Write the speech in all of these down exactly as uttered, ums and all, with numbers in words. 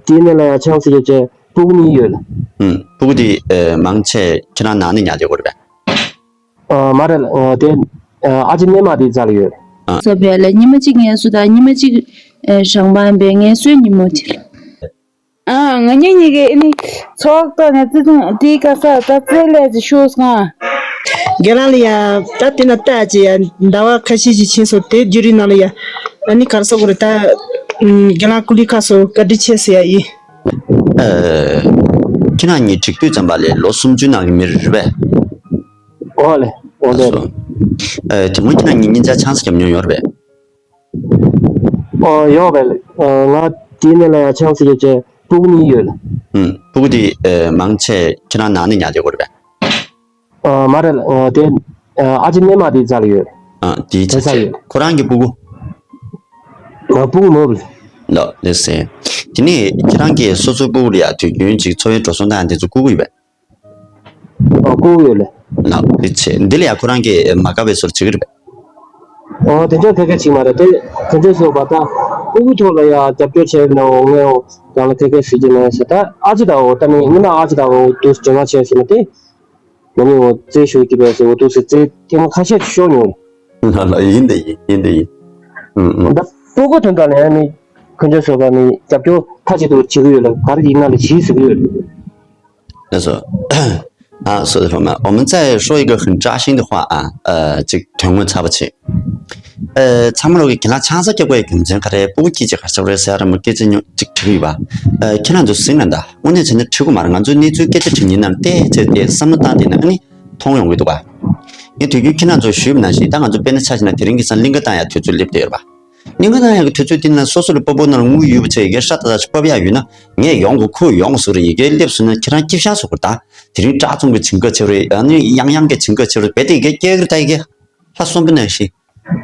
དེའི་ནང་ལ་ཡང་ཆང་ཟེར་གྱི་ཅན་སྤུ་གུ་གཉིས་ཡོད་ལ། ཨུམ། སྤུ་གུ་དེ་ཨ་མང་ཆེ་ཁྱེད་རང་ནང་ནས་ཉར་བསྡད་ཡོད་རེད་པས། ཨ་མ་རེད་ལ། ཨ་དེ་ཨ་ཨ་ཅེ་སྣེ་མ་དེའི་རྩ་ལ་ཡོད། ཨ། སོ་བས་ལ་ཉི་མ་གཅིག་ངལ་གསོ་དང་ཉི་མ་གཅིག་ཨ་ཞང་པ་བས་ངལ་གསོའི་ཉིན་མོ་དེ་ལ། ཨ། ང་གཉིས་གཉིས་ཀས་ཨ་ནི་ཚོགས་གཏོགས་ནས་བརྩེ་དུང་དེའི་ཀ་ས་ད་རྩེད་ལས་ཅིག་ཤོག་སོང་། རྒན་ལགས་ལ་ཡ་ད་དེ་ན་ལྟ་ཅི་ཡ་ཟླ་བ་ཁ་ཤས་ཤིག་ཕྱིན་སོང་། དེ་བརྒྱུད་རིམ་ནང་ལ་ཡ་ཨ་ནི་ག་རེ་ཟེར་དགོས་རེད་ད། ཨུམ། རྒན་ལགས་སྐུ་ལུས་ཁག་སོང་། བཀའ་དྲིན་ཆེ་ཟེར་ཡ་ཡིན། ཨ། ཁྱེད་རང་གཉིས་འགྲིག་དུས་ཙམ་པ་ལས་ལོ་སུམ་ཅུ་ནང་གི་མི་རེད་པས། ཨོ་ལེ། ཨོ་ལེ། ཨ་སོ། ཨ་དེ་སྔོན་ཁྱེད་རང་གཉིས་གཉིས་ཆ་ཆང་ས་བརྒྱབ་མྱོང་ཡོད་རེད་པས། ཨོ་ཡོད་པས། ཨ་ང་དེའི་ནང་ལ་ཡང་ཆང་ཟེར་གྱི་ཅན་སྤུ་གུ་གཉིས་ཡོད་ལ། ཨུམ། སྤུ་གུ་དེ་ཨ་མང་ཆེ་ཁྱེད་རང་ནང་ནས་ཉར་བསྡད་ཡོད་རེད་པས། ཨ་མ་རེད་ལ། ཨ་དེ་ཨ་ཨ་ཅེ་སྣེ་མ་དེའི་རྩ་ལ་ཡོད། ཨ་དེའི་ཆ་དེ་ས་ཆ་ཡོད། ཁོ་རང་གི་སྤུ་གུ། ང་སྤུ་གུ་མོ་རེད། ལགས་ལགས་སེ། དེ་ནས་ཁྱེད་རང་གིས་སོ་སོའི་སྤུ་གུ་ལ་ཡ་དུས་རྒྱུན་ཅིག་འཚོ་བའི་འགྲོ་སོང་དང་དེ་ཚོ་བསྐུར་གྱི་ཡོད་པས། ཨ་བསྐུར་གྱི་ཡོད་ལེ། ལགས་འདི་བྱས། འདི་ལ་ཡ་ཁོ་རང་གིས་མ་དགའ་བའི་བཟོ་འདྲ་བྱེད་ཀྱི་རེད་པས། ཨོ་དེ་འདྲ་ཐད་ཀར་བྱེད་མ་རེད་དེ། དེ་འདྲ་བཟོ་བ་དང་སྤུ་གུ་ཐོག་ལ་ཡ་རྒྱབ་སྐྱོར་བྱས་ནའོ་ངའོ་རང་ལ་ཐད་ཀར་ཞུ་རྒྱུ་མ་ཡིན་ཟེར། ད་ཨ་ཅེ་དང་འོ་ད་མི་སྔོན་མ་ཨ་ཅེ་དང་འོ་དུ་སྦྱོང་བ་བྱས་ཟེར་ན་དེ། ང་གཉིས་འོ་རྩེད་ཞུ་གི་པས་ཟེར། འོ་དུ་ཟེར་རྩེད་ཐེངས་མ་ཁ་ཤས་ཤོར་མྱོང་། ལགས་ལགས་ཡིན་དེ་ཡིན་ཡིན་དེ་ཡིན། ཨུམ་ཨུམ། ད་སྤུ་གུ་དོན་དག་ལ་ཡང་ནི་ཁོང་ཚོས་བཟོ་བ་ནི་རྒྱབ་སྐྱོར་མཐའ་གཅིག་ཏུ་བྱེད་ཀྱི་ཡོད་ལ་ག་རེ་ཡིན་ན་ལ་བྱེད་ཟེར་གྱི་ཡོད། 那说，啊，说的什么？我们再说一个很扎心的话啊，呃，这个挺文差不多。ཨ། ཚང་མ་ལོག་གི་རྒན་ལགས་ཆང་ས་རྒྱག་དགོས་ཡ་རྒྱུ་མཚན་ག་རེ། སྤུ་གུ་སྐྱེས་ཅིག་ག་ཚོད་རེད་ཟེར་ཡ་ར་མོ་སྐད་ཆ་ཉོ་ཅིག་དྲི་གི་ཡོད་པ། ཨ། ཁྱེད་རང་ཚོ་གཟིགས་ན་ད་དངོས་གནས་བྱས་ན་འཁྲིད་དགོས་མ་རེད། ང་ཚོའི་གནས་ཚུལ་སྐད་ཆ་དྲི་མཁན་རྣམས་བལྟས་བྱས་ཏེ་བསམ་བློ་བཏང་བསྡད་ན་ཨ་ནི་མཐོང་ཡོང་གི་འདུག་ག། ངས་དུས་རྒྱུན་ཁྱེད་རང་ཚོར་ཞུས་པ་ནང་བཞིན་ད་ང་ཚོ་དཔེར་ན་ཆ་བཞག་ན་དེ་རིང་གི་སང་གླིང་ག་བཏང་ཡ་དུས་ཚོད་སླེབས་བསྡད་ཡོད་རེད་པ། གླིང་ག་བཏང་ཡ་གི་དུས་ཚོད་དེ་ན་སོ་སོ་ལ་སྤོ་བོ་ནང་ལ་དངུལ་ཡོད་པ་བྱས་ཡ་གི་ཧྲ་ཏག་ཏག་ཅིག་སྤོ་བ་ཡོད་ན་ངས་ཡོང་དགོས་ཁོས་ཡོང་དགོས་བཟོ་རེད། ཡ་གི་སླེབས་སོང་ན་ཁྱེད་རང་སྐྱིད་ཤག་བཟོ་དགོས་རེད་ད། དེ་རིང་སྐྲག་ཚོང་གི་བྱིན་ག་ཆེ་རེད། ཨ་ནི་ཡང་ཡང་གི་བྱིན་ག་ཆེ་རེད། རྦད་དེ་ཡ་གི་སྐྱེལ་གི་རེད་ད། ཡ་གི་ལྷ་གསོན་པོ་ནང་བཞིན།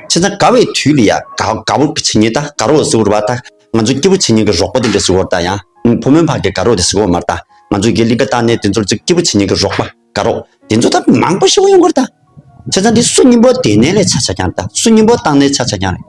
བྱས་ཙང་དགའ་བའི་དུས་ལ་ཡ་དགའ་དགའ་པོ་བྱེད་མཁན་ད་དགའ་རོགས་ཟེར་བ་རེད་པ། ད་ང་ཚོ་སྐྱིད་པོ་བྱེད་མཁན་གྱི་རོགས་པ་དེ་འདྲ་ཟེར་བ་རེད་ད། ཡང་བུ་མོའི་བར་གྱི་དགའ་རོགས་དེ་ཟེར་བ་མ་རེད་ད། ང་ཚོ་གི་གླིང་ག་བཏང་ནས་དེ་ཚོར་ཅིག་སྐྱིད་པོ་བྱེད་མཁན་གྱི་རོགས་པ་དགའ་རོགས་དེ་ཚོ་ད་མང་པོ་ཞེ་པོ་ཡོང་གི་རེད་ད། བྱས་ཙང་འདི་སུ་སྙིང་པོ་དེ་ནས་ལས་ཆ་ཆ་རྐྱང་རེད་ད། སུ་སྙིང་པོ་བཏང་ནས་ཆ་ཆ་རྐྱང་རེད།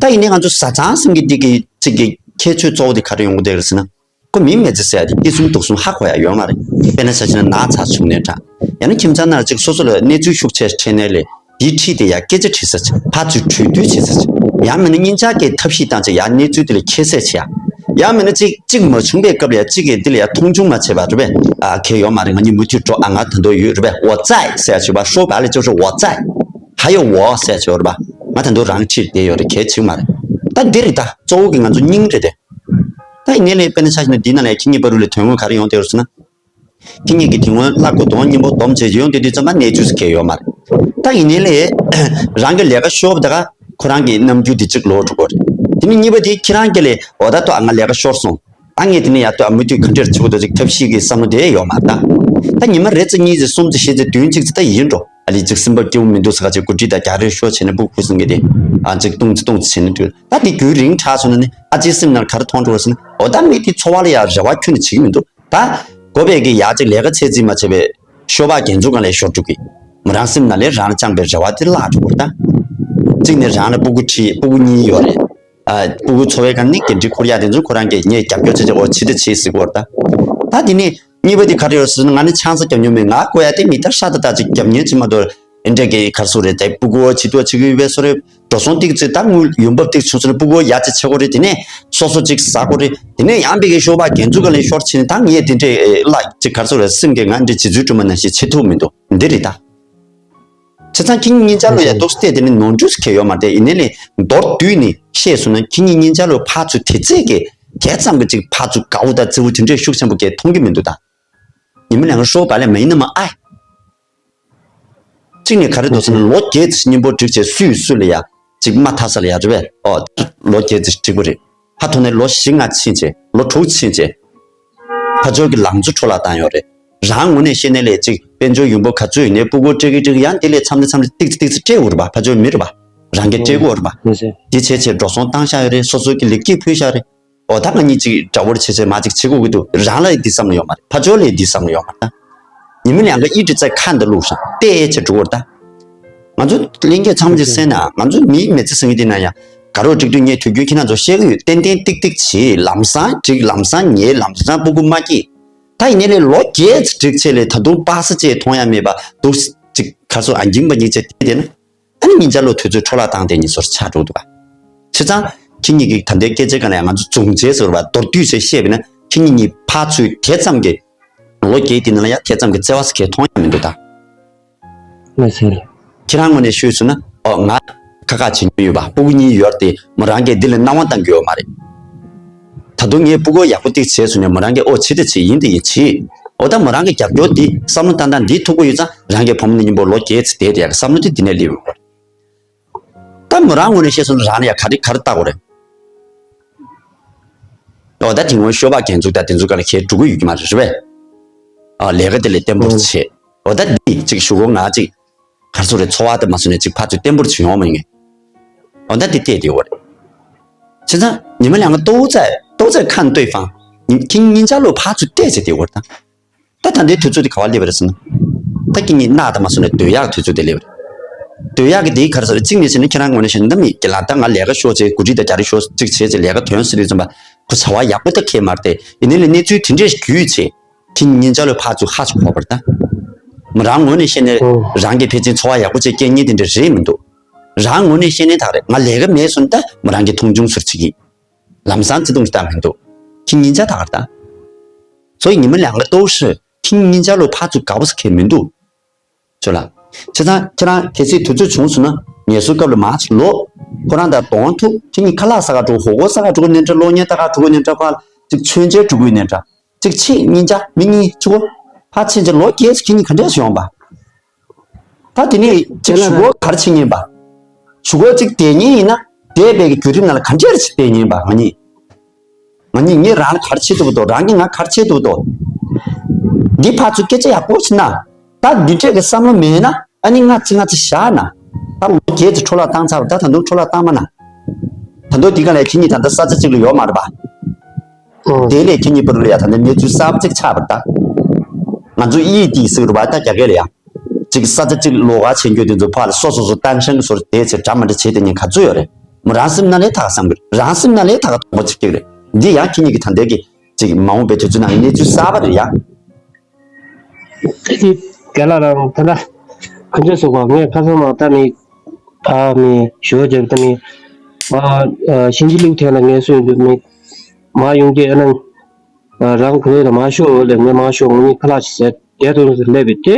ད་ཡིན་ནའི་ང་ཚོ་བཟའ་ཚང་ཟེར་མཁན་འདི་གི་ཅིག་གི་ཁྱད་ཆོས་གཙོ་བོ་དེ་ག་རེ་ཡོང་གི་འདུག་རེད་ཟེར་ན། ཁོ་མི་མེད་ཚེ་ཟེར་ཡ་དེ་སྐྱིད་གསུམ་སྡུག་གསུམ་ཧ་གོ་ཡ་ཡོད་མ་རེད། དཔེར་ན་ཆ་བཞག་ན་ན་ཚ་བྱུང་ནའི་འདྲ། ཡང་ན་ཁྱིམ་ཚང་ནང་ཅིག་སོ་སོ་ལ་གནས་ཚུལ་ཤུགས་ཆེ་འཕྲད་ནའི་ལས་དེའི་འཁྲིས་དེ་ཡ་སྐད་ཆ་དྲིས་ས་ཅིག་ཕར་ཚུར་གྲོས་བསྡུར་བྱེད་ས་ཅིག་ཡང་མིན་ན་གཉིས་ཆ་གི་ཐབས་ཤེས་བཏང་བྱས་ཡ་གནས་ཚུལ་དེ་ལ་ཁྱད་བསད་བྱེད་ཡ། ཡང་མིན་ན་ཅིག་ཅིག་མ་བྱུང་པའི་སྐབས་ལ་ཡ་ཅིག་གིས་དེ་ལ་ཡ་མཐོང་ཆུང་མ་བྱེད་པ་རེད་པས། ཨ་གལ་ཡོད་མ་རེད། ང་གཉིས་མུ་མཐུད་འགྲོ། ཨ་ང་ད་དུང་ཡོད་རེད་པས། 我在 ཟེར་ཡ་བྱེད་པ། 说白了就是我在། 还有我 ཟེར་ཡ་བྱེད་པ་རེད་པ། ང་ད་དུང་རང་འཁྲིས་བསྡད་ཡོད་རེད། གལ་ཆེ་མ་རེད། ད་འདི་རེད་ད། གཙོ་བོ་གི་ང་ཚོ་སྙིང་རེད་དེ། ད་ཡིན་ནའི་ལས་དཔེར་ན་ཆ་བཞག་ན་འདི་ནང་ལ་ཁྱེད་གཉིས་བར་དུ་ལ་དོན་དངོས་ག་རེ་ཡོང་བསྡད་ཡོད་ཟེར་ན། ཁྱེད་གཉིས་ཀྱིས་དེ་སྔོན་གླ་དགོས་དོན་སྙིང་པོ་སྡོམ་བྱས་ཡོང་བསྡད་དུས་ཙམ་པ་གནས་ཚུལ་གལ་ཡོད་མ་རེད། ད་ཡིན་ནའི་ལས་རང་གི་ལས་ཀ་ཤོར་བ་ད་ག་ཁོ་རང་གི་རྣམ་འགྱུར་དེ་གཅིག་ལོག་འགྲོ་གི་རེད། དེ་ནས་གཉིས་པ་དེ་ཁྱེད་རང་གི་ལས་འོ་ད་ལྟོ་ཨ་ང་ལས་ཀ་ཤོར་སོང་། ད་ངས་དེ་ནས་ཡར་ལྟོས་ཨ་མུ་མཐུད་ག་འདྲས་བྱེད་དགོས་འདུག་ཅིག་ཐབས་ཤེས་ཀྱི་བསམ་བློ་དེ་ཡོད་མ་རེད་ད། ད་ཉི་མ་རེ་ཙམ་གཉིས་ཙམ་གསུམ་ཙམ་བཞི་ཙམ་བདུན་གཅིག་ཙམ་ད་ཡིན་འགྲོ། ཨ་ལས་ཅིག་སེམས་པ་སྐྱིད་པོ་མི་འདུག་ཟེར་ག་ཅིག་གོ་སྒྲིག་དང་རྒྱག་རེས་ཤོག་བྱས་ནས་སྤུ་གུ་ཁུ་སིམ་གྱི་དེ། ཨ་ཅིག་བཏུང་ཅིག་བཏུང་ཅིག་བྱས་ནས་འདུག་ད་དེ་རྒྱུན་རིང་དྲགས་སོང་ན་ནི་ཨ་ཅེ་སེམས་ནང་ག་རེ་མཐོང་འགྲོ་བ་ཟེར་ན། འོ་ད་མི་དེ་འཚོ་བ་ལ་ཡང་རེ་བ་ཁྱོན་ནས་བྱེད་ཀྱི་མི་འདུག་ད་དགོས་པའི་གི་ཡ་ཅིག་ལས་ཀ་ཚད་རྩིས་མ་བྱས་པའི་ཤོ་སྦག་རྒྱན་ཚུགས་སྒང་ལ་ཤོར་འགྲོ་གི། མོ་རང་སེམས་ནང་ལས་རང་ལ་བཅངས་པའི་རེ་བ་དེ་བརླག་འགྲོ་གི་རེད་ད། གཅིག་ནས་རང་ལ་སྤུ་གུ་ཁྲིད་སྤུ་གུ་གཉིས་ཡོད་རེད། ཨ་སྤུ་གུ་འཚོ་བའི་སྒང་ནས་འགན་འཁྲི་འཁུར་ཡག་དེ་ཚོ་ཁོ་རང་གིས་ངས་རྒྱབ་སྐྱོར་བྱས་བྱས་འོ་བྱེད་དེ་བྱེད་ཟེར་གི་ཡོད་རེད་ད། ད་དེ་ནས་གཉིས་པ་དེ་ག་རེ་ཡོད་ཟེར་ན། ང་ནི་ཆང་ས་རྒྱག་མྱོང་མེད། ང་དགོས་ཡ་དེ་མི་ལྟར་ཧྲ་ཏག་ཏག་ཅིག་རྒྱབ་མཁན་ཅིག་མ་གཏོགས། ཨེ་འདྲ་གི་ག་རེ་ཟེར་དགོས་རེད་དེ། སྤུ་གུ་འོ་བྱེད་དུ་བྱེད་ཀྱི་ཡོད་པའི་བཟོ་འདྲ། འགྲོ་སོང་ཏིག་ཙི་ད་དངུལ་ཡོང་འབབ་ཏིག་བྱུང་སོང་ན་སྤུ་གུ་ཡ་ཅིག་བྱེད་དགོས་རེད། དེ་ནས་སོ་སོ་ཅིག་ཟ་དགོས་རེད། དེ་ནས་ཡང་པའི་གི་ཤོ་སྦག་རྒྱན་ཚུགས་སྒང་ལ་ཤོར་ཕྱིན་ནས་ད་ངས་དེ་འདྲའི་ཨེ་བརླག་ཅིག་ག་རེ་ཟེར་དགོས་རེད། སེམས་ཀྱི་ང་འདྲའི་རྗེ་བཙུན་སྒྲོལ་མ་ནང་བཞིན་བྱེད་ཐུབ་མི་འདུག་འདི་རེད་ད། བྱས་ཙང་ཁྱེད་གཉིས་གཉིས་ཆ་ལ་ཡ་ཏོག་ཙམ་བལྟས་དེ་ནི་ནོར་འཁྲུལ་ཟེར་མཁན་ཡོད་མ་རེད། ཡིན་ནའི་ལས་མདོར་བསྡུས་ནས་བཤད་སོང་ན་ཁྱེད་གཉིས་གཉིས་ཆ་ལ་ཕར་ཚུར་དེ་ཚད་ཀྱི་དེ་ཙམ་གྱི་ཅིག་ཕར་ཚུར་དགའ་བོ་དང་བརྩེ་བོ་དེ་འདྲས་ཤུགས་ཆེན་པོ་གས་མཐོང་གི་མི་འདུག་ད། ཉི་མ་ལས་ང་ཤོ་སྦག་ལས་མ་ཡིན་ན་མ་ཨ། གཅིག་ནས་ག་རེ་འདུག་ཟེར་ན་ལོ་བརྒྱད་ཙམ་སྙིང་པོ་བསྒྲིགས་བྱས་སུས་སུ་ལ་ཡ་ཅིག་མ་མཐའ་ས་ལ་ཡ་རེད་པས། ཨོ་ལོ་བརྒྱད་ཙམ་བསྒྲིགས་པ་རེད། ཕར་ཐོག་ནས་ལོ་བཞི་ལྔ་ཕྱིན་བྱས་ལོ་དྲུག་ཕྱིན་བྱས། ཕར་ཕྱོགས་ཀྱི་ལང་ཚོ་འཕྲོ་བརླག་བཏང་ཡོད་རེད། རང་ངོས་ནས་བཤད་ན་ལས་ཅིག་དཔལ་འབྱོར་ཡོང་འབབ་ག་ཚོད་ཡོད་ནའི་སྤུ་གུ་སྤྲད་ཀྱི་སྤྲད་ཀྱི་ཡང་དེ་ལས་མཚམས་རེ་མཚམས་རེ་ཏིག་ཙི་ཏིག་ཙི་སྤྲད་འོ་རེད་པ། ཕར་ཕྱོགས་མི་རེད་པ། རང་གིས་སྤྲད་དགོས་རེད་པ། དེ་བྱས་བྱས་འགྲོ་སོང་བཏང་བཞག་ཡོད་རེད། སོ་སོ་གི་ལེགས་སྐྱེས་ཕུལ་བཞག་རེད། འོ་ད་ང་གཉིས་ཅིག་དགྲ་བོར་བྱེད་བྱེད་མ་ཅིག་བྱེད་དགོས་ཀྱི་འདུག་རང་ལ་ཡི་འདི་བསམ་བློ་ཡོད་མ་རེད། ཕར་ཕྱོགས་ལ་ཡི་འདི་བསམ་བློ་ཡོད་མ་རེད་ད། ཉི་མ་ལས་ང་ཨི་འདྲི་རྩ་ཁ་འདི་བླུགས་ཤག་བལྟས་བྱས་འགྲོ་གི་རེད་ད། ང་ཚོ་ལྷན་རྒྱས་ཚང་མ་ཅིག་གསན་ན་ང་ཚོ་མིའི་མི་ཚེ་ཟེར་མཁན་འདི་ན་ཡང་། དགའ་རོགས་འགྲིག་དུས་ངས་དུས་རྒྱུན་ཁྱེད་རང་ཚོ་བཤད་ཀྱི་ཡོད། ཏན་ཏན་ཏིག་ཏིག་བྱེད། ལམ་སང་འགྲིག་ལམ་སང་ཉལ། ལམ་སང་སྤུ་གུ་མ་སྐྱེས། ད་ཡིན་ནའི་ལས་ལོ་བརྒྱད་ཙམ་འགྲིག་ཆེད་ལས་ད་དུང་པ་སེ་ཅིག་མཐོང་ཡ་མེད་པ་འདུག་ཅིག་ཁ་སོ་ཨ་འགྱིང་པ་གཉིས་ཆེ་དེ་དེ་ན། ཨ་ནི་ཉིན་ཆ་ལོ་དུས་ཚོད་འཕྲོ་བརླག་བཏང་སྟེ་ཉིན་སོར་ཆགས་འགྲོ་འདུག་ག་བྱས་ཙང་ཁྱེད་གཉིས་ཀྱིས་ད་ལྟའི་སྐད་ཆའི་སྒང་ལ་ང་ཚོ་རྫུན་བྱས་ཟེར་བ་མདོར་བསྡུས་བྱས་བཤད་པ་ཡིན་ན་ཁྱེད་གཉིས་གཉིས་ཕར་ཚུར་དེ་ཙམ་གྱི་ལོ་བརྒྱད་དེ་ནང་ལ་ཡ་དེ་ཙམ་གྱི་བརྩེ་བ་ཟེར་མཁན་མཐོང་ཡ་མི་འདུག་ད། ལགས་སེ། ཁྱེད་རང་ངོས་ནས་ཤོད་ཟེར་ན། ཨོ་ང་ཁ་ཁ་བྱེད་མྱོང་ཡོད་པ། སྤུ་གུ་གཉིས་ཡོད་དེ་མོ་རང་གིས་འདི་ལ་སྣང་བ་བཏང་གི་ཡོད་མ་རེད། ད་དུང་ངས་སྤུ་གུ་ཡག་པོ་ཏིག་བྱས་ཟེར་ནས་མོ་རང་གིས་ཨོ་བྱེད་དེ་བྱེད་ཡིན་དེ་ཡིན་བྱེད། ཨོ་ད་མོ་རང་གི་རྒྱབ་སྐྱོར་འདི་བསམ་བློ་བཏང་སྟངས་འདི་ཐུག་པོ་ཡོད་ཙང་རང་གི་བུ་མོ་ནི་སྙིང་པོ་ལོ་བརྒྱད་ཙམ་བསྡད་དེ་ཡག་གི་བསམ་བློ་དེ་འདི་ནས་སླེབས་ཡོད་རེད། ད་མོ་རང་ངོས་ནས་བཤད་སོང་ན་རང་ལ་ཡ་ག་རེ་ག་རེ་བལྟ་དགོས་རེད། ཨོ་ད་དེ་སྔོན་ཤོ་སྦག་རྒྱན་འཛུགས་དང་དེ་ཚོ་ག་ལ་ཁྱེད་འགྲོ་གི་ཡོད་ཀྱི་མ་རེད་རེད་པས། ཨ་ལས་ཀ་དེ་ལས་བརྟན་པོ་བྱེད། ཨོ་ད་འདི་ཅིག་ཞུ་གོ་ང་ཅིག་གར་སོ་རེ་འཚོ་བ་དེ་མ་སོང་ནས་ཅིག་ཕར་ཚུར་བརྟན་པོར་བྱེད་ཡོང་མ་ཡིན་ངེས། ཨོ་ད་འདི་བལྟས་དེ་འོ་རེད། བྱས་ཙང་ཉི་མ་ལ་ང་都在都在看对方། 你听人家路ཕར་ཚུར་བལྟས་བྱས་དེ་འོ་རེད་ད། ད་ད་ལྟའི་དུས་ཚོད་འདི་ག་བ་སླེབས་པ་རེད་ཟེར་ན། ད་ཁྱེད་གཉིས་ནག་ད་མ་སོང་ནས་སྡོད་ཡག་དུས་ཚོད་དེ་སླེབས་རེད། སྡོད་ཡག་གི་དེའི་ག་རེ་ཟེར་རེད། གཅིག་ནས་བྱས་ན་ཁྱེད་རང་ངོས་ནས་བཤད་ན་ད་མི་དགེ་ལགས་ད་ང་ལས་ཀ་ཤོག་ཅེས་གོ་སྒྲིག་དང་རྒྱ་རི་ཤོག་ཅིག་བྱས་ཅེས་ལས་ཀ་དོན་ཟེར་དུས་ཙམ་པ་ཁོ་བྱ་བ་ཡག་པོ་ད་ཁེལ་མ་རེད་དེ། ཡིན་ནའི་ལས་གནས་ཚུལ་དེ་འདྲས་བརྒྱུད་བྱས་ཁྱེད་གཉིས་ཉིན་ཆ་ལོ་ཕར་ཚུར་ཧ་ཅིག་གོ་བར་ད། མི་རང་ངོས་ནས་བཤད་ན་རང་གི་ཕལ་ཆེར་འཚོ་བ་ཡག་པོ་ཅིག་སྐྱེལ་ཉེན་དེ་འདྲ་རེད་མི་འདུག་རང་ངོས་ནས་བཤད་ན་ད་རེད་ང་ལས་ཀ་མེད་སོང་ད་མི་རང་གི་མཐོང་ཆུང་ཟུར་ཅིག་གིས། ལམ་སང་བརྩེ་དུང་ཞིག་བཏང་མི་འདུག་ཁྱེད་གཉིས་ཆ་ད་གར་ད། 所以你们两个都是 ཁྱེད་གཉིས་ཆ་ལོ་ཕར་ཚུར་དགའ་པོ་ཟེར་མཁན་མི་འདུག་ཅོ་ལགས། བྱས་ཙང་ཁྱེད་རང་གལ་སྲིད་དུས་ཚོད་བྱུང་སོང་ན་ངལ་གསོའི་སྐབས་ལ་མར་ཅིག་ལོག་ཁོ་རང་དང་གདོང་ཐུག་ཁྱེད་གཉིས་ཁ་ལག་ཟ་ག་འགྲོ་ཧོ་གོ་ཟ་ག་འགྲོ་གི་ནས་འདྲ་གློག་བརྙན་ལྟ་ག་འགྲོ་གི་ནས་འདྲ་ཕར་ཅིག་མཆོད་མཇལ་འགྲོ་གི་ནས་འདྲ་ཅིག་ཁྱེད་གཉིས་ཆ་མི་གཉིས་གཅིག་གོ་ཕར་ཕྱིན་ཅིག་ལོ་བརྒྱད་ཅིག་ཁྱེད་གཉིས་ག་འདྲས་སུ་ཡོང་པ། ད་དེ་ནས་ཅིག་གཞུག་གུ་ག་རེ་བྱེད་ཉན་པ། གཞུག་གུ་ཅིག་བསྡད་ཉན་ཡིན་ན་བསྡད་པའི་གི་བརྒྱུད་རིམ་ནང་ལ་ག་འདྲས་ཅིག་བསྡད་ཉན་པ་ང་གཉིས། ང་གཉིས་ངས་རང་ལ་ག་རེ་བྱེད་ཐུབ་འདུག་རང་གིས་ང་ག་རེ་བྱེད་ཐུབ་འདུག་འདི་ཕར་ཚུར་སྐད་ཆ་ཡག་པོ་བྱེད་ན། ད་འདི་འདྲས་ཀྱི་བསམ་བློ་མེད་ན་ཨ་ནི་ང་ཚི་ང་ཚི་བཞག་ན། ད་ལོ་བརྒྱད་ཅིག་འཕྲོ་བརླག་བཏང་ཚར་བ་ད་ད་དུང་འཕྲོ་བརླག་བཏང་མ་ན། ད་དུང་འདི་ག་ལས་ཁྱེད་གཉིས་ད་ལྟ་ས་ཆ་གཅིག་ལ་ཡོད་མ་རེད་པ། ཨོ། དེ་ལས་ཁྱེད་གཉིས་བར་ལ་ཡ་ད་ནི་གནས་ཚུལ་གསར་པ་གཅིག་ཆགས་པ་རེད་ད། ང་ཚོ་ཡིད་དེ་ཟེར་བ་ད་རྒྱ་སྐད་ལ་ཡ། གཅིག་ས་ཆ་གཅིག་ལོགས་ཀ་བྱེད་རྒྱུ་དེ་ཚོ་ཕར་ལ་སོ་སོ་སོ་ཏན་ཧྲན་གྱི་སོར་དེ་ཚེ་འདྲ་མི་འདྲ་བྱེད་དེ་ཉིན་ག་ཚོད་ཡོད་རེད། མོ་རང་སེམས་ན་ལས་ཐག་བསམ་གི་རེད། རང་སེམས་ན་ལས་ཐག་དོག་པ་གཅིག་གཅིག་རེད། འདི་ཡང་ཁྱེད་གཉིས་ཀྱི་ད་ལྟའི་གི་གཅིག་མ་འོངས་པའི་དུས་ཚོད་ནང་གི་གནས་ཚུལ་གསར་པ་རེད་ཡ། དེ་དེ་རྒན་ལགས་རང་ད་ལྟ་ག་འདྲ་སོང་བ་ངས་ཁ་སང་མ་ད་མི་ཕ་མི་ཞོ་རྒྱབ་ད་མི་ཨ་ཨ་ཤིང་ཅི་ལུག་ཐེན་ལ་ངལ་གསོ་ཡོད་མི་མ་ཡོང་གི་ཨ་ནང་ཨ་རང་གོས་ལ་མ་ཤོག་ལ་ངས་མ་ཤོག་ངས་ཁ་ལག་ཅིག་ཟས་བསྡད་དོན་ཟེར་སླེབས་པས་དེ་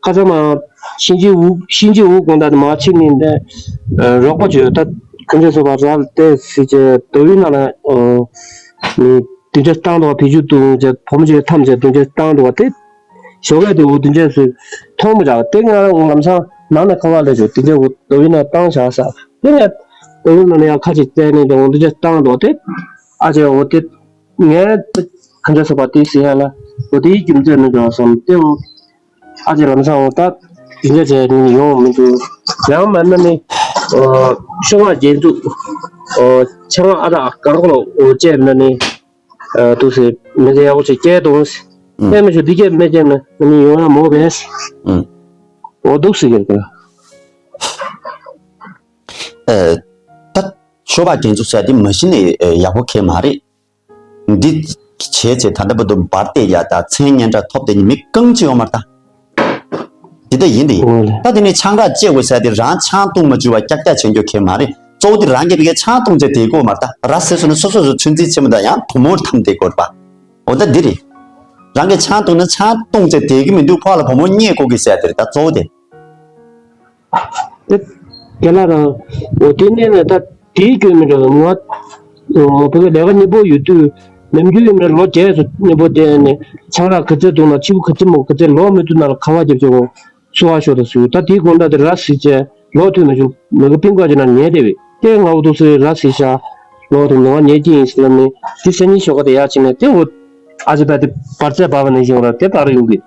ཁ་སང་མ་ཤིང་ཅི་འུ་ཤིང་ཅི་འུ་དགོང་དག་མ་ཕྱིན་ནི་འདི་རོགས་པ་བྱོས་ད་ག་འདྲ་སོང་བ་ར་ལ་བལྟས་ཟེར་གྱི་རྡོ་ཡི་ནང་ལ་ཨ་མི་དུས་ཚོད་བཏང་འདུག་བ་བེད་སྤྱོད་གཏོང་བྱས་བུ་མོ་ཆེ་ཐམས་ཅད་དུས་ཚོད་བཏང་འདུག་བ་དེ། ཞོགས་ཀས་དེ་འུ་དུས་ཚོད་སུ་མཐོང་མི་རག་དེ་ང་ལམ་སང་ནང་ནས་ཁ་བ་ལས་བྱུང་དུས་ཚོད་འུ་རྡོ་ཡི་ནང་བཏང་བཞག་ས་དེ་ནས་རྡོ་ཡི་ནང་ནས་ཡང་ཁ་ཅིག་བཙལ་ནས་དེ་འུ་དུས་ཚོད་བཏང་འདུག་དེ་ཨ་ཅེ་འུ་དེ་ངས་ག་འདྲ་སོང་བ་དེ་ཟེར་ཡ་ལ་འུ་དེའི་རྒྱུ་མཚན་མི་འདྲ་བ་སོང་དེ་འུ། ཨ་ཅེ་ལམ་སང་འོ་ད་དེ་འདྲ་བྱས་ནས་ཡོང་མི་འདུག་ཡང་མིན་ན་ནི་ཤོ་བ་རྒྱན་དྲུག་ཆང་ཨ་རག་གང་གོ་ལ་འོ་བཅད་ན་ནི་འདུག་སེ་མི་ཚེ་ཡག་པོ་ཞིག་སྐྱེལ་འདུག་ཨེ་མི་ཆོག་འདི་སྐད་མི་སྐྱེལ་ན་ནི་ཡོང་ཡ་མོ་བས་འོ་འདུག་སེ་གི་ད་ཤོ་བ་རྒྱན་དྲུག་ཟེར་དེ་མ་གཞི་ནས་ཡག་པོ་ཁེལ་མ་རེད། འདི་བྱས་ཚེ་ད་ལྟ་བར་དུ་འབར་བསྡད་ཡ་དང་མཚན་སྙན་གྲགས་ཐོབ་བསྡད་མཁན་མི་རྐང་གཅིག་ཡོད་མ་རེད་ད། འདི་ལྟ་ཡིན་ཏེ། འོ་ལེ། ད་དེ་ནས་ཆང་རག་བཅད་དགོས་ཟེར་ཏེ་རང་ཆང་བཏུང་མ་བཅུག་པ་ཀྱག་ཀྱག་བྱེད་རྒྱུ་གལ་མ་རེད། གཙོ་བོ་དེ་རང་གིས་བི་གའི་ཆང་བཏུང་བྱས་བསྡད་དགོས་མ་རེད་ད། ར་ཟེར་སོང་ན་སོ་སོ་སོ་ཚོད་འཛིན་ཆེན་མོ་དང་ཡང་བུ་མོར་འཐམ་བསྡད་དགོས་རེད་པ། འོ་ད་འདི་རེད། རང་གིས་ཆང་བཏུང་ན་ཆང་བཏུང་བྱས་བསྡད་ཀྱི་མི་འདུག་ཕར་ལ་བུ་མོ་རྙེད་དགོས་ཀྱི་ཟེར་དེ་རེད་ད་གཙོ་བོ་དེ། ཨེ། རྒན་ལགས་རང་། འོ་དེ་གནས་ནས་ད་དེའི་སྐྱོན་མི་འདྲ་བ་ང་། འོ་བོད་སྐད་ལས་ཀ་སྙན་པོ་ཡོད་དུས་ནམ་རྒྱུན་ཡིན་ན་ལོ་བརྒྱད་ཙམ་སྙན་པོ་བསྡད་ནས་ཆང་རག་ག་ཚད་འཐུང་ན་ཕྱི་པོ་ག་ཚད་མོ་ག་ཚད་ལོག་མི་ཐུབ་ན་ལ་ཁ་བ་རྒྱབ་ཆོག་གོ་སུ་བ་ཤོག་ད་སུ་ད་དེའི་དགོང་དག་དེ་ར་སི་ཅེ་ལོག་ཐུབ་མ་བྱུང་མི་ག་པིན་ཀ་ཅེ་ན་ཉལ་བསྡད་པས་དེ་ང་འུ་ཐུག་སེ་ར་སི་ཤ་ལོག་ཐུབ་ནོ་ང་ཉལ་གྱི་ཡིན་ཟེར་ལབ་ནས་དེ་སེ་ཉིན་ཞོགས་ཀ་དེ་ཡར་ཕྱིན་ནས་དེ་འོ་ཨ་ཅེ་ད་དེ་བར་ཆད་བབས་ནས་བཞིན་ར་དེ་བར་ཡོང་གི་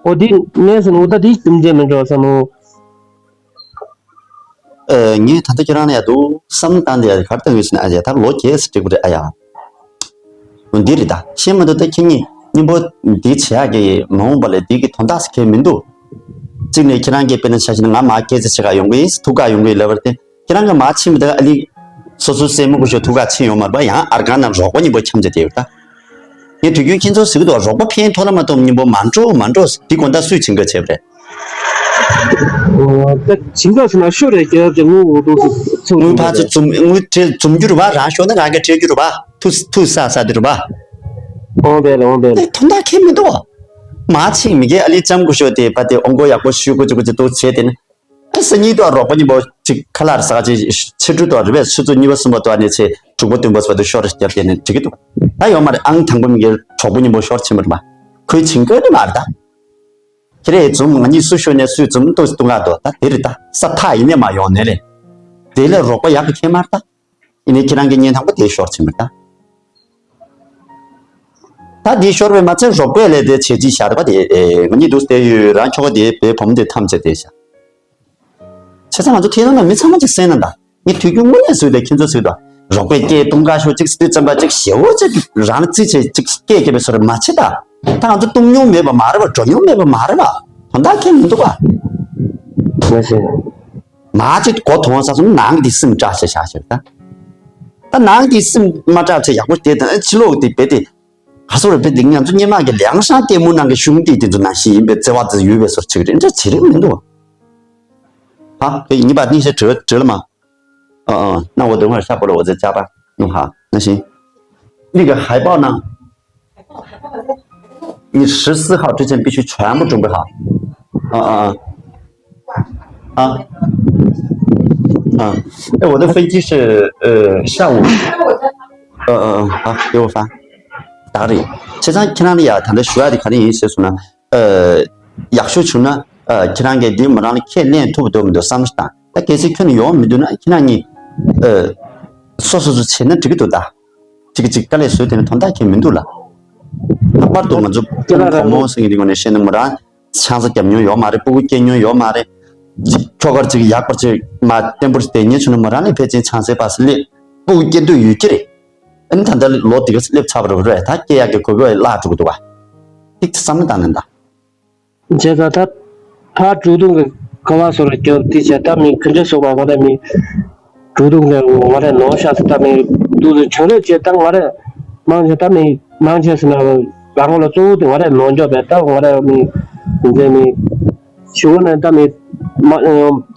འོ་དེ་གནས་སེ་ནོ་ད་དེའི་རྒྱུ་མཚན་མི་འདྲ་བ་བསམ་མོ། ཨ། ངས་ད་ལྟ་ཁྱེད་རང་ལ་ཡ་འདུག་བསམ་བློ་བཏང་སྟེ་ཡ་ག་རེ་བཏང་ཡོད་ཟེར་ན་ཨ་ཅག་ད་ལོ་བརྒྱད་ཙམ་འགྲིག་པ་རེད་ཨ་ཡ། འོ་འདི་རེད་ད་ཤེས་མ་འདུག་ད་ཁྱེད་གཉིས་སྙིང་པོ་འདི་བྱེད་ཡག་གི་མ་འོངས་པ་ལ་འདི་གི་དོན་དག་ཟེར་མཁན་མི་འདུག་གཅིག་ནས་ཁྱེད་རང་གིས་དཔེར་ན་ཆ་བཞག་ན་ང་མར་སྐད་ཆ་བཤད་ག་ཡོང་གི་ཡིན་ཐུག་ག་ཡོང་གི་ཡིན་ལབ་པ་དེ་ཁྱེད་རང་གིས་མར་ཕྱིན་མི་འདུག་ཨ་ལི། སོ་སོའི་སྲས་མོ་ཀུ་ཤོ་ཐུག་ག་ཕྱིན་ཡོང་མ་རེད་པ། ཡང་ཨར་ཁང་ནང་རོགས་པ་གཉིས་པོ་འཁྱམ་བྱས་བསྡད་ཡོད་ད། ངས་དུས་རྒྱུན་ཁྱེད་ཚོ་ཟེར་གི་འདུག་རོགས་པ་ཕན་ཐོགས་ལ་མ་གཏོགས་གཉིས་པོ་མ་འགྲོ་མ་འགྲོ། འདི་དགོང་དག་སུས་བྱིན་ག་བྱས་པ་རེད། ད་བྱིན་ག་ཟེར་ན་ཤོ་རེད་རྒྱབ་ཀྱི་དངུལ་འུ་ཐུག་ཚུགས་དངུལ་ཕར་ཚུར་འཛོམས་དངུལ་སྤྲད་འཛོམས་རྒྱུ་རེད་པ། རང་ཤོར་ན་རང་གིས་སྤྲད་རྒྱུ་རེད་པ། ཐུག་ཐུག་ས་ས་དེ་རེད་པ། འོང་པས་ལ་འོང་པས་ལ། དེ་དོན་དག་ཁྱད་མི་འདུག་མ་ཕྱིན་མི་དགེ་ཨ་ལི་ལྕམ་སྐུ་ཞོགས་དེ་པ་དེ་ཨོང་ཀོ་ཡག་པོ་ཞུ་ཀུ་ཅི་ཀུ་ཅི་འདུག་བྱས་དེ་ནི། ཨ་སང་ཉིན་དུ་རོགས་པ་གཉིས་པོ་ཅིག་ཁ་ལར་ཟ་ཅིག་ཕྱི་དྲོ་དུ་རེ་བས་ཆུ་ཚོད་གཉིས་པ་གསུམ་པ་དུ་ཨ་ནི་ཚེ་དྲུག་པ་བདུན་པ་སོགས་དུ་ཤོར་རྒྱབ་དེ་ནི་འགྲིག་གི་འདུག་ད་ཡོད་མ་རེད། ཨང་དང་པོ་མི་དགེ་གྲོགས་པོ་གཉིས་པོ་ཤོར་ཕྱིན་པ་རེད་པ། ཁོས་བྱིན་དགོས་ནི་མ་རེད་ད། ཁྱེད་རེ་འཛོམས་ང་གཉིས་སུ་ཤོར་ནས་སུས་འཛོམས་ཏོ་ཏུ་ང་དོ་ད་དེ་རེད་ད། ས་ཐག་ཡིན་ནས་མ་ཡོང་ནས་ལས། དེ་ལས་རོགས་པ་ཡག་གི་ཁྱད་མ་རེད་ད། ཡིན་ནའི་ཁྱེད་རང་གི་བརྙན་ཐང་པོ་དེ་ཤོར་ཕྱིན་པ་རེད་ད། ད་འདི་ཤོར་བའི་མ་ཚད་རོགས་པས་ལས་དེ་བྱས་ཅི་བཞག་རེད་པ། དེ་ཨེ་ང་གཉིས་འདུག་བལྟས་ཡོད། རང་ཁྱོ་ག་དེ་བའི་བུ་མོ་དེ་ཐམས་ཅད་དེ་བཞག་བྱས་ཙང་ང་ཚོ་ཐེ་ནོ་ན་མི་ཚང་མ་ཅིག་གསན་ན་ད། ངས་དུས་རྒྱུན་དངོས་གནས་བཟོས་ཏེ་ཁྱེད་ཚོ་བཟོས་ད། རོགས་པས་སྐད་གཏོང་ག་ཤོག་ཅིག་སྤུས་ཙམ་པ་ཅིག་ཞེ་བོ་ཅིག་རང་རྩིས་བྱས་ཅིག་སྐད་སྐྱེ་བའི་སོར་མ་བྱེད་ད། ད་ང་ཚོ་གཏོང་མྱོང་མེད་པ་མ་རེད་པ། འགྲོ་མྱོང་མེད་པ་མ་རེད་པ། དོན་དག་ཁྱད་མི་འདུག་པ། མ་ཤེས། མ་ཅིག་གོ་མཐོང་ས་སོང་ནང་གི་སེམས་སྐྲག་བྱས་བཞག་བྱས་ད། ད་ནང་གི་སེམས་མ་སྐྲག་བྱས་ཡག་པོ་བལྟས་དང་ཕྱི་ལོགས་དེ་བེད་དེ། ག་སོ་རེ་བེད་དེ་ང་ཚོ་སྔོན་མ་གི་ལེའང་ཧྲང་ལྟད་མོ་ནང་གི་གཞུང་དེ་དེ་ཚོ་ནང་བཞིན་ཡིན་པའི་བརྩེ་བ་དེ་ཡོད་པའི་སོར་ཆེ་གི་རེད། འདྲ་བྱེད་རིན་མི་འདུག་ཧ་ཧེ་གཉིས་པ་གཉིས་ཤ་བྲོས་བྲོས་ལ་མ། ཨ་ཨ་那我等会儿下播了，我再加班。弄好，那行。那个海报呢？你十四号之前必须全部准备好。啊啊啊啊啊！哎，我的飞机是呃下午。呃呃呃，好，给我发。打个理，实际上看到你啊，他的需要的肯定也是什么？ ཡག་ཤོས་བྱུང་ན་ཁྱེད་རང་གིས་འདི་མོ་རང་ལ་ཁས་ལེན་ཐུབ་འདུག་མི་འདུག་བསམ་བློ་ཞིག་བཏང་། ད་གལ་སྲིད་ཁྱོན་ནས་ཡོང་མི་འདུག་ན་ཁྱེད་རང་གཉིས་སོ་སོ་སོ་བྱས་ན་འགྲིག་གི་འདུག་ད་ཅིག་ཅིག་དཀའ་ལས་བཟོས་དེ་ནི་དོན་དག་གང་ཡང་མི་འདུག་ལ། ལྷག་པར་དུ་ང་ཚོ་བུ་མོ་ཟེར་མཁན་འདི་ངོ་ནས་བཤད་ན་མོ་རང་ཆང་ས་བརྒྱབ་མྱོང་ཡོད་མ་རེད། སྤུ་གུ་སྐྱེ་མྱོང་ཡོད་མ་རེད། ཅིག་ཁྱོ་གར་ཅིག་ཡག་པར་ཅིག་མ་བརྟན་པོར་བསྡད་མཁན་བྱུང་ན་མོ་རང་ནས་ཕལ་ཆེར་ཆང་སའི་པ་སེ་སླེབས་སྤུ་གུ་སྐྱེ་འདོད་ཡོད་ཀྱི་རེད། ཨ་ནི་ད་ལྟ་ལོ་འདི་ག་སླེབས་ཚར་བ་རེད་པ། ད་སྐྱེ་ཡག་གི་གོ་སྐབས་བརླག་འགྲོ་གི་འདུག་པ། ཏིག་ཙམ་བསམ་བློ་བཏང་ན་ད། བྱས་ཙང་ད་ཕར་འགྲོ་དུས་ཀྱི་ག་བ་སོར་རྒྱབ་དེ་བྱས་ད་མི་ག་འདྲ་སོང་བ་ང་རང་མི་འགྲོ་དུས་ཀྱི་ང་རང་ནོར་ཤག་ཟེར། ད་མི་འདུག་ཟེར་བྱུང་རེད་བྱས། ད་ང་རང་མང་ཆེ་ད་མི་མང་ཆེ་ཟེར་ན་རང་ལ་གཙོ་བོ་དེ་ང་རང་ནོར་འཇོག་པས། ད་ང་རང་མི་འདི་མི་ཞུ་བ་ན་ད་མི་མ་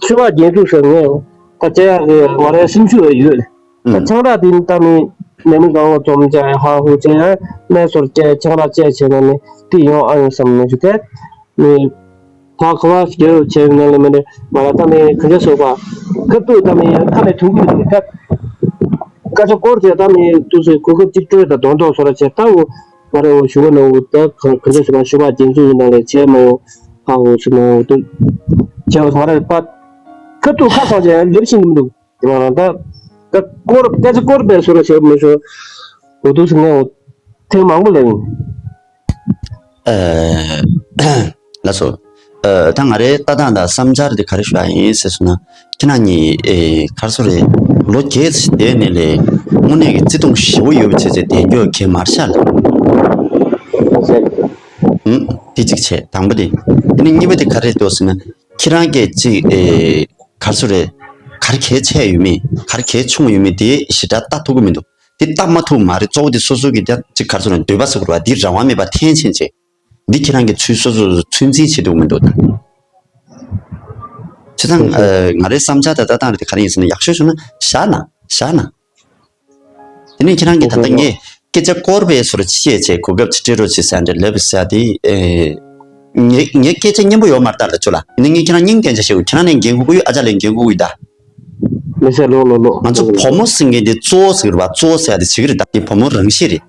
ཆུ་བ་རྒྱན་དུ་ཟེར་ངས་ད་བྱས་ཡག་གི་ང་རང་སེམས་ཤུགས་ཡོད། ད་ཆང་རག་དེ་ད་མི་ནས་མི་གང་བ་འཛོམས་བྱས་ཧ་ཧུ་བྱས་གནས་སོར་བཅས་ཆང་རག་བཅས་བྱས་ན་ནི་དེ་ཡོང་ཨ་ཡོང་བསམ་ནས་ཞུ་ཐལ། ནི་ད་ག་བ་སྐྱེ་བོ་བྱས་ནས་ལ་མི་འདྲ་ང་ལ་ད་མི་ག་འདྲ་སོགས་པ་སྐབས་དུ་ད་མི་ཁ་ནས་ཐུག་གི་འདུག་ད་སྐད་ཆ་སྐོར་བྱས་ད་མི་དུས་སུ་གོ་སྐབས་གཅིག་སྤྲོད་ད་གདོང་ཐོག་སོ་ར་བྱས་ད་འོ་ང་རེ་འོ་ཞུ་བ་ནོ་འོ་ད་ག་འདྲ་སོགས་པ་ཞུ་བ་རྒྱན་ཚུགས་ཡིན་ན་ལས་བྱས་མ་འོ་ཧ་འོ་ཞུ་མ་འོ་དུ་བྱས་འོ་ང་རེ་པ་སྐབས་དུ་ཁ་སང་བྱས་ལེབ་ཤིང་འདུག་ང་རང་ད་ད་སྐོར་སྐད་ཆ་སྐོར་པའི་བཟོ་འདྲ་བྱེད་མི་ཤོར། འོ་འདུག་སེ་ངས་འོ་ཐེངས་མང་པོ་ལབ་ཡིན། ཨ། ལགས་སོ། ཨ། ད་ང་རའི་ལྟ་སྟངས་དང་བསམ་འཆར་དེ་ག་རེ་ཞུ་ཡ་ཡིན་ཟེར་སོང་ན། ཁྱེད་རང་གཉིས་ཨེ་ག་རེ་ཟེར་རེད། ལོ་བརྒྱད་ཙམ་བསྡད་ནས་ལས་དངོས་གནས་ཀྱི་བརྩེ་དུང་ཞེ་པོ་ཡོད་པ་བྱས་བྱས་བསྡད་རྒྱུ་གལ་མར་ཤག་ལ། ཨུམ། དེ་གཅིག་བྱས། དང་པོ་དེ། དེ་ནས་གཉིས་པ་དེ་ག་རེ་འདུག་ཟེར་ན། ཁྱེད་རང་གིས་ཅིག་ཨེ་ག་རེ་ཟེར་རེད། ག་རེ་གལ་ཆེ་ཡོད་མེད། ག་རེ་གལ་ཆུང་ཡོད་མེད་དེ་ཞེ་དྲག་ལྟ་ཐུབ་ཀྱི་མི་འདུག་དེ་ལྟ་མ་ཐུབ་མ་རེད། གཙོ་བོ་དེ་སོ་སོ་གི་དེ་ཅིག་ག་རེ་ཟེར་རེད། འདོད་པ་ཟེར་དགོས་རེད་པ། དེ་རང་དབང་མེད་པ་འཐེན་ཕྱིན་བྱས། འདི་ཁྱེད་རང་གི་ཚུལ་སོ་སོ་སོ་ཚོད་འཛིན་བྱེད་ཐུབ་ཀྱི་མི་འདུག་ད། བྱས་ཙང་ཨ་ང་རའི་བསམ་འཆར་དང་ལྟ་སྟངས་རེད་དེ་ག་རེ་ཡིན་ཟེར་ན། ཡག་ཤོས་བྱུང་ན་བཞག་ན་བཞག་ན། དེ་ནས་ཁྱེད་རང་གིས་ད་ལྟ་ངས་སྐད་ཆ་སྐོར་པའི་སོར་ཅི་བྱས་བྱས་གོ་སྐབས་ཅི་སྤྲད་རོགས་བྱེད་ཟེར་འདྲ་ལབ་ཟེར་དེ། ཨེ། ངས་ངས་སྐད་ཆ་སྙན་པོ་ཡོད་མ་རེད་ད་ལ་ཅོ་ལ། ནི་ངས་ཁྱེད་རང་སྙིང་གཏམ་ཅིག་བཤད་གོ། ཁྱེད་རང་ནས་འགན་འཁུར་གི་ཡོད། ཨ་ཅག་ལས་འགན་འཁུར་གི་ཡོད་ད། མི་ཟེར་ལོ་ལོ་ལོ། ང་ཚོ་བུ་མོ་ཟེར་མཁན་དེ་གཙོ་བོ་ཟེར་གི་རེད་པ། གཙོ་བོ་ཟེར་ཡ་དེ་བྱེད་ཀྱི་རེད་ད། དེ་བུ་མོ་རང་བཞིན་རེད།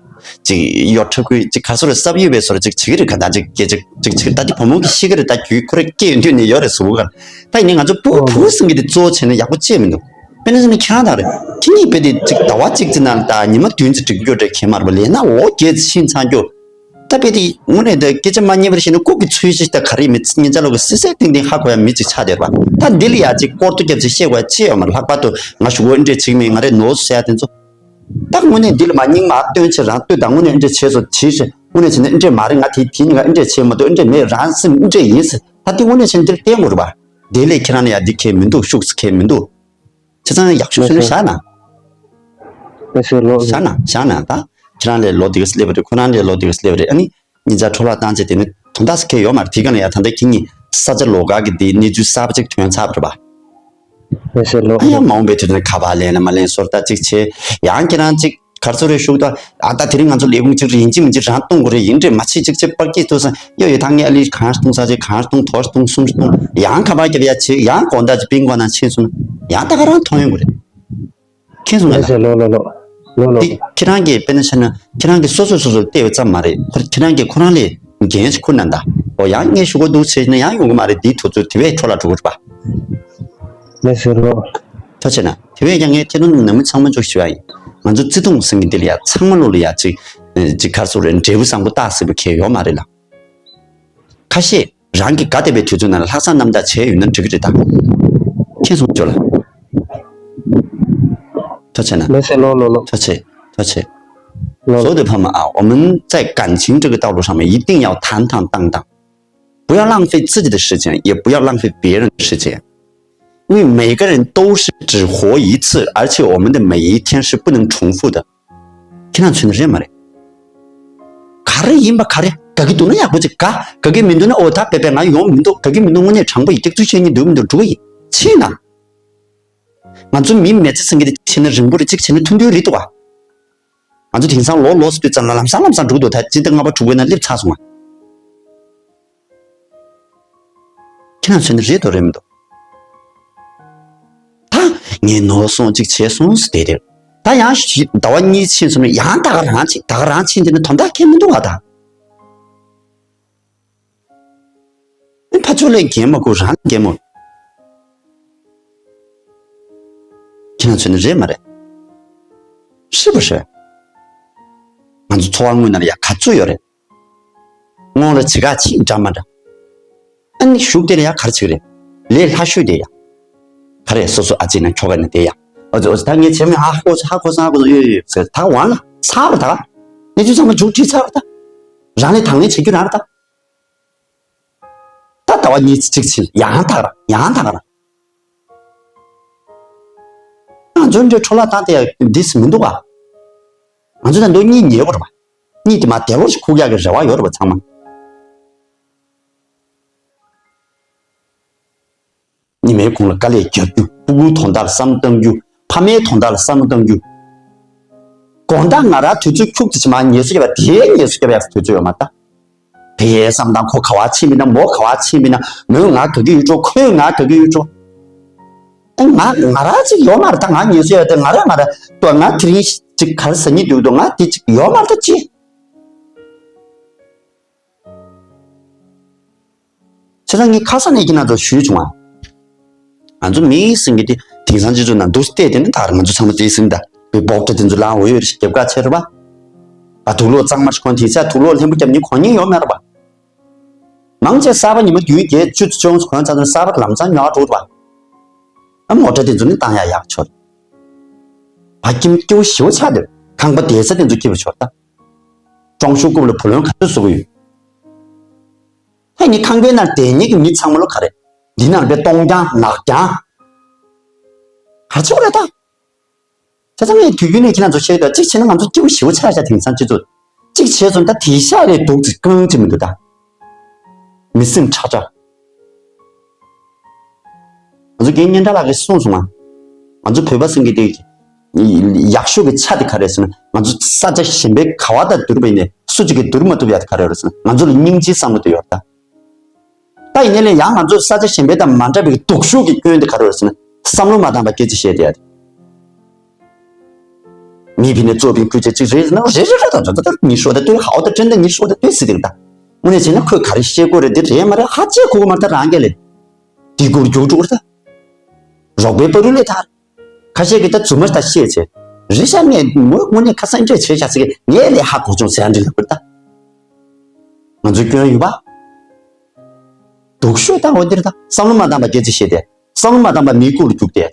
ཅིག་གཡོ་ཁྲབ་ཁུལ་ཅིག་ག་སོ་རེད། སྲབ་ཡོད་པའི་སོ་རེད། ཅིག་བྱེད་ཀྱི་རེད། ག་ད་ཅིག་སྐད་ཅིག་ཅིག་བྱེད་ཀྱི་རེད་ད། དེ་བུ་མོ་གི་ཤེས་ཀྱི་རེད་ད། རྒྱུས་ཁོ་རེ་སྐྱེས་ཡོང་དུས་ནས་ཡོད་རེད་ཟེར་གི་རེད། ད་ཡིན་ནའི་ང་ཚོ་སྤུ་གུ་བུ་ཟེར་མཁན་དེ་གཙོ་བོ་བྱས་ན་ཡག་པོ་ཅིག་མི་འདུག་དཔེར་ན་ཟེར་ན་ཁྱེད་རང་དང་རེད། ཁྱེད་གཉིས་རྦད་དེ་ཅིག་ཟླ་བ་གཅིག་ཙམ་ནང་ལ་ད་ཉི་མ་བདུན་ཙམ་འགྲིག་རྒྱུ་རེད། ཁྱད་མ་རེད་པ། ལས་ན་ལོ་བརྒྱད་ཙམ་ཕྱིན་ཚར་རྒྱུ། ད་དཔེ་དེ་དངོས་གནས་ད་སྐད་ཆ་མ་སྙན་པར་བཤད་ན་ལྐུགས་ཀྱི་ཚུལ་ཞིག་ད་ག་རེ་མི་སྙན་ཆ་ལོག་གི་སི་སི་ཏིང་ཏིང་ཧ་གོ་ཡ་མི་ཅིག་ཆགས་བསྡད་པ། ད་འདི་ལ་ཡ་ཅིག་སྐོར་ཐུག་རྒྱབ་ཅིག་བཤད་དགོས་ཡ་ཅི་ཡོད་མ་རེད། ལྷག་པར་དུ་ང་ཞུ་གོ་འདི་འདྲས་བྱེད་ཀྱི་མེད། ང་རེ་ནོར་ཟེར་ཡ་དེ་ཚོ། ད་དངོས་གནས་འདི་ལ་མ་སྙིང་མ་སྟོན་བྱེད་རང་ལྟོས་དང་། དངོས་གནས་འདི་འདྲས་བྱས་སོ་བྱེད་ཞེས་དངོས་གནས་བྱས་ན་འདི་འདྲས་མ་རེད། ང་དེ་དེ་ནི་ང་འདི་འདྲས་བྱས་མ་གཏོགས་འདི་འདྲས་མེད། རང་སེམས་འདི་འདྲས་ཡིན་ཟེར། ད་དེ་དངོས་གནས་བྱས་ན་འདིར་བསྟན་དགོས་རེད་པ། དེ་ལས་ཁྱེད་རང་ལ་ཡ་འདི་གལ་མི་འདུག་ཤུགས་གལ་མི་འདུག་བྱས་ཙང་ཡག་ཤོས་ཚུལ་ནི་བཞག་ན། ཁ་ཤས་ལོ་བཞག་ན་བཞག་ན་ད་ཁྱེད་རང་ལས་ལོ་འདི་ག་སླེབས་པ་རེད། ཁོ་རང་ལས་ལོ་འདི་ག་སླེབས་པ་རེད། ཨ་ནི་གཉིས་ཆ་འཕྲོ་བརླག་བཏང་བྱས་དེ་ནི་དོན་དག་ཟེར་མཁན་ཡོད་མ་རེད། དེ་ག་ལ་ཡ་ད་ལྟ་ཁྱེད་གཉིས་ས་ཆ་ལོགས་ཀ་གི་འདི་གནས་ཚུལ་གསར་པ་ཅིག་ཐོན་ཚར་བ་རེད་པ། ཁ་ཤས་ལོ་ཨ་ཡ་མ་འོངས་པའི་དུས་ཚོད་ཁ་པར་ལེན་ན་མ་ལེན་བཟོ་ལྟ་ཅིག་བྱས། ཡང་ཁྱེད་རང་ཅིག་ག་རེ་ཟེར་རེད་ཞུ་ད། ཨ་ད་དེ་རིང་ང་ཚོ་ལས་ཁུངས་ཅིག་རེད། ཡིན་གཅིག་མིན་གཅིག་རང་གཏོང་དགོས་རེད། ཡིན་རེད་མ་བྱེད་ཅིག་བྱེད་པར་སྐྱིད་ཐུབ་སོང་། ཡོ་ཡོ་ད་ངས་ཨ་ལི་གང་གཏོང་ས་ཅིག་གང་གཏོང་དོར་གཏོང་གསུམ་གཏོང་ཡང་ཁ་པར་རྒྱབ་ཡ་བྱེད། ཡང་དགོང་དག་ཅིག་པིང་གོང་ནང་ཕྱིན་སོང་ན་ཡང་ད་ག་རང་མཐོང་ཡོང་གི་རེད། མཁྱེན་སོང་ངས་ལ། ལགས་སེ་ལོ་ལོ་ལོ། ལོ་ལོ། འདི་ཁྱེད་རང་གིས་དཔེར་ན་བཤད་ན་ཁྱེད་རང་གིས་སོ་སོས་སོ་སོར་བལྟས་པ་ཙམ་མ་རེད། ཁོ་ཁྱེད་རང་གིས་ཁོ་རང་ལས་འགན་ཞིག་འཁུར་ན་ད། འོ་ཡང་ངས་ཞུ་གོ་འདུག་བྱས་ན་ཡང་ཡོང་གི་མ་རེད། འདིའི་དུས་ཚོད་དེ་བས་འཕྲོ་བརླག་འགྲོ་གི་རེད་པ། ལགས་སེ་ལོ། ཐུགས་རྗེ་ཆེ་གནང་། དེ་བས་ཀྱང་ངས་ཁྱེད་རང་ནང་མི་ཚང་མ་འཇོག་ཞུ་ཡ་ཡིན། ང་ཚོ་བརྩེ་དུང་ཟེར་མཁན་འདི་ལ་ཡ་ཚང་མ་ལོ་ལ་ཡ་ཅིག་ཅིག་ག་རེ་ཟེར་རེད། འབྲས་བུ་བཟང་པོ་རྟགས་གསལ་པོ་ཁེལ་ཡོད་མ་རེད་ལ། ཁ་ཤས་རང་གི་དགའ་བདེ་བའི་དུས་ཚོད་ནང་ལ་ལྷག་བསམ་རྣམ་དག་བྱས་ཡོད་ན་འགྲིག་གི་རེད་ད། མཁྱེན་སོང་ཅོ་ལ། ཐུགས་རྗེ་ཆེ་གནང་། ལགས་སེ་ལོ་ལོ་ལོ། ཐུགས་རྗེ་ཆེ། ཐུགས་རྗེ་ཆེ། ལོ། 所有的朋友们啊，我们在感情这个道路上面一定要坦坦荡荡，不要浪费自己的时间，也不要浪费别人的时间，因为每个人都是只活一次，而且我们的每一天是不能重复的。 ཁྱེད་རང་ཚོས་ནི་རེད་མ་རེད། ག་རེ་ཡིན་པ་ག་རེ་དགའ་གི་འདུག་ན་ཡག་པོ་ཅིག་དགའ། དགའ་གི་མི་འདུག་ན་ཨོ་ད་པེ་པེ་ང་ཡོང་མི་འདུག་དགའ་གི་མི་འདུག་དངོས་གནས་དྲང་པོ་ཡིན། སྐྱག་རྫུན་བཤད་སྙིང་འདོད་མི་འདུག་འགྲོ་གི་ཡིན། ཕྱིན་ན། ང་ཚོ་མི་མི་ཚེ་ཟེར་མཁན་དེ་ཕྱིན་ན་རིང་པོ་རེད། གཅིག་བྱས་ན་ཐུང་ཐུང་རེད་འདུག་ག་ང་ཚོ་དེང་སང་ལོ་ལོ་སུ་དུས་ཙམ་ལ་ལམ་སང་ལམ་སང་འགྲོ་གི་འདུག་ད་སྤྱི་ཟླ་ལྔ་པ་དྲུག་པའི་ནང་སླེབས་ཚར་སོང་ང་། ཁྱེད་རང་ཚོས་ནི་རེད་དོ་རེད་མི་འདུག་ད་ངས་ནོར་སོང་གཅིག་བྱས་སོང་ཟེར་དེ་རེད། ད་ཡང་ཞི་ཟླ་བ་གཉིས་ཕྱིན་སོང་ན་ཡང་ད་ག་རང་ཕྱིན་ད་ག་རང་ཕྱིན་དེ་ནི་དོན་དག་ཁྱད་མི་འདུག་བ་ད། ཨེ་ཕ་ཚོ་ལས་འགན་མ་དགོས་རང་ལས་འགན་མོ། ཁྱེད་རང་ཚོས་ནི་རེད་མ་རེད། ཧྲིལ་པོ་ཧྲིལ། ང་ཚོ་འཚོ་བ་དངོས་ནང་ལ་ཡ་ག་ཚོད་ཡོད་རེད། སྔོན་ལ་བྱེད་ག་ཅིག་འདྲ་མ་འདྲ། ཨ་ནི་གཞུག་དེ་ལ་ཡ་ག་རེ་བྱེད་ཀྱི་རེད། ལས་སླ་ཤོས་དེ་ཡ། ག་རེ་སོ་སོ་ཨ་ཅེ་ན་ཁྱོ་ག་ན་དེ་ཡ། ཨོ་ཙི་ཨོ་ཙི་ད་ངས་བྱས་མེད་ཧ་གོ་སོང་ཧ་གོ་སོང་ཧ་གོ་སོང་ཡོད་ཡོད་ཟེར་ད་ཝང་ལ་ཚར་བ་ད། གནས་ཚུལ་ཚང་མ་མཇུག་སྒྲིལ་ཚར་བ་ད། རང་ལས་དང་ལེན་བྱེད་རྒྱུ་རང་རེད་ད། ད་ཟླ་བ་གཉིས་གཅིག་ཕྱིན་ཡང་ད་ག་ར་ཡང་ད་ག་ར། ང་ཚོ་འདྲའི་འཕྲོ་བརླག་བཏང་སྟེ་འདི་སུ་མི་འདུག་ག་ང་ཚོ་ད་མདོ་གཉིས་ཉལ་བ་རེད་པ། གཉིས་དེ་མ་དལ་བོར་ཞིག་ཁུག་ཡག་གི་རེ་བ་ཡོད་རེད་པ་ཚང་མ། ཉི་མའི་གུང་ལ་དཀའ་ལས་རྒྱག་རྒྱུ། སྤུ་གུའི་དོན་དག་ལ་བསམ་བློ་གཏང་རྒྱུ། ཕ་མའི་དོན་དག་ལ་བསམ་བློ་གཏང་རྒྱུ། དགོང་དག་ང་རང་དུས་ཚོད་ཁྱུག་ཙམ་ཞིག་མར་ངལ་གསོ་རྒྱབ་པ་དེའི་ངལ་གསོ་རྒྱབ་ཡག་དུས་ཚོད་ཡོད་མ་རེད་ད། དེའི་བསམ་སྟངས་ཁོ་ག་བ་ཕྱིན་པ་ཡིན་ན་མོ་ག་བ་ཕྱིན་པ་ཡིན་ན་མོས་ང་དགའ་གི་ཡོད་འགྲོ་ཁོས་ང་དགའ་གི་ཡོད་འགྲོ། ཨ་ང་ང་རང་ཅིག་ཡོད་མ་རེད་ད། ང་ངལ་གསོ་ཡོད་དེ་ང་རང་ང་རང་ཏོ་ང་དེ་རིང་ཅིག་ག་རེ་ཟ་སྙིང་འདོད་འདུག་ང་དེ་ཅིག་ཡོད་མ་རེད་ད་ཅི། བྱས་ཙང་ངས་ཁ་སང་ནས་ཁྱེད་རང་ཚོར་ཞུས་བྱུང་བ། ང་ཚོ་མི་ཟེར་མཁན་དེ་དེང་སང་སྤྱི་ཚོགས་ནང་འདུག་སྟེ་དེ་ནི་ད་ང་ཚོ་ཚང་མ་དེ་ཟིན་ད་བི་བོག་ཏྲ་དེ་ཚོ་ལའང་འོས་འོས་རྒྱབ་ཁ་ཆེ་རེད་པ། ཨ་དུག་ལོག་གཙང་མ་ཞིག་གོན་དེང་སང་དུག་ལོག་ལྷན་པོ་རྒྱབ་མཁན་གོན་མཁན་ཡོད་མ་རེད་པ། མང་ཆེ་གསར་པ་ཉི་མ་བདུན་བརྒྱད་བཅུ་བཅོ་ལྔ་གོན་ཚར་ཚར་གསར་པ་ལམ་སང་ཉོ་བ་འགྲོ་རེད་པ། ཨ་མོ་ཊ་དེ་ཚོ་ནི་བཏང་ཡག་ཡག་ཆོག་ཕ་ཁྱིམ་སྐྱིད་པོ་ཞེ་པོ་ཆགས་འདུག་ཁང་པ་བསྡད་ས་དེ་ཚོ་སྐྱིད་པོ་ཆོག་ད། ཀྲོང་ཞུ་རྐུབ་ལ་བུ་ལོན་ག་ཚོད་བཟོ་གི་ཡོད། ཧེ་ནི་ཁང་པའི་ནང་བསྡད་མཁན་གྱི་མི་ཚང་མ་ལོ་ག་རེ། འདི་ནང་པའི་སྟོང་རྐྱང་ནག་རྐྱང་། ག་ཚོད་རེད་ད། བྱས་ཙང་ངས་དུས་རྒྱུན་ནས་ཁྱེད་རང་ཚོ་བཤད་ཡོད་ད། གཅིག་བྱས་ན་ང་ཚོ་སྐྱིད་པོ་ཞེ་པོ་ཆགས་ཤག་དེང་སང་སྤྱི་ཚོགས། གཅིག་བྱས་སོང་ད་དེ་ཤ་རེ་སྡུག་ཅིག་རྐང་ཅིག་མི་འདུག་ད། མི་སེམས་ཁྲག་ཁྲག་ང་ཚོ་རྒན་སྙན་གྲགས་ལགས་ཀྱིས་གསུངས་སོང་ང་། ང་ཚོ་བོད་པ་ཟེར་མཁན་དེ་ཡག་ཤོས་ཀྱི་ཆ་དེ་ག་རེ་ཟེར་ན་ང་ཚོ་ས་ཆ་གཞན་པའི་ག་བ་དང་བསྡུར་བ་ཡིན་ནའི་སུ་གཅིག་གིས་བསྡུར་མ་ཐུབ་ཡག་དེ་ག་རེ་རེད་ཟེར་ན་ང་ཚོ་ལ་སྙིང་རྗེའི་བསམ་བློ་དེ་ཡོད་ད། ད་ཡིན་ནའི་ལས་ཡང་ང་ཚོ་ས་ཆ་གཞན་པའི་དང་མ་འདྲ་བའི་སྡུག་ཤོས་ཀྱི་སྐྱོན་དེ་ག་རེ་རེད་ཟེར་ན་བསམ་བློ་མ་བཏང་བ་སྐད་ཆ་བཤད་བསྡད་ཡག་དེ། མི་ཕི་ནས་གཙོ་ཕིང་ཕུལ་ཆེ་གཅིག་རེད་ཟེར་ན་རེད་རེད་རེད་ད་ད་ད་ཉི་ཤོ་ད་ལྟོས་ཧའོ་ད་ཁྲེན་ད་ཉི་ཤོ་ད་ལྟོས་སི་དེ་ད། དངོས་གནས་བྱས་ན་ཁོས་ག་རེ་བཤད་དགོས་རེད་འདི་རེད་མ་རེད་ཧ་ཅང་གོ་གི་མ་རེད་ད་རང་སྐད་ལས། འདི་སྐོར་རྒྱུགས་འགྲོ་གི་རེད་ད། རོགས་པའི་བར་རུ་ལས་ཐར། ཁ་ཤས་ཀྱིས་ད་རྫུན་མ་ད་བཤད་བྱས། རེད་ཤག་ངས་མོ་དངོས་གནས་ཁ་སང་འདྲ་བྱས་ཤག་ཟེར་གི་ངས་ལས་ཧ་གོ་བྱུང་ཟེར་ཡ་འདྲ་ལབ་གི་རེད་ད། ང་ཚོའི་སྐྱོན་ཡོད་པ། སྡུག་ཤོས་ད་འོ་འདིར་ད་བསམ་བློ་མ་བཏང་པ་སྐད་ཆ་བཤད་དེ་བསམ་བློ་མ་བཏང་པ་མི་རྐུ་རུ་རྒྱུག་དེ།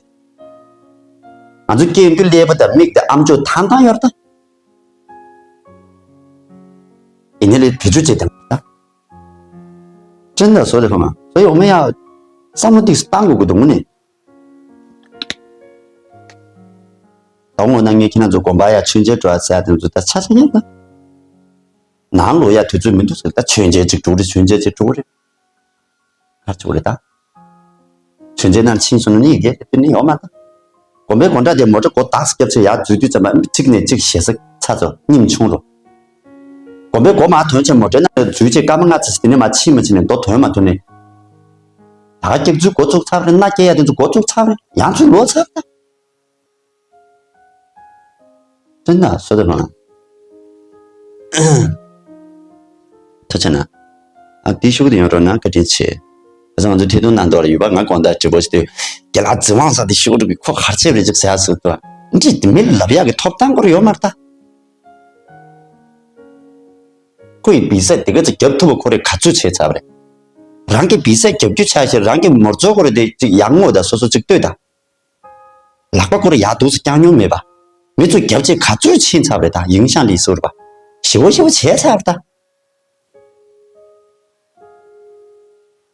ང་ཚོ་སྐྱེ་རྒྱུ་ཀླད་པ་དང་མིག་དང་ཨམ་ཅོག་ཐང་ཐང་ཡོད་རེད་ད། ཡིན་ནའི་ལས་བེད་སྤྱོད་བྱེད་དེ་མ་རེད་ད། ཅན་ད་བཟོ་དེ་ཕ་མ་བཟོ་ཡོང་མེད་ཡ། བསམ་བློ་ཏིག་བཏང་དགོས་ཀྱི་འདུག་དངོས་གནས། དོ་དངོས་གནང་མཁན་ཁྱེད་རང་ཚོ་དགོན་པ་ཡ་མཆོད་མཇལ་འགྲོ་ཡ་ཟེར་ཡ་དེ་ཚོ་ད་ཆ་ཆ་ཡིན་ན། ནང་ལོགས་ཡ་དུས་ཚོད་མི་འདུག་ཟེར། ད་མཆོད་མཇལ་ཅིག་འགྲོ་རེད། མཆོད་མཇལ་ཅིག་འགྲོ་རེད། ག་རེ་བྱེད་དགོས་རེད་ད། མཆོད་མཇལ་ནང་ཕྱིན་སོང་ན་ནི་ཡི་གེ་དེ་ནི་ཡོད་མ་རེད་ད། དགོན་པའི་སྒོ་འགྲམ་དེ་མོ་ཊ་སྒོ་ཏོག་ཙམ་བརྒྱབ་བྱས་ཡར་འཛུལ་དུས་ཙམ་པ་གཅིག་ནས་གཅིག་ཞེ་ས་ཚ་ཚོ་གཉིད་ཆུང་རུ། དགོན་པའི་སྒོ་མར་ཐོན་བྱས་མོ་ཊའི་ནང་འཛུལ་བྱས་སྐར་མ་ལྔ་ཙམ་ཞིག་དེ་ནས་མར་ཕྱིན་མ་ཕྱིན་ནས་མདོ་ཐོན་མ་ཐོན་ནས། ད་ག་སྐྱག་རྫུན་འགོ་བཙུགས་ཚར་རེད། མནའ་སྐྱེལ་ཡ་དེ་ཚོ་འགོ་བཙུགས་ཚར་རེད། ཡང་ཚུར་ལོག་ཚར་རེད་ད། དྲན་ན་སོ་དེ་མ། ཐུགས་རྗེ་གནང་། ཨ་དེ་ཤུགས་དེ་ཡོང་རོགས་གནང་། བཀའ་དྲིན་ཆེ། ཁ་སང་ང་ཚོ་ཐད་གཏོང་གནང་འདུག་ལ་ཡོད་པ། ང་དགོང་དག་དྲི་བ་ཞིག་དུས་རྒན་ལགས་རྫི་དབང་ཟེར་དེ་ཤུགས་རུ་གི་ཁོ་གར་ཆེ་རེ་ཅིག་ཟེར་ཡ་ཟེར་དུས། འདི་མི་ལབ་ཡག་གི་ཐོབ་ཐང་སྐོར་ཡོད་མ་རེད་ད། ཁོ་ཡི་བི་ས་དེ་ག་ཚོད་རྒྱབ་ཐུབ་པ་ཁོ་རེ་ག་ཚོད་བྱས་ཚར་བ་རེད། རང་གི་བི་ས་རྒྱབ་རྒྱུ་ཆ་ཞིག་རང་གི་མོར་ཚོ་ཁོ་རེ་དེ་ཅིག་ཡག་ངོ་ད་སོ་སོ་ཅིག་ལྟོས་ད། ལག་པ་ཁོ་རེ་ཡག་འདུག་སེ་བརྐྱངས་མྱོང་མེད་པ། མི་ཚོ་རྒྱབ་ཆེ་ག་ཚོད་ཕྱིན་ཚར་བ་རེད་ད། ཡིང་ཤང་ལི་ཟུར་པ། ཞི་བོ་ཞི་བོ་བྱས་ཚར་བ་རེད་ད།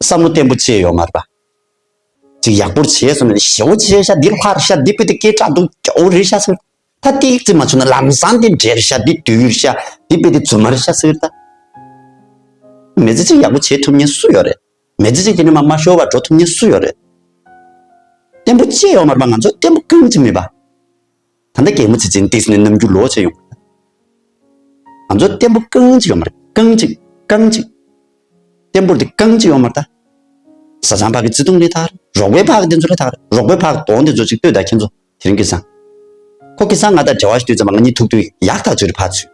བསམ་བློ་བརྟན་པོ་ཅི་ཡོད་མ་རེད་པ། ཅིག་ཡག་པོར་བྱས་སོང་ན་ཞེ་བོ་བྱས་ཤག་འདི་ལྷ་རེད་ཤག་འདི་དཔེ་དེ་སྐད་གྲགས་འདུག་ཀྱོ་རེད་ཤག་ཟེར། ད་ཏིག་ཙི་མ་བྱུང་ན་ལམ་སང་འདི་འདྲེ་རེད་ཤག་འདི་བདུད་རེད་ཤག་འདི་དཔེ་དེ་རྫུན་མ་རེད་ཤག་ཟེར་ད། མི་ཚེ་གཅིག་ཡག་པོ་བྱེད་ཐུབ་མཁན་སུ་ཡོད་རེད། མི་ཚེ་གཅིག་དེ་ནས་མ་མ་ཤོར་བར་འགྲོ་ཐུབ་མཁན་སུ་ཡོད་རེད། བརྟན་པོ་ཅི་ཡོད་མ་རེད་པ། ང་ཚོ་བརྟན་པོ་རྐང་གཅིག་མེད་པ། ད་ལྟ་གད་མོ་ཚིག་ཅིག་ཏིག་ཙི་ནས་ནམ་རྒྱུན་ལོག་བྱས་ཡོང་། ང་ཚོ་བརྟན་པོ་རྐང་གཅིག་ཡོད་མ་རེད། རྐང་གཅིག་རྐང་གཅིག་བརྟན་པོ་དེ་རྐང་གཅིག་ཡོད་མ་རེད་ད། བཟའ་ཚང་ཕ་གི་བརྩེ་དུང་ལས་ཐག་རེད། རོགས་པའི་ཕ་གི་དེ་ཚོ་ལས་ཐག་རེད། རོགས་པའི་ཕ་གི་གདོང་དེ་ཚོ་ཅིག་ལྟོས་ད་ཁྱེད་ཚོ། དེ་རིང་ཁ་སང་། ཁོ་ཁ་སང་ང་དང་འབྲེལ་བ་ཞིག་དུས་ཙམ་པ་ང་གཉིས་ཐུག་དུས་ཡག་ཐག་ཆོད་རེད་ཕར་ཚུར།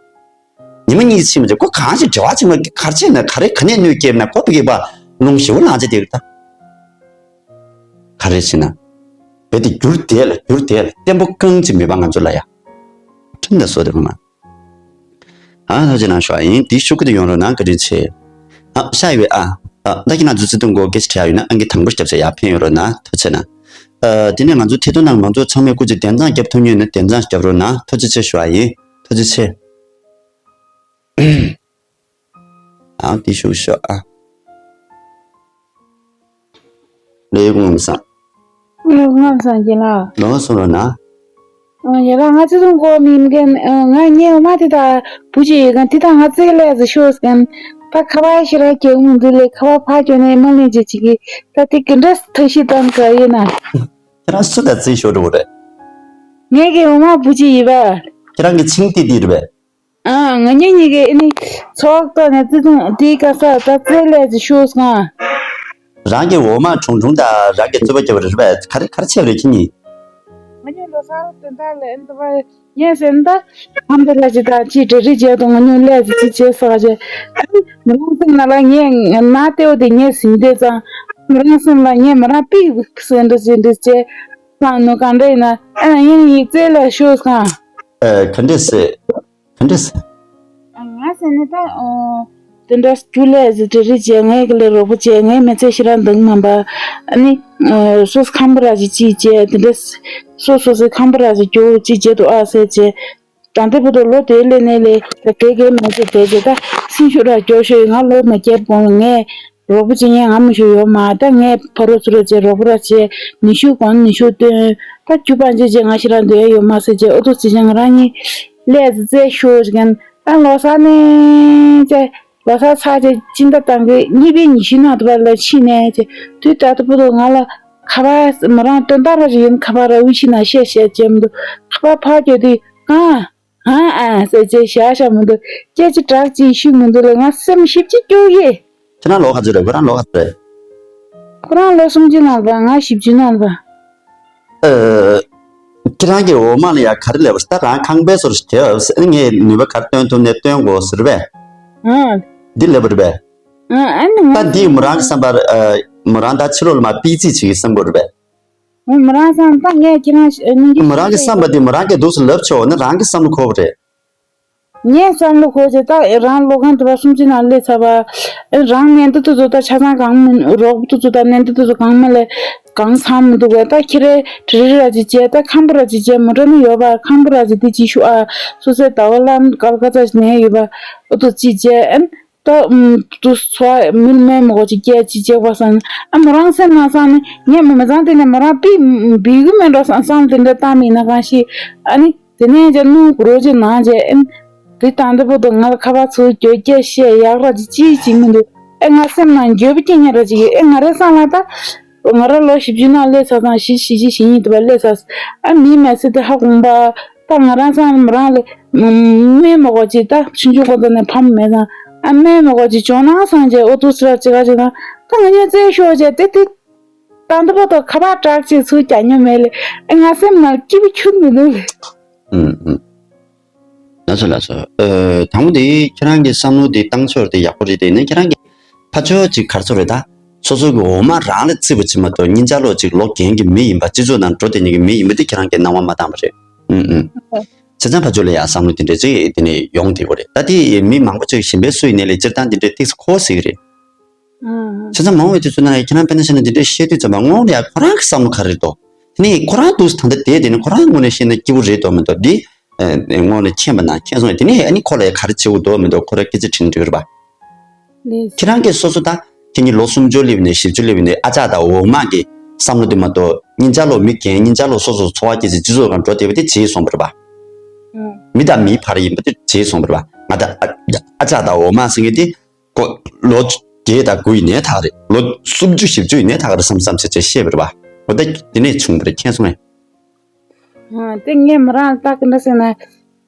ཉི་མ་གཉིས་ཕྱིན་མ་ཚད་ཁོ་གང་ཞིག་འབྲེལ་བ་བྱེད་མ་གར་ཆེ་ན་ག་རེ་ག་ནས་གནོད་སྐྱེལ་ན་ཁོ་ཕ་གི་པ་རླུང་ཞེ་བོ་ལངས་བྱས་བསྡད་ཀྱི་རེད་ད། ག་རེ་བྱེད་ན། བེ་དེ་འགྱུར་དེ་ལ་འགྱུར་དེ་ལ་བརྟན་པོ་རྐང་གཅིག་མེད་པ་ང་ཚོ་ལ་ཡ། ཁྲིམས་དང་སྲོལ་དེ་མ། ཨ་ཐུགས་རྗེ་གནང་ཞུ་ཡིན། དེ་ཤུགས་ཀྱི་དུ་ཡོང་རོགས་གནང་། བཀའ་དྲིན་ཆེ། ཨ་ཤ་ཡི་བས་ཨ། ཨ་ད་ཁྱེད་རང་ཚོ་བརྩེ་དུང་སྐོར་སྐད་ཆ་དྲི་ཡ་ཡོད་ན་ཨང་ཀི་དང་པོ་རྒྱབ་ས་ཡར་འཕེན་ཡོང་རོགས་གནང་། ཐུགས་རྗེ་གནང་། ཨ་དེ་ནས་ང་ཚོ་ཐད་གཏོང་ནང་མང་ཚོགས་ཚང་མས་སྐུ་མཁྱེན་དན་རྩིས་རྒྱབ་ཐུབ་མཁན་ཡོད་ན་དན་རྩིས་རྒྱབ་རོགས་གནང་། ཐུགས་རྗེ་ཆེ་ཞུ་ཡ་ཡིན། ཐུགས་རྗེ་ཆེ། ཨ་དེ་ཤུགས་ཤོག་ཨ། ལས་ཀུན་བསམ། ལས་ཀུན་བསམ་གྱི་ལ། ལོ་སོང་རོགས་གནང་། ཨ་ཡ་ལ་ང་ཚོ་ཚོ་མགོ་མིན་མཁན་ཨ་ང་ངའི་འོ་མ་དེ་དག་བུ་ཅིག་ཡོད་མཁན་དེ་དག་ང་ཚོའི་ལས་ཟེར་ཤོག་ཟེར་མཁན། ད་ཁ་པར་ཞེ་དྲག་རྒྱག་མི་འདུག་ལས། ཁ་པར་ཕར་བསྐྱོན་ནས་མ་ལེན་བྱེད་ཅིག་གི་ད་དེ་གི་འདྲ་ཐབས་ཤེས་གཏོང་ག་ཡིན་ན། ཁྱེད་རང་སུ་དང་རྩིས་ཤོག་འགྲོ་གི་རེད། ངའི་གི་འོ་མ་བུ་ཅིག་ཡིན་པ། ཁྱེད་རང་གི་ཆིང་ཏི་ཏི་རེད་པས། ཨ་ང་གཉིས་གཉིས་ཀའི་ཨ་ནི་ཚོགས་གཏོགས་ནས་བརྩེ་དུང་དེའི་དཀའ་ས་ད་རྩིས་ལས་ཀྱི་ཤོག་སོང་། རང་གི་འོ་མ་ཁྲུང་ཁྲུང་དང་རང་གི་རྩོད་པ་རྒྱབ་རེད་པས། ག་རེ་ག་རེ་བྱས་པ་རེད་ཁྱེད་གཉིས། ང་གཉིས་ལོ་གསར་དོན་དག་ལ་ཨ་ནི་ད་པར་ངས་ཟེར་ན་ད་ཧམ་པ་ལ་ཅི་དང་ཅི་འབྲེལ་རིགས་བྱས་དང་ང་གཉིས་ལས་ཀྱི་ཅི་བྱས་ཟེར་བ་བྱས། ཨ་ནི་མི་རང་སེམས་ནང་ལ་ངས་ན་ལྟེ་བ་དེ་ངས་ཟིན་དེ་ཙང་། མི་རང་སེམས་ལ་ངས་མི་རང་པིག་ཟེར་འདྲ་ཟེར་འདྲ་བྱས། ཁང་ནུ་གང་འདྲ་ཡིན་ན་ཨ་ནི་ཡིན་ཡིན་རྩིས་ལས་ཤོག་སོང་། ཨ་ག་འདྲས་སེ། ག་འདྲས། ང་ཟེར་ནས་ད་ཨོ། དེ་འདྲ་རྒྱུ་ལས་ཟེར་འབྲེལ་རིགས་བྱས། ངས་ག་ལས་རོགས་པ་བྱས། ངས་མི་ཚེ་ཞེ་དྲག་འདང་མ་པ། ཨ་ནི་ཨོ་སོ་སོ་ཁམ་བུ་ར་ཅིག་ཅིག་བྱས། དེ་འདྲ་སོ་སོ་སོའི་ཁམ་བུ་ར་ཅིག་རྒྱོ་ཅིག་བྱས་འདུག་ཨ་ཟེར་བྱས། ད་ལྟ་བུ་དུ་ལོ་དེའི་ལས་ནས་ལས་ད་དེ་གའི་མི་ཚེ་དེ་བྱས་ད་སེམས་ཤུགས་ར་རྒྱོ་ཤོས་ང་ལོ་མ་བརྒྱབ་གོང་ལ་ངས། རོགས་པ་བྱེད་མཁན་ང་མི་ཞིག་ཡོད་མ་རེད། ད་ངས་ཕ་རོལ་ཚུར་ར་བྱས་རོགས་པ་ར་བྱས་ཉི་ཤུ་གོང་ཉི་ཤུ་བཏོན། ད་རྒྱུ་པང་ཆེ་ཆེ་ང་ཞེ་དྲག་འདོད་ཡ་ཡོད་མ་ཟེར་བྱས། ཨོ་ཏོ་བྱེད་ཅང་ང་རང་གཉིས་ལས་ཟེར་རྩེ་ཤོར་བྱེད་མཁན་ད་ལོ་གསར་ནས་བྱས་ལོ་གསར་ཚར་བྱས་སྤྱི་ཟླ་དང་གི་གཉིས་པའི་ཉི་ཤུ་ནང་དུ་བར་ལ་ཕྱིན་ནས་བྱས་དུས་ད་ལྟ་བུ་དུ་ང་ལ་ཁ་པར་མོ་རང་དོན་དག་ར་ཞིག་ཡིན་ཁ་པར་ར་དབུལ་ཕྱུག་ནང་བཤད་བཤད་བྱས་མི་འདུག་ཁ་པར་ཕར་བསྐྱོད་དུས་གང་། ཨ་ཨ་ཟེར་བྱས་བཞག་བཞག་མི་འདུག་སྐད་ཆ་གྲགས་ཅིག་ཤུགས་མི་འདུག་ལ་ང་སེམས་ཞིབ་ཅིག་སྐྱོ་གི། ཁྱེད་རང་ལོ་ག་ཚོད་རེད། ཁོ་རང་ལོ་ག་ཚོད་རེད། ཁོ་རང་ལོ་སུམ་ཅུ་ནང་ལ་ང་བཞི་བཅུ་ནང་ལ། ཨ། ཁྱེད་རང་གི་འོ་མ་ལ་ཡ་ག་རེ་ལབ་པ་ད་རང་ཁང་པའི་ཟུར་ཞིག་དེ་ངས་ནུས་པ་ག་རེ་བཏོན་ཐུབ་ནས་བཏོན་དགོས་ཟེར་བས། ཨ། འདི་ལབ་པ་རེད་པས། ཨ་ཨ་ནི་ང་ད་འདི་མོ་རང་གི་བསམ་པར་ཨ། མོ་རང་ད་ཕྱི་ལོགས་ལ་མ་པི་ཙི་བྱེད་ཀྱི་བསམ་དགོས་རེད་པས། ཨོ་མོ་རང་བསམ་ད་ངས་ཁྱེད་རང་ཨ་ནི་མོ་རང་གི་བསམ་པ་འདི་མོ་རང་གིས་འདུག་སེ་ལབ་ཆོག་ན་རང་གི་བསམ་བློ་འཁོར་བ་རེད། ངས་བསམ་བློ་འཁོར་བྱས་ད་རང་སློབ་ཁང་དུ་བ་སུམ་ཅུ་ནང་སླེབས་ཚར་བ། རང་ནན་ཏན་ཏན་ཏན་ད་ཆ་ཚང་གང་མི་རོགས་པ་ཏན་ཏན་ད་ནན་ཏན་ཏན་ཏན་གང་མ་ལས་གང་ཚང་མི་འདུག་བས། ད་ཁྱེད་རེ་དྲི་རི་ར་ཅིག་བྱས་ད་ཁམ་བུ་ར་ཅིག་བྱས་མོ་ཊ་ནི་ཡོད་པ་ཁམ་བུ་ར་ཅིག་དེ་ཅིག་ཤུ་ཨ་སོ་སོའི་ཟླ་བ་ལ་སྐལ་ཁ་ཚ་ཞིག་ནས་ཡོད་པ་ཨོ་ཏོ་ཅིག་བྱས་ཨན། ད་ཨུམ་དུ་སོ་མིལ་མེ་མོ་གོ་ཅིག་སྐྱེ་ཅིག་ཅེག་པ་སང་ཨ་མོ་རང་སེམས་ནང་སང་ནི་ངས་མོ་མི་ཚང་དེ་ནས་མོ་རང་པི་བི་གུ་མེ་འགྲོ་སང་སང་དེ་འདྲ་བཏང་མི་ན་གང་ཤི་ཨ་ནི་ དེ་ནས་ཀྱང་སྣུམ་གུ་རོ་ཅིག་ནང་བྱས་ཨེ། དེ་དང་དེ་བར་དུ་ང་ལ་ཁ་པར་ཚུར་བསྐྱར་བསྐྱར་བཤད་ཡག་ར་ཅིག་ཅིག་ཅིག་མི་འདུག་ཨེ། ང་སེམས་ནང་འགྱོད་པ་སྐྱེ་ཉེ་ར་ཅིག་ཡོད། ཨེ། ང་རའི་བསམ་བློ་ད། ང་རང་ལོ་བཞི་བཅུ་ནང་སླེབས་ཚར་ཙང་བཞི་བཞི་བཅུ་ཞེ་གཉིས་དུ་བ་སླེབས་ཚར། ཨ། མིའི་མི་ཚེ་དེ་ཧ་གོ་མ་པ། ད་ང་རང་ཚང་མ་རང་ལས་སྨན་མ་དགོས་ཅིག་ད་ཆུང་ཆུང་གོ་ད་ནས་ཕ་མ་མེད་ཙང་ཨ་སྨན་མ་དགོས་ཅིག་ཇོ་ནང་སང་བྱས་ཨོ་ཏུ་སི་ར་ཅི་ག་ཅིག་དང་ད་ང་གཉིས་རྩེ་ཤོག་བྱས་དེ་དེ་ད་འདི་བར་དུ་ཁ་པར་བྲག་ཅིག་ཚུར་རྒྱག་མྱོང་མེད་ལེ། ཨེ། ང་སེམས་ནང་སྐྱིད་པོ་ཁྱུག་མི་འདུག་ལེ། ཨུམ་ཨུམ། ལགས་སོ་ལགས་སོ། ཨ། དང་པོ་དེ་ཁྱེད་རང་གི་བསམ་བློ་དེ་བཏང་ཕྱོགས་དེ་ཡག་པོ་རེད། དེ་ནས་ཁྱེད་རང་གི་ཕར་ཕྱོགས་ཅིག་ག་རེ་ཟེར་རེད་ད། སོ་སོ་གི་འོ་མ་རང་ལ་བརྩི་བ་ཅིག་མ་གཏོགས་གཉིས་ཆ་ལོག་ཅིག་ལོ་རྒན་གྱི་མི་ཡིན་པ། སྤྱི་ཚོགས་ནང་འགྲོ་བསྡད་མཁན་གྱི་མི་ཡིན་པ་དེ་ཁྱེད་རང་གིས་སྣང་བ་མ་བཏང་བ་རེད། ཨུམ་ཨུམ། བྱས་ཙང་ཕར་ཕྱོགས་ལ་ཡང་བསམ་བློ་དེ་འདྲ་ཅིག་དེ་ནས་ཡོང་བསྡད་ཡོད་རེད། ད་དེ་མི་མང་པོ་ཅིག་གཞན་པའི་སུ་ཡིན་ནའི་ལས་སྤྱིར་བཏང་དེ་འདྲའི་ཏོག་ཙམ་གོ་སྲིད་ཀྱི་རེད། ཨུམ། བྱས་ཙང་མང་བའི་དུས་ཚོད་ནང་ཁྱེད་རང་དཔེར་ན་བཤད་ན་དེ་འདྲའི་བཤད་དུས་ཙམ་པ་དངོས་གནས་ཡང་ཁོ་རང་གི་བསམ་བློ་ག་རེ་རེད་དོ། དེ་ནས་ཁོ་རང་འདུག་སེ་ད་ལྟ་བསྡད་དེ་ནས་ཁོ་རང་ངོས་ནས་བཤད་ན་སྐྱིད་པོ་རེད་དོ་མི་འདུག་འདི། ཨ། དངོས་གནས་མཁྱེན་པ་ན་མཁྱེན་སོང་། དེ་ནས་ཨ་ནི་ཁོ་ལ་ཡང་ག་རེ་བྱེད་དགོས་འདུག་མི་འདུག་ཁོ་རང་སྐད་ཆ་དྲིས་ན་འགྲིག་གི་རེད་པ། ལགས། ཁྱེད་རང་གིས་སོ་སོ་ད་ཁྱེད་ཀྱི་ལོ་སུམ་ཅུ་སླེབས་ནས་བཞི་བཅུ་སླེབས་ནས་ཨ་ཅག་དང་འོ་མ་གི་བསམ་བློ་དེ་མ་གཏོགས་གཉིས་ཆ་ལོག་མི་རྒན་གཉིས་ཆ་ལོག་སོ་སོ་འཚོ་བ་སྐྱེལ་ཚེ་སྤྱི་ཚོགས་སྒང་འགྲོ་བསྡད་པ་དེ་བརྗེད་སོང་བ་རེད་པ། ཨུམ། མི་དང་མིའི་བར་ཡིན་པ་དེ་བརྗེད་སོང་བ་རེད་པ། ང་ད་ཨ་ཨ་ཅག་དང་འོ་མ་ཟེར་མཁན་དེ། ཁོ་ལོ་བརྒྱད་དང་དགུ་ཡིན་ནའི་ཐག་རེད། ལོ་སུམ་ཅུ་བཞི་བཅུ་ཡིན་ནའི་ཐག་རེད་བསམ་བསམ་བྱས་བྱས་བཤད་པ་རེད་པ། འོ་ད་དེ་ནས་བྱུང་བ་རེད། མཁྱེན་སོང་ངས། ཨ། དེ་ངས་མོ་རང་ལ་ད་ག་འདྲ་ཟེར་ན།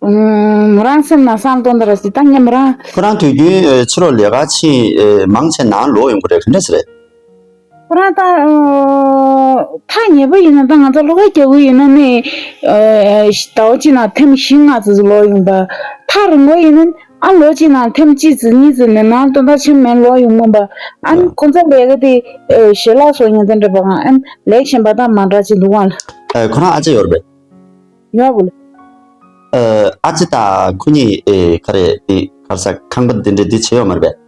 ཨུམ། མོ་རང་སེམས་ནང་བསམ་སྟངས་འདི་ར་ཞིག་ད་ངས་མོ་རང་། ཁོ་རང་དུས་རྒྱུན་ཨེ་ཕྱི་ལོགས་ལས་ཀ་ཕྱིན་ཨེ་མང་ཆེ་ནང་ལོག་ཡོང་གི་རེད། ག་འདྲ་ཟེར་རེད། ཁོ་རང་ད་ཨ་ཐག་ཉེ་པོ་ཡིན་ན་ད་ང་ཚོ་ལྷོ་ཁ་རྒྱག་གི་ཡིན་ན་ནི། ཨ། ཟླ་བ་གཅིག་ནང་ཐེངས་བཞི་ལྔ་ཙམ་ལོག་ཡོང་པ། ཐག་རིང་པོ་ཡིན་ན་ཨ་ལོ་གཅིག་ནང་ཐེངས་གཅིག་ཙམ་གཉིས་ཙམ་ནས་ནང་དོན་དག་ཆེན་མེད་ལོག་ཡོང་མོད་པ། ཨ་ནི་ཁོང་ཚོ་ལས་ཀ་དེ་ཨ་ཞལ་ལག་སོགས་ཉན་དེ་འདྲ་པ་གང་ཨ་ནི་ལེགས་ཤོམ་པ་དང་མ་འདྲ་ཅིག་འདུག་ག་ལ། ཨ། ཁོ་རང་ཨ་ཅག་ཡོད་རེད་པས། ཡོད་གོ་ལ། ཨ། ཨ་ཅེ་དང་ཁོ་གཉིས་ཨེ་ག་རེ་དེ་ག་རེ་ཟ་ཁང་པ་འདི་འདྲ་འདི་བྱས་ཡོད་མ་རེད་པས།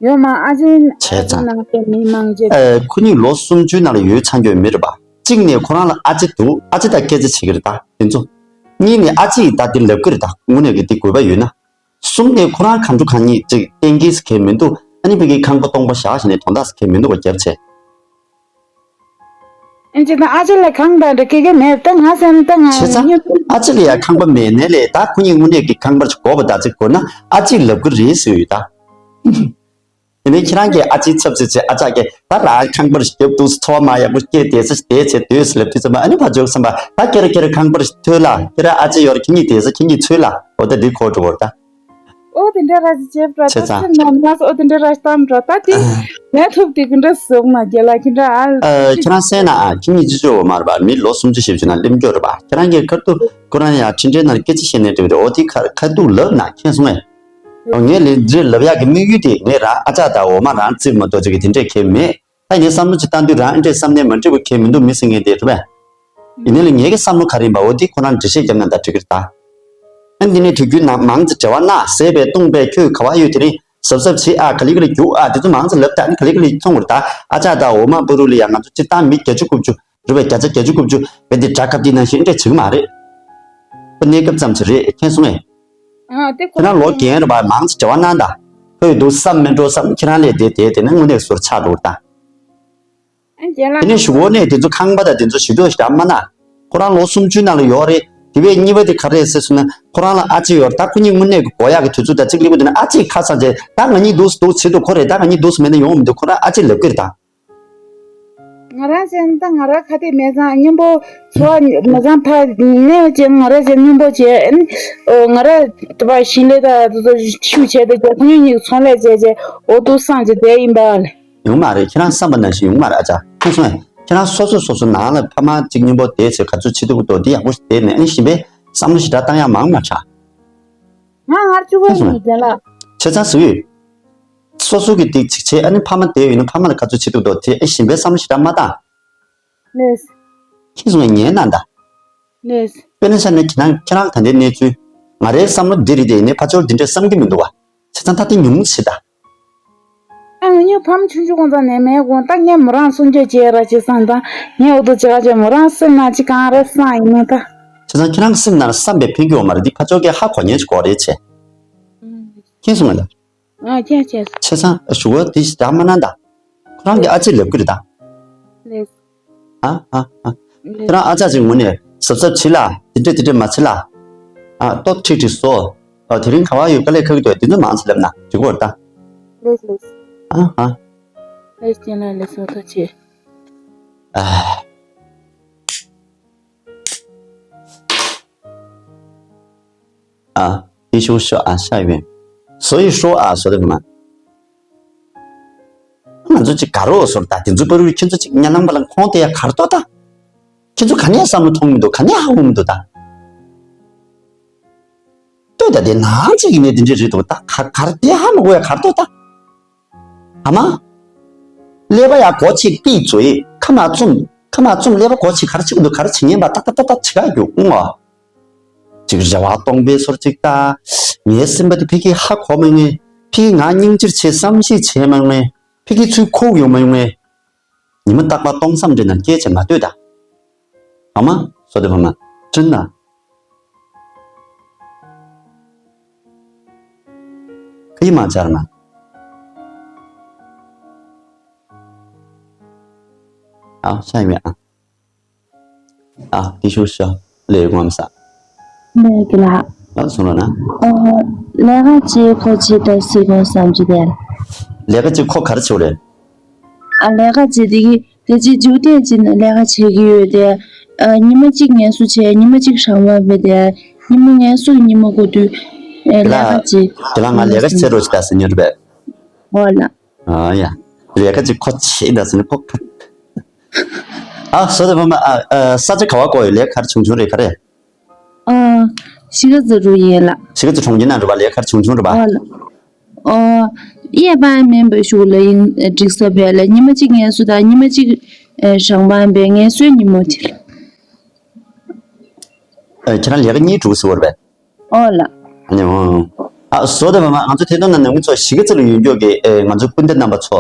ཡོད་མ། ཨ་ཅེ་བྱས་ཨ་ཅེ་ཙང་ནང་དེ་མི་མང་ཆེ། ཨ། ཁོ་གཉིས་ལོ་སུམ་ཅུའི་ནང་ལ་ཡོད་ཚར་རྒྱུ་མི་རེད་པ། གཅིག་ནས་ཁོ་རང་ལ་ཨ་ཅེ་འདུག་ཨ་ཅེ་དང་སྐད་ཆ་བྱེད་ཀྱི་རེད་ད་དེ་ཚོ། གཉིས་ནས་ཨ་ཅེ་ཡིས་ད་དེ་ལབ་ཀྱི་རེད་ད་དངོས་གནས་ཀྱི་དེ་དགོས་པ་ཡོད་ན། གསུམ་ནས་ཁོ་རང་གང་འགྲོ་གང་ཉིད་ཅིག་གཏན་འཁེལ་ཟེར་མཁན་མི་འདུག་ཨ་ནི་ཕ་གིའི་ཁང་པ་སྟོང་པ་བཞག་བྱས་ནས་དོན་དག་ཟེར་མཁན་མི་འདུག་པ་རྒྱབ་བྱས། ཨེ་ཅེ་ད་ཨ་ཅེ་ལ་གང་དང་འདྲ་སྐད་སྐད་མེད་ད་ང་སེམས་ད་ང་བྱས་ཙང་ཉོན། ཨ་ཅེ་ལ་ཡང་ཁང་པ་མེད་ནའི་ལས་ད་ཁོ་གཉིས་དངོས་གནས་ཀྱི་ཁང་པར་དགོས་པ་ད་ཅིག་དགོས་ན་ཨ་ཅེས་ལབ་ཀྱི་རེད་ཟེར་ཡོད་ད། དེ་ནས་ཁྱེད་རང་གིས་ཨ་ཅེའི་ཚབ་བྱས་བྱས་ཨ་ཅག་གིས་ད་རང་ཁང་པར་རྒྱབ་འདུག་འཚོ་བ་མ་ཡག་པོ་སྐྱེས་བསྡད་ས་བསྡད་བྱས་སྡོད་ཟེར་ལབ་དུས་ཙམ་པ་ཨ་ནི་ཕར་འཇོག་བསམ་པ་ད་ཁྱེད་རང་ཁྱེད་རང་ཁང་པར་ཐོན་ལ་ཁྱེད་རང་ཨ་ཅེ་ཡོད་རེད་ཁྱེད་གཉིས་བསྡད་ས་ཁྱེད་གཉིས་འཚོལ་ལ་འོ་ད་འདི་གོ་འགྲོ་བར་ད། ཨོ་དེ་འདྲ་ར་ཅིག་བྱེད་པ་བྱས་ད་ཙང་སེམས་ནང་མ་སོ་ཨོ་དེ་འདྲ་ར་ཅིག་བཏང་འགྲོ་ད་དེ་ལས་ཐུབ་དེ་གི་འདྲ་བཟོ་མ་རྒྱལ་ལ་ཁྱེད་འདྲ་ཨ། ཨ་ཁྱེད་རང་སེམས་ན་ཨ་ཁྱེད་གཉིས་ཅི་ཅོ་བ་མ་རེད་པ་མི་ལོ་སུམ་ཅུ་བཞི་བཅུ་ན་སླེབས་འགྱོ་རེད་པ་ཁྱེད་རང་གིས་ཁ་ཐུག་ཁོ་རང་ཡང་ཁྲིད་འདྲའི་ནང་སྐད་ཆ་བཤད་ནས་འགྲིག་རེད་ཨོ་དེ་ཁ་ཁ་ཐུག་ལབ་ན་མཁྱེན་སོང་ངས། ཨོ་ངས་ལས་འདི་ལབ་ཡག་གི་དམིགས་ཡུལ་དེ་ངས་རང་ཨ་ཅག་དང་འོ་མ་རང་བརྩིས་མ་གཏོགས་ཅིག་གི་དེ་འདྲས་གལ་མེད། ད་ཡིན་ནའི་བསམ་བློ་ཅིག་བཏང་དུས་རང་ཨེ་འདྲས་བསམ་ནས་མ་འགྲིག་པ་གལ་མི་འདུག་མི་ཟེར་མཁན་དེ་རེད་པས། ཡིན་ནའི་ལ་ངེད་ཀྱི་བསམ་བློ་ག་རེ་ཡིན་པ་འོ་དེ་ཁོ་རང་འགྲེལ་བཤད་བརྒྱབ་ན་ད་འགྲིག་གི་རེད་ད། ཨ་འདི་ནས་དུས་རྒྱུན་ནང་མང་ཙམ་འབྲེལ་བ་གནང་ཟེར་བས་བཏུང་པས་ཁྱོད་ག་བ་ཡོད་དེ་རིང་གཟབ་གཟབ་བྱེད་ཨ་ག་ལེ་ག་ལེ་རྒྱུག་ཨ་དེ་ཚོ་མང་ཙམ་ལབ་ད་ཨ་ནི་ག་ལེ་ག་ལེ་མཐོང་བར་ད་ཨ་ཅག་ད་འོ་མ་པུ་རུ་ལ་ཡ་ང་ཚོ་སྤྱིར་བཏང་མི་བརྒྱད་ཅུ་དགུ་བཅུ་རུ་བས་བརྒྱ་ཆ་བརྒྱད་ཅུ་དགུ་བཅུ་བས་འདི་དགྲ་ཁབ་འདི་ནང་བཞིན་འདྲས་བྱེད་ཀྱི་མ་རེད། ཁོ་གནས་སྐབས་ཙམ་ཞིག་རེད་མཁྱེན་སོང་ངས། ཨ་དེ་ཁོ་ཁྱེད་རང་ལོ་རྒན་རེད་པ་མང་ཙམ་འབྲེལ་བ་གནང་ད། ཁོས་འདུག་བསམ་མི་འགྲོ་བསམ་ཁྱེད་རང་ལས་དེ་དེ་དེ་ནས་དངོས་གནས་ཟུར་ཆག་འགྲོ་ད། ཨ་རྒན་ལགས། དེ་ནས་གཞུག་གུ་ནས་དེ་ཚོ་ཁང་པ་དང་དེ་ཚོ་ཞུ་གཏུག་ཞིག་མ་གནང་། ཁོ་རང་ལོ་སུམ་ཅུའི་ནང་ལ་ཡོད་རེད། དེ་བས་གཉིས་པ་དེ་ག་རེ་རེད་ཟེར་སོང་ན་ཁོ་རང་ལ་ཨ་ཅེ་ཡོད་རེད་ད་ཁོ་གཉིས་དངོས་གནས་ཀྱི་དགོས་ཡག་གི་དུས་ཚོད་དང་གཅིག་སླེབས་པ་དེ་ནས་ཨ་ཅེས་ཁ་སང་རྗེས་ད་ང་གཉིས་འདུག་སེ་འདུག་བྱེད་དུ་ཁོ་རེད་ད་ང་གཉིས་འདུག་སེ་མེད་ན་ཡོང་མི་འདུག་ཁོ་རང་ཨ་ཅེས་ལབ་ཀྱི་རེད་ད། ང་རང་བྱས་ན་ད་ང་རང་ཁ་གཏད་མེད་ཙང་སྙིང་པོ་འཚོ་བ་མ་ཙང་ཕ་གནས་པ་བྱས་ན་ང་རང་བྱས་ན་སྙིང་པོ་བྱས་ཨ་ནི་ང་རང་དེ་བ་ཞིང་ལས་དང་དེ་ཚོ་ཤུགས་བྱས་ཏེ་རྒྱ་ཁོང་གཉིས་ཚོང་ལས་བྱས་བྱས་འོ་དུ་སངས་བྱས་བསྡད་ཡིན་པ་ལས། ཡོང་མ་རེད། ཁྱེད་རང་བསམ་པ་ནང་བཞིན་ཡོང་མ་རེད། ཨ་ཅག་ཁྱེད་སོང་ཡ། ཁྱེད་རང་སོ་སོ་སོ་སོ་ནང་ལ་ཕ་མ་གཅིག་མཉམ་པོ་བསྡད་ཚེ་ག་ཚོད་བྱེད་ཐུབ་ཀྱི་འདུག་འདི་ཡག་པོ་ཞིག་བསྡད་ནས་ཨ་ནི་གཞན་པའི་བསམ་བློ་ཞེ་དྲག་བཏང་ཡག་མང་མ་ཆགས། ང་ངར་བཅུག་གི་ཡིན་རྒན་ལགས། བྱས་ཙང་ཟེར་གི་ཡོད། སོ་སོ་གི་སྡིག་ཅིག་བྱས་ཨ་ནི་ཕ་མ་བསྡད་ཡོད་ན་ཕ་མ་ལ་ག་ཚོད་བྱེད་ཐུབ་ཀྱི་འདུག་དེ་ཨ་གཞན་པའི་བསམ་བློ་ཞེ་དྲག་མ་བཏང་། ལེས། ཁྱེད་ཚོ་ངས་ཉན་ན་ད། ལེས། དཔེར་ན་ཆ་ནས་ཁྱེད་རང་ཁྱེད་རང་ད་ལྟའི་གནས་ཚུལ། ང་རའི་བསམ་བློ་འདི་རེད་དེ་ཡིན་ནའི་ཕར་ཕྱོགས་འདི་འདྲས་བསམ་གྱི་མི་འདུག་བ། བྱས་ཙང་ད་དེ་ཉུང་ངུ་བྱེད་ད། ཨ་ང་གཉིས་ཕ་མ་ཆུང་ཆུང་གང་ཙམ་ནས་མེད་དགོངས་ད་ངས་མོ་རང་སྲུང་སྐྱོབ་བྱས་ར་བྱས་བསམ་ད་ངས་འོ་དོ་བྱེད་ག་བྱས་མོ་རང་སེམས་ནང་ཅི་གང་རེད་བསམ་ཡིན་ན་ད། བྱས་ཙང་ཁྱེད་རང་གི་སེམས་ནང་ལ་བསམ་པའི་ཕན་གྱི་ཡོད་མ་རེད་འདི་ཕར་ཕྱོགས་ཀྱིས་ཧ་གོ་ཉན་ཅིག་དགོས་རེད་བྱས། ཁྱེད་གསུང་ང་ལ། ཨ་ཁྱེད་ཁྱེད། བྱས་ཙང་ཞུ་བ་འདི་ཞིག་ད་མ་གནང་ད། ཁོ་རང་གི་ཨ་ཅེ་ལབ་ཀྱི་རེད་ད། ལེས། ཨ་ཨ་ཨ། ལེས། ཁྱེད་རང་ཨ་ཅག་ཅིག་ངོ་ནས་གཟབ་གཟབ་བྱེད་ལ་དེ་འདྲས་དེ་འདྲས་མ་བྱེད་ལ། ཨ་ལྟོ་ཁྲིག་ཁྲིག་བཟོ། ཨ་དེ་རིང་ག་བ་ཡོད་དཀའ་ལས་ཁག་གི་འདུག་དེ་ཚོ་མང་ཙམ་སླེབས་ན་འགྲིག་གོ་རེད་ད། ལེགས་ལེགས། ཨ་ཨ། ལེགས་རྒན་ལགས་ལེགས་སོ་ཐུགས་རྗེ་ཆེ། ཨ། ཨ། 弟兄说啊，下一遍。所以说啊，说的什么？ང་ཚོ་ཅིག་དགའ་རོགས་སོར་ད་དེ་ཚོ་པར་རུ་ཁྱེད་ཚོ་ཅིག་ཉ་ནང་པ་ལ་ཁོང་དེ་ཡ་གར་ཏོ་ད། ཁྱེད་ཚོ་ག་ནས་བསམ་བློ་ཐོངས་མི་འདུག་ག་ནས་ཧ་གོ་མི་འདུག་ད། ལྟོས་ད་དེ་ནང་ཅིག་ཡིན་ནས་དེ་འདྲས་རེད་འདུག་ད་ག་གར་དེ་ཧ་མ་གོ་ཡ་གར་ཏོ་ད། ཨ་མ། ཀླད་པ་ཡ་སྒོ་ཕྱེ་ཏིག་ཙོ་ཡི་ཁ་མ་བཙུམ་ཁ་མ་བཙུམ་ཀླད་པ་སྒོ་ཕྱེ་གར་ཕྱེ་གི་འདུག་གར་ཕྱེ་ཉན་པ་ཏག་ཏག་ཏག་ཏག་བྱེད་ག་རྒྱུ་ཨུང་ཨ། ཅིག་རེ་བ་སྟོང་པའི་སོར་ཅིག་ལྟ། ངའི་སེམས་པ་དེ་ཕ་གིའི་ཧ་གོ་མ་ངེས། ཕ་གིའི་ང་སྙིང་རྗེར་བྱེད་བསམ་ཤེས་བྱེད་མ་ངེས། ཕ་གིའི་ཚུལ་ཁོག་ཡོང་མ་ཡོང་ངེས། ཉི་མ་རྟག་པར་སྟོང་བསམ་འདྲེ་ན་སྐད་ཆ་མ་ལྟོས་ད། ཨ་མ། བསོད་བདེ་བ་མ། སྤྲིན་ན། ཁ་ཡི་མ་སྦྱར་ན། ཨ་ཤ་ཡི་མེད་ཨ། ཨ་དེ་ཤུ་ཤ་ལས་ངོམ་ས། ལས་ཀྱི་ལ། ཨ་སོང་ལ་ན། ཨོ། ལས་ཀ་ཅིག་ཁོ་ཅིག་ད་སི་ཀོ་བསམ་ཅི་དེར། ལས་ཀ་ཅིག་ཁོ་ག་རེ་བྱེད་རེད། ཨ་ལས་ཀ་ཅིག་དེ་གི་དེ་ཅིག་འཇུག་བསྡད་ཅིག་ན་ལས་ཀ་བྱེད་ཀྱི་ཡོད་དེ། ཨ་ཉི་མ་གཅིག་ངལ་གསོ་བྱས་ཉི་མ་གཅིག་ཧྲང་བ་བེ་དེ། ཉི་མ་ངལ་གསོ་ཉི་མ་གོ་དུས། ཨེ་ལས་ཀ་ཅིག་དེ་ལ་ང་ལས་ཀ་བྱེད་རོགས་ཅིག་ད་སི་ཉོར་བས། ཨོ་ལ། ཨ་ཡ། ལས་ཀ་ཅིག་ཁོ་བྱེད་ད་ཟེར་ནས་ཁོ་ཁ། ཨ་བསོད་བདེ་བ་མ་ཨ་ཨ་ས་ཆ་ག་བ་གོ་ཡོད་ལས་ཀ་ག་རེ་བྱུང་བྱུང་རེད་ག་རེ། ཨ་གཞིས་ཀ་རྩེ་རུ་ཡིན་ལ། གཞིས་ཀ་རྩེ་གྲོང་ཁྱེར་ནང་རུ་བ་ལས་ཀ་ག་རེ་བྱུང་བྱུང་རུ་བ། ཨོ་ལ། ཨོ་གཡས་པ་མེན་པ་ཤུགས་ལ་ཡིན་འགྲིག་ས་བས་ལ་ཉི་མ་གཅིག་ངལ་གསོ་དང་ཉི་མ་གཅིག་ཨེ་ཧྲང་པ་བས་ངལ་གསོའི་ཉིན་མོ་དེ། ཨེ་ཁྱེད་རང་ལས་ཀ་གཉིས་གྲུབ་ཟེར་བ་རེད་པས། ཨོ་ལ། ཨ་ནི་འོང་། ཨ་བཟོ་དེ་བ་མ་ང་ཚོ་ཐད་གཏོང་ནང་ནང་མི་ཚོ་གཞིས་ཀ་རྩེ་ལ་ཡོད་མགྱོགས་ཀྱི་ཨེ་ང་ཚོ་སྤུན་ཟླ་རྣམ་པ་ཚོ།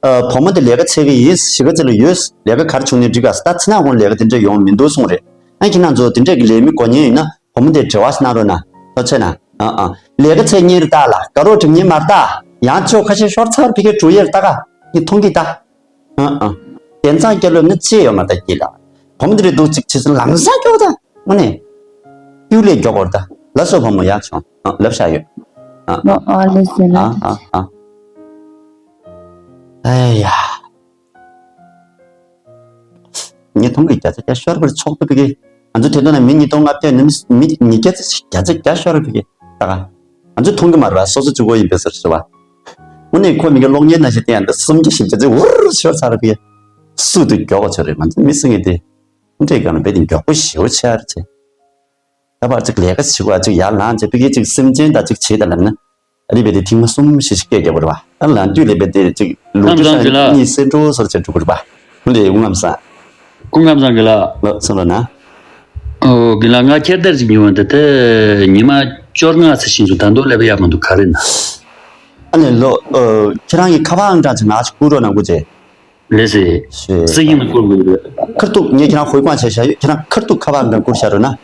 ཨ་བུ་མོ་དེ་ལས་ཀ་བྱེད་ཀྱི་ཡིན་གཞིས་ཀ་རྩེ་ལ་ཡོད་ལས་ཀ་ག་རེ་བྱུང་ནས་འགྲིག་ག་ཟེར་ད་ཚེ་ན་ཁོང་ལས་ཀ་དེ་འདྲ་ཡོང་མི་འདུག་གསུངས་རེད། ཨ་ཁྱེད་རང་ཚོ་དེ་འདྲ་གི་ལས་མི་དགོས་མཁན་ཡིན་ན་བུ་མོ་དེ་འབྲེལ་བ་ཞིག་གནང་རོགས་གནང་ཐུགས་རྗེ་ཆེ་གནང་། ཨ་ཨ་ལས་ཀ་བྱེད་མཁན་རེད་ད་ལ་དགའ་རོགས་སྒྲིག་མཁན་མ་རེད་ད་ཡང་ཁྱོད་ཁ་ཤས་ཤོར་ཚར་ཕ་གིར་འགྲོ་ཡས་རེད་ད་ག་ངས་མཐོང་གི་ད། ཨ་ཨ། དེང་སང་སྐྱ་ལོ་ནི་ཅི་ཡོད་མ་ད་སྐྱིད་ལ། བུ་མོ་དེ་རེད་འདུག་ཅིག་བྱེད་ཚུལ་ལམ་སང་སྐྱོ་ད། དངོས་གནས། གཡུག་ལས་མགྱོགས་པོར་ད། ལ་སོ་བུ་མོ་ཡག་བྱུང་། ཨ་ལབ་བཞག་ཡོད། ཨ་ཨ་ཨ་ལེ་སེ་ལ། ཨ་ཨ་ཨ། ཨེ་ཡ། ཉིས་སྟོང་གི་བརྒྱ་ཆ་བརྒྱ་ཤོར་བར་ཆོག་ཏུ་ཕ་གི། ང་ཚོ་དེ་དོན་ན་མི་ཉིས་སྟོང་ལྔ་བརྒྱ་ནི་མི་ཉིས་བརྒྱ་བརྒྱ་ཆ་བརྒྱ་ཤོར་ཕ་གི། ད་ག་ང་ཚོ་མཐོང་གི་མ་རེད་པ་སོ་སོ་གཅིག་པོ་ཡིན་པའི་ཟེར་ཟེར་བ། དངོས་གནས་ཁོ་མི་གི་གློག་བརྙན་ནང་བཞིན་བལྟས་ཡང་འདི་སུམ་བརྒྱ་བཞི་བརྒྱ་ཚེ་འུར་ཤོར་ཚར་གི། སུ་དུ་མགྱོགས་པ་ཆོ་རེད་ང་ཚོ་མི་སེང་གི་དེ། འདྲེ་གང་ལ་བེད་དེ་མགྱོགས་པོ་ཞེ་པོ་ཆེ་ཨར་ཆེ། ད་བར་ཅིག་ལས་ཀ་ཞིག་བ་ཅིག་ཡར་ལངས་བྱས་བི་གེ་ཅིག་སེམས་ཅན་དང་ཅིག་བྱེད་དང་ལབ་ན། ཨ་རི་བེད་དེ་ཐིང་མ་གསུམ་ཞིག་ཞིག་སྐད་རྒྱབ་པ་རེད་བ། ཨ་ལ་དུས་ལས་བེད་དེ་ཅིག་ལུག་ཁྲི་ཧང་ཧྲང་གཉིས་སེ་འགྲོ་སོར་བྱས་འགྲོ་གི་རེད་བ། ཧུ་ལེ་ཧུ་ངམ་ས། སྐུ་ཁམས་བཟང་གི་ལ། ལོ་སོང་ལོ་ན། ཨོ་གི་ལ་ང་ཁྱེར་དར་ཅིག་ཉོ་བ་འདི་ད་ཉི་མ་བཅོ་ལྔ་ཚེ་ཤིང་སུ་ད་འདོད་ལས་པ་ཡག་མ་འདུག་ག་རེ་ན། ཨ་ནི་ལོ། ཁྱེད་རང་གི་ཁ་པར་ཨང་གྲངས་ཅིག་ང་ཅིག་བསྐུར་རོགས་གནང་དགོས་ཅེ། ལེ་སེ། ཤེས། སེ་ཡིན་ལ་བསྐུར་དགོས་རེད། ཁར་ཐུག་ངས་ཁྱེད་རང་ཧོལ་ཀོང་བྱས་བཞག་ཡོད་ཁྱེད་རང་ཁར་ཐུག་ཁ་པར་འདྲ་བསྐུར་བཞག་རོགས་ན།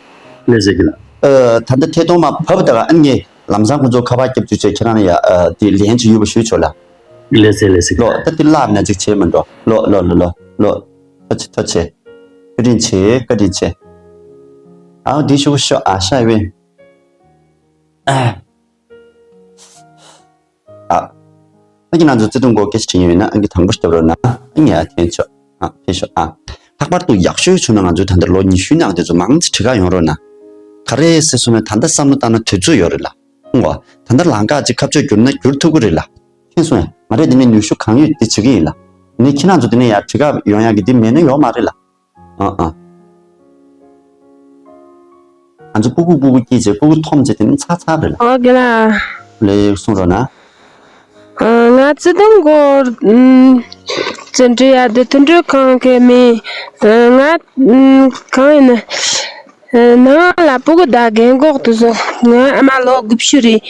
ལེ་སེ་གི་ལ། ཨ་ད་ལྟ་ཐད་གཏོང་མ་བབས་ད་ག་ཨ་ངས་ལམ་སང་ཁོང་ཚོ་ཁ་པར་སྐྱབས་བཅོལ་བྱས་ཁྱེད་རང་ལ་ཡ་ཨ་དེ་ལན་ཅིག་ཡོད་པ་ཞུས་ཆོག་ལ། ལེ་སེ་ལེ་སེ་གི་ལ། ལོ་ད་དེ་བརླག་ན་ཅིག་བྱས་མི་འགྲོ་ལོ་ལོ་ལོ་ལོ་ལོ། ཐོ་ཆེ་ཐོ་ཆེ། བཀའ་དྲིན་ཆེ་བཀའ་དྲིན་ཆེ། ཨའོ་དེ་ཤོག་ཤོག་ཨ་ཤ་ཡི་བས། ཨ། ཨ། ཨ་ཀྱི་ང་ཚོ་བརྩེ་དུང་སྐོར་སྐད་ཆ་དྲི་ཡོད་ན་ཨ་ཀྱི་དང་པོ་ཞབས་རོགས་གནང་། ཨ་ངས་ཨ་ཐེན་ཆོག་ཨ་ཕེབས་ཤོག་ཨ། ལྷག་པར་དུ་ཡག་ཤོས་བྱུང་ན་ང་ཚོས་ད་ལྟ་ལོ་ཉི་ཤུའི་ནང་དེ་ཚོ་མང་ཙམ་བྲིས་ཁ་ཡོང་རོགས་གནང་། ག་རེ་ཟེར་སོང་ན་ད་ལྟ་བསམ་བློ་བཏང་ན་དུས་ཚོད་ཡོད་རེད་ལ། ཧུང་བ། ད་ལྟ་ལམ་ཁ་ཅིག་ཁ་ཕྱོགས་བསྒྱུར་ན་བསྒྱུར་ཐུབ་ཀྱི་རེད་ལ། མཁྱེན་སོང་ཡ། ང་རས་འདི་ནས་ནུས་ཤུགས་གང་ཡོད་དེ་བྱེད་ཀྱི་ཡིན་ལ། ནི་ཁྱེད་རང་ཚོ་འདི་ནས་ཡར་བྲིས་ཁ་ཡོང་ཡག་གི་འདི་མེད་ན་ཡོད་མ་རེད་ལ། ཨ་ཨ། ང་ཚོ་སྤུ་གུ་སྤུ་གུ་སྐྱེས་རྗེས་སྤུ་གུ་འཐོམ་རྗེས་དེ་ནི་ཚ་ཚ་རེད་ལ། ཨོ་དགེ་ལགས། ལེགས་གསུངས་རོགས་གནང་། ཨ། ང་བརྩེ་དུང་སྐོར་ཨུམ་བརྩོན་འགྲུས་ཡག་དེ་མཐུན་སྒྲིལ་ཁང་གི་མི་ཨ་ང་ཨུམ་གང་ཡིན་ན་ཨ་ནང་ལ་སྤུ་གུ་དང་རྒན་གོག་དེ་ཚོ་ང་ཨ་མ་ལོ་དགུ་བཅུ་རེད།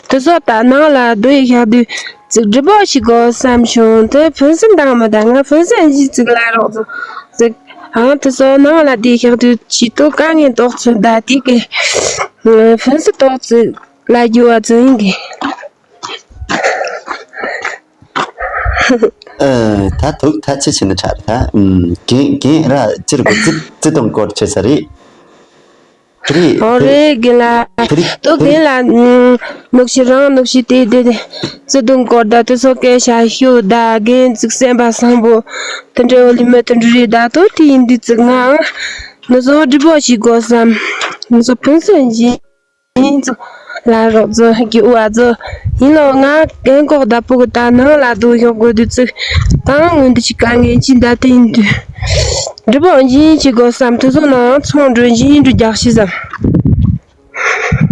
དེ་ཚོ་ད་ནང་ལ་སྡོད་ཡི་ཤག་དུས་ཅིག་འདྲི་པོ་ཞིག་དགོས་བསམ་བྱུང་། དེ་ཕུན་སུམ་དང་མི་དང་ང་ཕུན་སུམ་གཞི་ཅིག་ལ་རོགས་ཚོ་ཅིག་ཨང་དེ་ཚོ་ནང་ལ་བསྡད་ཤག་དུས་ཇི་ལྟར་དཀའ་ངལ་ཏོག་ཙམ་ད་དེ་གི་ཕུན་སུམ་ཏོག་ཙམ་ལ་རྒྱུ་བ་ཚོ་ཡིན་གི། ཨ། ད་དུག་ད་ཅི་བྱེད་ན་ཁྲག་ད་རྒན་རྒན་ར་ཅི་རེད་པ་ཙི་ཙི་དང་སྐོར་བྱེད་ས་རེད། དེ་རེད། ཨོ་རེད། རྒན་ལགས། དེ་རེད། ཏོ་རྒན་ལགས། ནོག་ཤི་རང་ནོག་ཤི་དེ་དེ་བརྩེ་དུང་སྐོར་ད་དེ་ཚོ་སྐད་ཆ་ཤོད་ད། རྒན་ཅིག་སེམས་པ་བཟང་པོ་དེ་འདྲའི་འོ་ལི་མི་དེ་འདྲ་རེད་ད། ཏོ་དེ་ཡིན་དུས་ཙི་ང་ནུ་ཚོ་འདྲི་པོ་ཞིག་དགོས་བསམ། ནུ་ཚོ་ཕུན་སུམ་ཚོགས། ཡིན་ཙོ། ལ་རོགས་ཙོ་གི་ཨུ་ཨ་ཙོ། ཡིན་ལོ། ང་རྒན་གོག་བདག་པོ་གི་ད་ནང་ལ་སྡོད་ཡོང་དགོས་དུས་ཙི། ད་སྔོན་དུ་ཅིག་དཀའ་ངལ་ཅིག་འདའ་དེ་ཡིན་དུས། འདྲི་པོ་འཇིན་ཅིག་དགོས་བསམ། དུ་ཚོ་ནང་ཚོང་འགྲོ་འཇིན་འགྲོ་རྒྱག་ཤི་བསམ།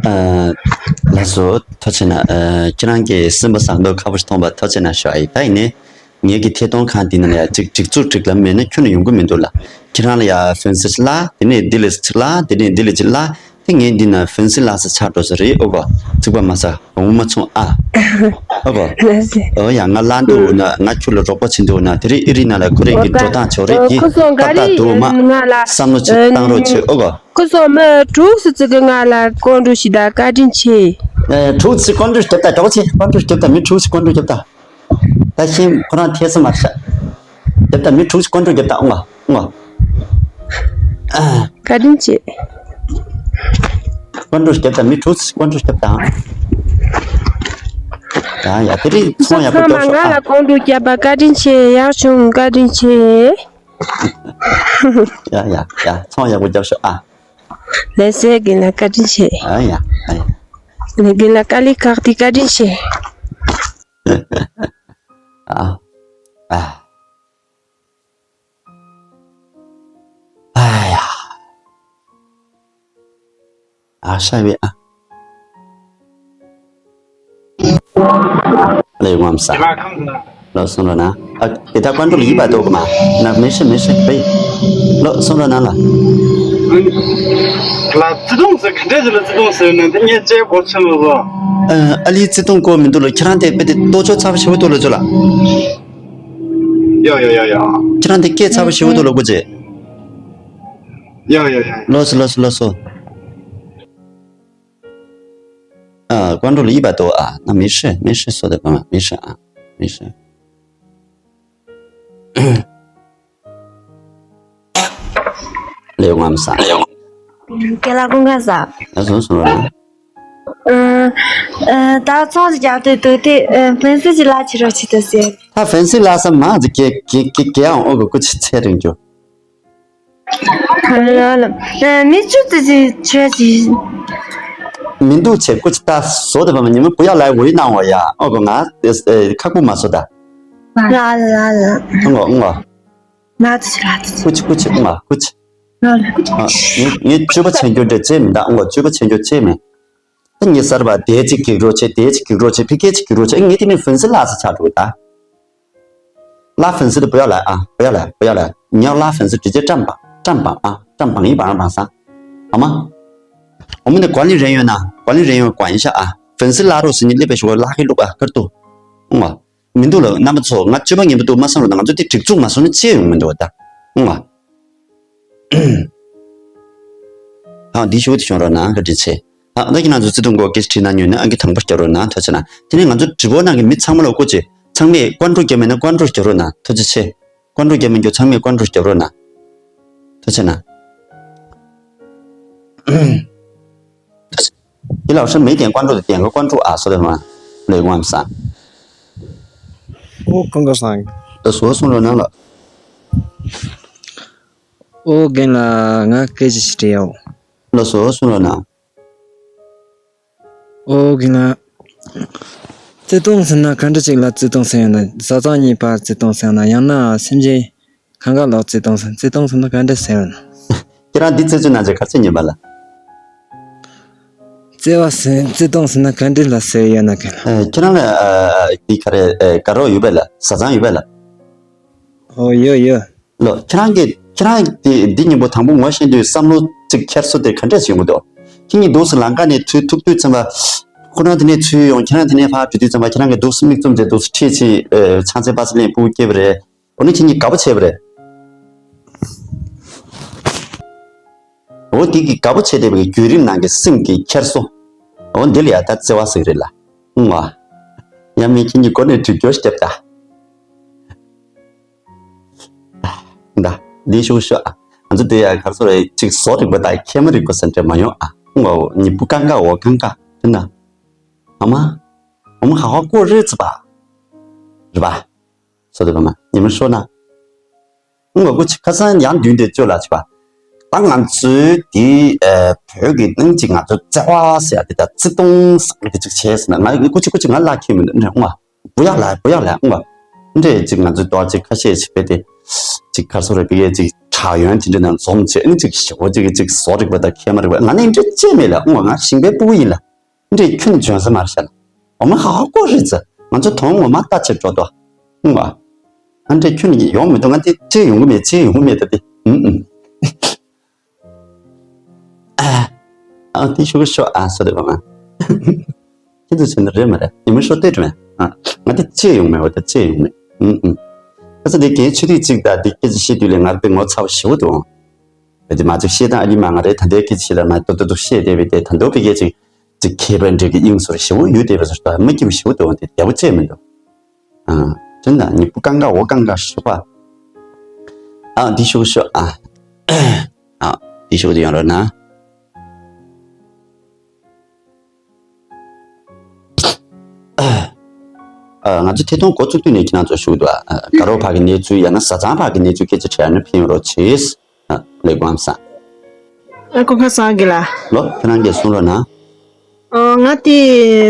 ཨ། ལགས་སོ། ཐུགས་རྗེ་གནང་། ཨ། ཁྱེད་རང་གིས་སེམས་པ་བཟང་པོ་ཁ་པོ་ཞིག་མཐོང་པ་ཐུགས་རྗེ་གནང་ཞུ་ཨ་ཡིན། ད་ཡིན་ནི། ངེད་ཀྱི་ཐད་གཏོང་ཁང་འདི་ནང་ལ་ཡ་གཅིག་སྒྲིག་འཛུགས་སྒྲིག་ལམ་མེད་ན་ཁྱོན་ནས་ཡོང་གི་མི་འདུག་ལ། ཁྱེད་རང་ལ་ཡ་ཕན་སི་ལ་དེ་ནས་འདི་ལས་ཅིག་ལ་དེ་ནས་འདི་ལས་ཅིག་ལ་དེ་ངས་འདི་ན་ཕན་སི་ལ་ས་ཆགས་འགྲོ་ས་རེད། ཨོ་གོ། ཚིག་པ་མ་ཟ་འོང་མ་ཚོང་ཨ། ཨོ་གོ། ཨོ་ཡ་ང་ལ་འདུག་ན་ང་ཁྱོད་ལ་རོགས་པ་བྱེད་འདུག་ན་དེ་རིང་ཨི་རི་ན་ལ་ཁོ་རེ་གི་འགྲོ་སྟངས་ཆོག་རེད་དེ་ཏག་ཏག་འདུག་མ། བསམ་བློ་ཅིག་བཏང་རོགས་བྱེད། ཨོ་གོ། ཁོ་ཚོ་མི་དྲུག་སུ་ཙི་གི་ང་ལ་ཀོན་འགྲོ་ཞིག་ད་བཀའ་དྲིན་ཆེ། དྲུག་ཅིག་ཀོན་འགྲོ་རྒྱབ་ད་གྲོགས་ཆེ། ཀོན་འགྲོ་རྒྱབ་ད་མི་དྲུག་ཅིག་ཀོན་འགྲོ་རྒྱབ་ད། ད་ཤིང་ཁོ་རང་ཐེ་ས་མར་ཤ། རྒྱབ་ད་མི་དྲུག་ཅིག་ཀོན་འགྲོ་རྒྱབ་ད་ཨོང་ཨ་ཨོང་ཨ། བཀའ་དྲིན་ཆེ། ཀོན་འགྲོ་རྒྱབ་ད་མི་དྲུག་ཅིག་ཀོན་འགྲོ་རྒྱབ་ད། ཡ་ཡ་དེ་རིང་ཚོང་ཡག་པོ་རྒྱབ་ཤོག་ཨ། ང་ལ་ཀོན་འགྲོ་རྒྱབ་པ་བཀའ་དྲིན་ཆེ། ཡག་བྱུང་། བཀའ་དྲིན་ཆེ། ཡ་ཡ་ཡ་ཚོང་ཡག་པོ་རྒྱབ་ཤོག་ཨ། ལགས་སེ་རྒན་ལགས་བཀའ་དྲིན་ཆེ། ཨ་ཡ་ཨ་ཡ། རྒན་ལགས་དཀའ་ལས་ཁག་དེ་བཀའ་དྲིན་ཆེ། ཨ་ཨ་ཨ་ཡ། ཨ་ཤ་བའི་ཨ། ལས་ངོམ་ས། ལོ་སོང་རོ་ན། ཨ་དེ་ད་ཀོན་ཀྲོལ་ཡིད་པ་དོག་མ། ན་མི་ཤི་མི་ཤི་བེ། ལོ་སོང་རོ་ན་ལ། ལ་བརྩེ་དུང་ཟེར་ག་འདྲས་ཟེར་ལ་བརྩེ་དུང་ཟེར་ན་འདི་ངས་ཅེ་བོ་ཆེན་ལོ་ཟོ། ཨ་ལི་བརྩེ་དུང་གོ་མི་འདུག་ལོ། ཁྱེད་རང་དེ་དཔེ་དེ་ལྟོ་ཆོ་ཚ་བ་ཞེ་བོ་འདུག་ལོ་ཅོ་ལ། ཡ་ཡ་ཡ་ཡ། ཁྱེད་རང་དེ་སྐད་ཚ་བ་ཞེ་བོ་འདུག་ལོ་ཀུ་ཅེ། ཡ་ཡ་ཡ། ལོ་སོ་ལོ་སོ་ལོ་སོ། ཨ། ཀོན་ཀྲོལ་ཡིད་པ་དོ་ཨ། ན་མི་ཤི་མི་ཤི་སོ་དེ་པ་མ་མི་ཤི་ཨ། མི་ཤི། ལེའུ་ངམ་ས། ཀེ་ལ་ཀུན་དགའ་ས། ད་སོང་སོང་ར། ཨ། ཨ། ད་ཚོང་ཅིག་རྒྱག་དུས་དུས་དེ་ཨ། ཕན་སི་ཅིག་ལ་ཕྱི་རོགས་བྱེད་དུ་ཟེར། ད་ཕན་སི་ལ་ས་མ་ཟི་ཀེ་ཀེ་ཀེ་ཀེ་ཨང་ཨོ་གི་ཀུ་ཅི་ཚེ་རིང་རྒྱུ། ལ་ལ། མི་བཅུ་ཙི་ཙི་ཆོས་ཅི། མི་འདུག་ཆེ་ཀུ་ཅི་ད་བཟོ་དེ་བ་མ་ཉི་མ་བུ་ཡག་ལ་འོ་ཡི་གནང་བ་ཡ་ཨོ་གོ་ང་ཁག་པོ་མ་བཟོ་ད། ལ་ལ་ལ། ཨང་གོ་ཨང་གོ། ལ་ཙི་ལ་ཙི། ཀུ་ཅི་ཀུ་ཅི་ཨང་གོ་ཀུ་ཅི། ལ་ལ། ངས་ངས་སྤྱོད་པ་ཆེན་རྒྱུ་འདྲ་ཅེ་མི་འདུག་ཨང་གོ་སྤྱོད་པ་ཆེན་རྒྱུ་ཅེ་མེད། ད་ངས་གསར་པ་དེ་ཅིག་གིག་རོགས་བྱེད་དེ་ཅིག་གིག་རོགས་བྱེད་ཕི་ཀེ་ཅིག་གིག་རོགས་བྱེད་ངས་དེ་ནས་ཕན་སི་ལ་ས་ཆགས་འགྲོ་ད། ལ་ཕན་སི་དུ་བོ་ཡ་ལ་ཨ་བོ་ཡ་ལ་བོ་ཡ་ལ་ཉག་ལ་ཕན་སི་དྲི་ཅེ་ཀྲམ་པ་ཀྲམ་པ་ཨ་ཀྲམ་པ་ཡིན་པ་རང་པ་ས་ཨ་མ། ཨོ་མི་ནི་ཀོ་ལི་རེ་ཡོད་ན་ཀོ་ལི་རེ་ཡོད་ཀོ་ཡིན་ཤ་ཨ་ཕན་སི་ལ་རོ་སི་ནི་ལེ་པེ་ཤོ་ལ་ཁི་ལུག་ཨ་ཀར་ཏུ་ཨུང་ཨ། མི་འདུག་ལ་རྣམ་པ་ཚོ་ང་སྤྱོད་པ་ངན་པ་འདུག་མ་བསམ་རུང་ང་ཚོ་དེ་སྒྲིག་འཛུགས་མ་བཟོ་ན་ཅི་ཡོང་མི་འདུག་ད་ཨུང་ཨ། ཨ་འདི་ཞུ་དེ་བྱུང་རོགས་གནང་བཀའ་དྲིན་ཆེ། ཨ་ད་ཁྱེད་རང་ཚོ་བརྩེ་དུང་སྐོར་སྐད་ཆ་དྲིས་གནང་མྱོང་ན་ཨང་ཀི་དང་པོ་རྒྱབ་རོགས་གནང་ཐུགས་རྗེ་གནང་། དེ་ནས་ང་ཚོ་དྲི་བ་གནང་གི་མི་ཚང་མ་ལ་སྐུ་མཁྱེན། ཚང་མས་ཀོན་ཀྲོ་རྒྱབ་མེད་ན་ཀོན་ཀྲོ་རྒྱབ་རོགས་གནང་ཐུགས་རྗེ་ཆེ། ཀོན་ཀྲོ་རྒྱབ་མེད་རྒྱུ་ཚང་མས་ཀོན་ཀྲོ་རྒྱབ་རོགས་གནང་། ཐུགས་རྗེ་གནང་། འདི་ལ་ཧྲི་མེད་ཀྱང་ཀོན་ཀྲོ་དེ་ཀོན་ཀྲོ་ཨ་སོ་དེ་མ་ལོས་ངོམ་ས། ཨོ་ཀོན་ཀྲོ་སང་། ད་སོ་སོང་རོགས་གནང་ལ། ཨོ་རྒན་ལགས་ང་སྐད་ཆ་ཞིག་དྲི་ཡོད། ལ་སོ་སོང་རོགས་གནང་། ཨོ་རྒན་ལགས། བརྩེ་དུང་ཟེར་ན་ག་འདྲ་ཅིག་ལ་བརྩེ་དུང་ཟེར་ཡོད་ན། བཟའ་ཚང་གཉིས་བར་བརྩེ་དུང་ཟེར་ཡོད་ན། ཡང་ན་སེམས་ཅན་གང་ག་ལ་བརྩེ་དུང་ཟེར། བརྩེ་དུང་ཟེར་ན་ག་འདྲ་ཟེར་ཡོད་ན། ཁྱེད་རང་འདི་བརྩེ་དུང་ན་ཅིག་ག་ཚོད་ཉན་པ་ལ། བརྩེ་བ་ཟེར་བརྩེ་དུང་ཟེར་ན་ག་འདྲ་ལ་ཟེར་ཡོད་ན་ག་ལ། ཨ་ཁྱེད་རང་ལ་ཨ་འདི་ག་རེ་ཨ་དགའ་རོགས་ཡོད་པས་ལ། བཟའ་ཚང་ཡོད་པས་ལ། ཨོ་ཡོད་ཡོད། ལོ། ཁྱེད་རང་གིས་ཁྱེད་རང་གིས་འདི་སྙིང་པོ་དང་པོ་ངོ་ཤེས་དུས་བསམ་བློ་གཅིག་འཁྱེར་སོ་དེ་ག་འདྲས་བྱུང་གི་འདུག་ཁྱེད་གཉིས་འདུག་སེ་ལམ་ཁ་ནས་ཚུར་ཐུག་དུས་ཙམ་པ། ཁོ་རང་དེ་ནས་ཚུར་ཡོང་ཁྱེད་རང་དེ་ནས་ཕར་འགྲོ་དུས་ཙམ་པ་ཁྱེད་རང་གིས་འདུག་སེ་མིག་བཙུམ་བྱས་འདུག་སེ་ཁྲིད་ཕྱིན་ཨེ་ཕྱག་འཚལ་པ་སེ་ལེན་ཕྲུ་གུ་སྐྱེས་པ་རེད། འོ་ན་ཁྱེད་གཉིས་དགའ་པོ་བྱས་པ་རེད། འོ་དེ་གི་དགའ་པོ་བྱས་བསྡད་པའི་བརྒྱུད་རིམ་ནང་གི་སེམས་ཀྱི་འཁྱེར་སོ། འོ་འདི་ལ་ཡ་ད་བརྩེ་བ་ཟེར་གི་རེད་ལ། ཨུང་བ། ཡང་མིན་ཁྱེད་གཉིས་སྒོ་ནས་དུས་སྐྱོར་ཞིག་བརྒྱབ་ད། ད་འདི་ཤོག་ཤོག་ཨ། ང་ཚོ་དེ་ཡ་གར་སོ་རེ་གཅིག་བཟོ་རིག་པ་དང་ཁྱད་མ་རིག་པ་ཟེར་འདྲ་མ་ཡོང་ཨ། ཨང་བ་ཉི་པུ་ཀང་ཀ་འོ་ཀང་ཀ་དེ་ན། ཨ་མ། ཨ་མ་ཧ་ཧ་ཀོ་རེ་ཙི་པ། རེ་པ། སོ་དེ་པ་མ་ཉི་མ་ཤོ་ན། ཨང་བ་ཀོ་ཆི་ཁ་སང་ཡང་མདུན་དེ་ཅོ་ལ་ཆི་པ། ད་ང་ཚོའི་དེ་བོད་ཀྱི་གནང་གཅིག་ང་ཚོ་བརྩེ་བ་ཟེར་ཡ་དེ་ད་བརྩེ་དུང་ཟེར་གི་ཅིག་བྱས་ཟེར་ན་ང་ཀོ་ཆི་ཀོ་ཆི་ང་ལ་ཁྱེད་མི་འདུག་ཨང་བ། བུ་ཡག་ལ་བུ་ཡག་ལ་ཨང་བ། འདྲེ་ཅིག་ང་ཚོའི་དོ་ཅིག་ཁ་ཤས་ཤིག་པས་ཏེ། ཅིག་གར་སོ་རེ་པི་ཡེ་ཅིག་དྲག་ཡོན་དེ་འདྲ་ནང་འཛོམས་བྱས་ཨ་ནི་ཅིག་ཞི་བོ་ཅིག་ཅིག་བཟོ་རིག་པ་དང་ཁྱད་མ་རིག་པ་ང་ནི་འདྲེ་ཅེས་མེད་ལ་ཨང་བ་ང་ཞིང་པའི་སྤུ་གུ་ཡིན་ལ། འདྲེ་ཁྱོན་འཇོན་ས་མར་ཤ་ལ། འོ་མ་ཧ་ཧ་ཀོ་རེ་ཙི་ང་ཚོ་དོན་ངོ་མ་ལྟ་ཕྱིར་འགྲོ་དོ། ཨང་བ། ང་འདྲེ་ཁྱོན་ཡོང་མི་འདུག་ང་དེ་ཅེས་ཡོང་གི་མེད་ཅེས་ཡོང་གི་མེད་ད་དེ་ཨུམ་ཨུམ། ཨ། ཨ་དེ་ཤུ་གུ་ཤོ་ཨ་སོ་དེ་བ་མ། ཁྱེད་ཚོ་བྱས་ན་རེད་མ་རེད་ཉི་མ་ཤོ་ལྟོས་དྲི་མེད་ཨ། ང་དེ་ཅི་ཡོང་མེད་བ་དེ་ཅི་ཡོང་མེད་ཨུམ་ཨུམ། ཨ་ས་དེ་གན་ཆུ་ཐིག་གཅིག་དང་དེ་སྐད་ཆ་བཤད་དུས་ལས་ང་རེ་པའི་ངོ་ཚ་བ་ཞེ་བོ་འདུག་ཨང་། བ་དེ་མ་ཚིག་བཤད་སྟངས་ཨ་ལི་མ་ང་རེ་ད་ལྟའི་སྐད་ཆ་བཤད་ད་མ་ཏོ་ཏོ་ཏོ་བཤད་བསྡད་པའི་དེ་ད་མདོ་པའི་སྐད་ཅིག་ཅིག་མཁས་པ་འདྲེ་གི་དབྱིངས་སོར་ཞེ་བོ་ཡོད་བསྡད་པ་སོར་ད་མ་སྐྱིད་པ་ཞེ་བོ་འདུག་ཨང་དེ་བདེ་བོ་ཅི་མི་འདུག་ཨ། དེ་ན་ཉི་པུ་ཀང་ཀ་འོ་ཀང་ཀ་ཞོག་པ། ཨ་འདི་ཤོག་ཤོག་ཨ། ཨ་འདི་ཤོག་དེ་ཡོང་རོགས་གནང་། ཨ་ང་ཚོ་ཐད་གཏོང་འགོ་བཙུགས་དུས་ནས་ཁྱེད་རང་ཚོ་ཞུ་གི་འདུག་ཨ། དགའ་རོགས་ཕག་གི་གནས་ཚུལ་ཡང་ན་བཟའ་ཚང་ཕག་གི་གནས་ཚུལ་སྐད་ཆ་དྲིས་ན་ཕན་ཡོང་རོགས་བྱེད། ཨ་ལེགས་པ་བསམ། ཨ་ཀོ་ཁ་སང་གི་ལ། ལོ་ཁྱེད་རང་གིས་གསུང་རོགས་གནང་། ཨོ་ང་དེ་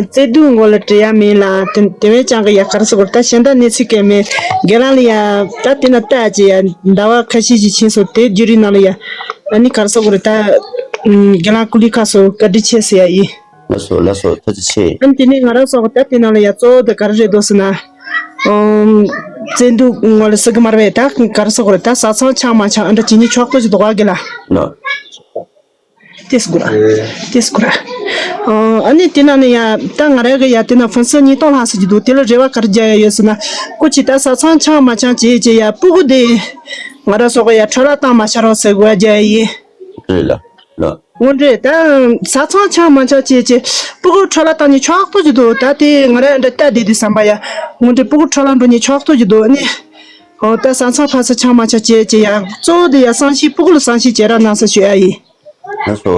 བཙས་སྡུག་མགོ་ལ་དྲི་ཡ་མིན་ལ་དེ་དེ་བས་ཀྱང་གི་ཡ་གར་སོ་གོ་ད་གཞན་དག་གནས་ཚུལ་གལ་མེད་དགེ་ལང་ལ་ཡ་ད་དེ་ན་ལྟ་ཅི་ཡ་ཟླ་བ་ཁ་ཤས་ཤིག་ཕྱིན་སོ་དེ་བརྒྱུད་རིམ་ནང་ལ་ཡ་ཨ་ནི་གར་སོ་གོ་ར་ད་དགེ་ལང་ཀུ་ལི་ཁ་སོ་བཀའ་དྲིན་ཆེ་ཟེར་ཡ་ཡིན། ལགས་སོ་ལགས་སོ་ཐུགས་རྗེ་ཆེ། ཨ་ནི་དེ་ནས་ང་རང་སོ་གོ་ད་དེ་ནང་ལ་ཡ་གཙོ་བོ་ད་གར་རེད་དོ་ཟེར་ན་ཨོ་བཙས་སྡུག་མགོ་ལ་སི་གི་མར་བས་ད་གར་སོ་གོ་ར་ད་བཟའ་ཚང་ཆང་མ་ཆང་ཨ་འདྲ་ཅི་ནི་ཆོག་ཏོ་ཅི་དོ་ག་གི་ལ། ལགས། ཏེས་གུ་ར། ཏེས་གུ་ར། ཨ་ནི་དེ་ན་ནི་ཡ་ད་ང་རང་གི་ཡ་དེ་ན་ཕུན་སུམ་ཉིས་སྟོང་ལྷག་ཟེར་གྱི་འདུག་དེ་ལ་རེ་བ་ག་རེ་རྒྱག་ཡ་ཡོད་ཟེར་ན་ཀུ་ཅི་ད་བཟའ་ཚང་ཆང་མ་ཆང་བྱེད་བྱེད་ཡ་སྤུ་གུ་དེ་ང་རང་སོགས་ཡ་འཕྲོ་བརླག་བཏང་མ་བྱ་རོགས་ཟེར་དགོས་རྒྱག་ཡ་ཡིན། རེད་ལ་ལ། འོ་འདྲས་ད་བཟའ་ཚང་ཆང་མ་ཆང་བྱེད་བྱེད་སྤུ་གུ་འཕྲོ་བརླག་བཏང་ནི་ཆོག་ཏོ་གྱི་འདུག་ད་དེ་ང་རང་འདྲ་ལྟ་བསྡད་དུས་བསམ་པ་ཡ་འོ་འདྲས་སྤུ་གུ་འཕྲོ་བརླག་འགྲོ་ནི་ཆོག་ཏོ་གྱི་འདུག་ཨ་ནི། ཨོ་ད་བཟའ་ཚང་ཕ་ས་ཆང་མ་ཆང་བྱེད་བྱེད་ཡ་གཙོ་བོ་དེ་ཡ་བསམ་ཤེས་སྤུ་གུ་ལ་བསམ་ཤེས་བྱེད་ར་གནང་ས་ཞུ་ཡ་ཡིན། ལགས་སོ།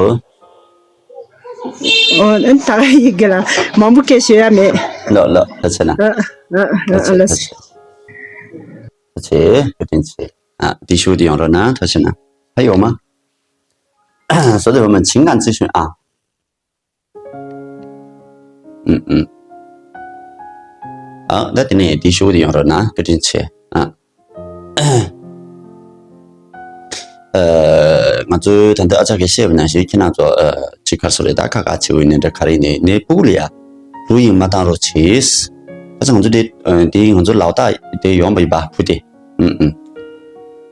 ཨོ་ཨ་ད་ཡི་གེ་ལ་མང་པོ་སྐད་ཤོད་ཡ་མེད། ལགས་ལགས་ལགས་ཆེ་ན། ཨ་ཨ་ཨ་ཨ་ལགས་ཆེ་ལགས་ཆེ། ལགས་ཆེ་བཀའ་དྲིན་ཆེ། ཨ་འདི་ཞུ་དེ་ཡོང་རོགས་གནང་ཐུགས་རྗེ་ཆེ་ན། ཧ་ཡོད་མ། བཟོ་དེ་བ་མ་ཆིང་ང་ཚེ་ཤུན་ཨ། ཨུམ་ཨུམ། ཨ་ད་དེ་ནས་དེ་ཤུ་དེ་ཡོང་རོགས་གནང་བཀའ་དྲིན་ཆེ་ཨ། ཨ་ང་ཚོའི་ད་ལྟ་ཨ་ཅག་གིས་བཤད་པ་ནང་བཞིན་ཁྱེད་རང་ཚོ་ཨ་ཅིག་ག་སོ་རེད་ད་ཁ་ཁ་ཆེ་བོ་ཡིན་ནའི་འདྲ་ག་རེ་ཡིན་ནའི་ནས་སྤུ་གུ་ལ་ཡ་ལུ་ཡིན་མ་བཏང་རོགས་བྱེད། ཁ་ཚ་ང་ཚོ་དེ་དེ་ང་ཚོ་ལའོ་ཏ་དེ་ཡོང་པ་ཡིན་པ་བུ་དེ་ཨུམ་ཨུམ།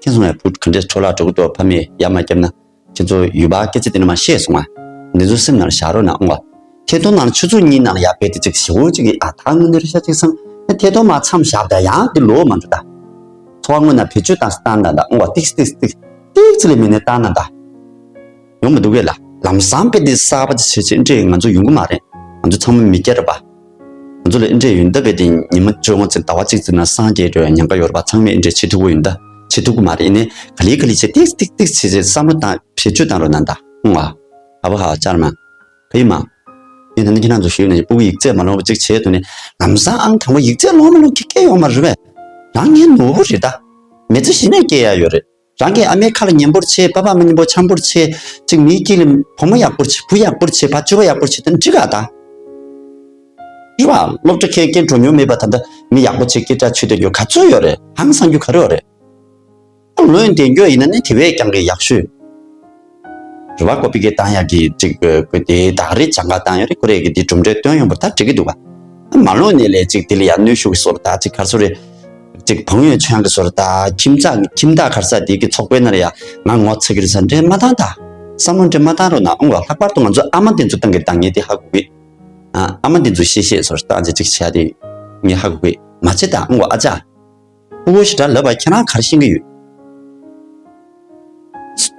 ཁྱེད་ཚོ་ཡ་བུ་ག་འདྲས་འཕྲོ་བརླག་འགྲོ་གི་འདུག་ཕ་མས་ཡ་མ་བརྒྱབ་ན། ཁྱེད་ཚོ་ཡུལ་པ་སྐད་ཆ་དེ་ནི་མ་བཤད་སོང་ང་། འདི་ཚོ་སེམས་ནང་བཞག་རོགས་གནང་ཨང་བ། ཐད་གཏོང་ནང་ཆུ་ཚོད་གཉིས་ནང་ཡར་བལྟས་ཏེ་ཅིག་ཞེ་བོ་ཅིག་གིས་ཨ་ད་དངོས་གནས་རེད་ཤག་ཅིག་བསམ། ཐད་གཏོང་མ་མཚམས་བཞག་ད་ཡང་འདི་ལོག་མ་འགྲོ་ད། འཚོ་བ་དངོས་ནང་བེད་སྤྱོད་བཏང་སྟངས་ད་ད་ཨང་བ་ཏིག་ཏིག་ཏིག་ཏིག་ཅིག་ལས་མི་ནས་བཏང་ན་ད། ཡོང་མི་འདུག་གས་ལ་ལམ་སང་དཔེ་དེ་གསར་པ་ཅིག་བྱེད་ཅིག་འདྲེ་ང་ཚོ་ཡོང་གི་མ་རེད། ང་ཚོ་ཚང་མ་མི་སྐྱ་རེད་པ། ང་ཚོ་ལ་ཨེ་འདྲས་ཡོད་འདབ་པའི་དེ་ཉི་མ་བཅོ་ལྔ་ཙམ་ཟླ་བ་གཅིག་ཙམ་ན་སངས་རྒྱས་འགྲོ་ཡ་ཉེན་ཁ་ཡོད་རེད་པ། ཚང་མས་ཨེ་འདྲས་བྱེད་ཐུབ་ཀྱི་ཡོད་འདའ། བྱེད་ཐུབ་ཀྱི་མ་རེད། ཨེ་ནས་ག་ལེ་ག་ལེ་བྱེད་ཏིག་ཏིག་ཏིག་བྱེད་བྱེད་བསམ་བློ་བཏང་བེད་སྤྱོད་བཏང་རོགས་གནང་ད་ཨུང་བ། ཨ་བ་ཧ་ཅར་མ། ག་ཡིན་མ། ངས་ད་ནི་ཁྱེད་རང་ཚོ་ཞུས་ནས་སྤུ་གུ་ཡིག་ཚད་མ་ལོངས་པ་གཅིག་བྱས་ཐུབ་ནས་ལམ་སང་ཨང་དང་པོ་ཡིག་ཚད་ལོངས་མ་ལོངས་ཁྱེད་སྐད་ཡོང་མ་རེད་པས། རང་ངའི་ནོར་བུ་རེད་ད། མི་ཚེ་གཞི་ནས་སྐྱེལ་ཡ་ཡོད་རེད། རང་གི་ཨ་མའི་ཁ་ལ་ཉན་པོར་བྱེད། པ་ཕ་མ་ཉན་པོ་འཆམ་པོར་བྱེད། ཅིག་མིའི་དཀྱིལ་ལ་བུ་མོ་ཡག་པོར་བྱེད། བུ་ཡག་པོར་བྱེད། ཕ་སྤྱོད་པ་ཡག་པོར་བྱེད་དེ་འགྲིག་ག་ད། རེད་བ། སློབ་གྲྭ་ཁའི་སྐད་འགྲོ་མྱོང་མེད་པ་ད་ལྟ་མི་ཡག་པོ་བྱེད་སྐད་གྲགས་ཆོད་དེ་རྒྱུ་ག་ཚོད་ཡོད་རེད། ཧང་སང་རྒྱུ་ག་རེ་ཡོད་རེད། ལོན་བསྡད་རྒྱུ་ཡིན་ན་ནི་དེ་བས་ཀྱང་གི་ཡག་ཤོས། རེད་བ། ཀོ་པི་སྐད་བཏང་ཡག་གི་ཅིག་ཀོ་དེ་ད་ག་རེ་སྦྱང་ག་བཏང་ཡོད་རེད། ཀོ་རེ་གི་དེ་གྲུབ་འབྲས་སྟོན་ཡོང་པ་ད་འགྲིག་གི་འདུག་ག་མ་ལོན་ནས་ལས་ཅིག་དེ་ལ་ཡང་གནོན་ཤུགས་ཀྱི་བཟོ་འདྲ་ད་ཅིག་ག་རེ་ཟེར་རེད། ཅིག་བང་ཡོད་ཆོས་ཀྱི་བཟོ་འདྲ་ད་ཁྱིམ་ཚང་ཁྱིམ་བདག་ག་རེ་ཟེར་དེ་གི་ཚོགས་པའི་ནང་ལ་ཡང་ང་ངོ་ཚ་གི་རེད་ཟེར་འདྲ་མ་བཏང་ད། བསམ་བློ་འདྲ་མ་བཏང་རོགས་གནང་། ཨང་བ། ལྷག་པར་དུ་ང་ཚོ་ཨ་མ་དེ་ཚོ་བཏང་གི་ད་ངས་དེ་ཧ་གོ་གི་ཨ་ཨ་མ་དེ་ཚོ་བཤད་བཤད་བཟོ་འདྲ་ད་ཅིག་ཅིག་བྱ་དེ་ངས་ཧ་གོ་གི་མ་བྱེད་ད། ཨང་བ། ཨ་ཅག་སྤུ་གུ་ཞེ་དྲག་ལབ་པ་ཁྱེད་རང་ག་རེ་ཤེས་ཀྱི་ཡོད།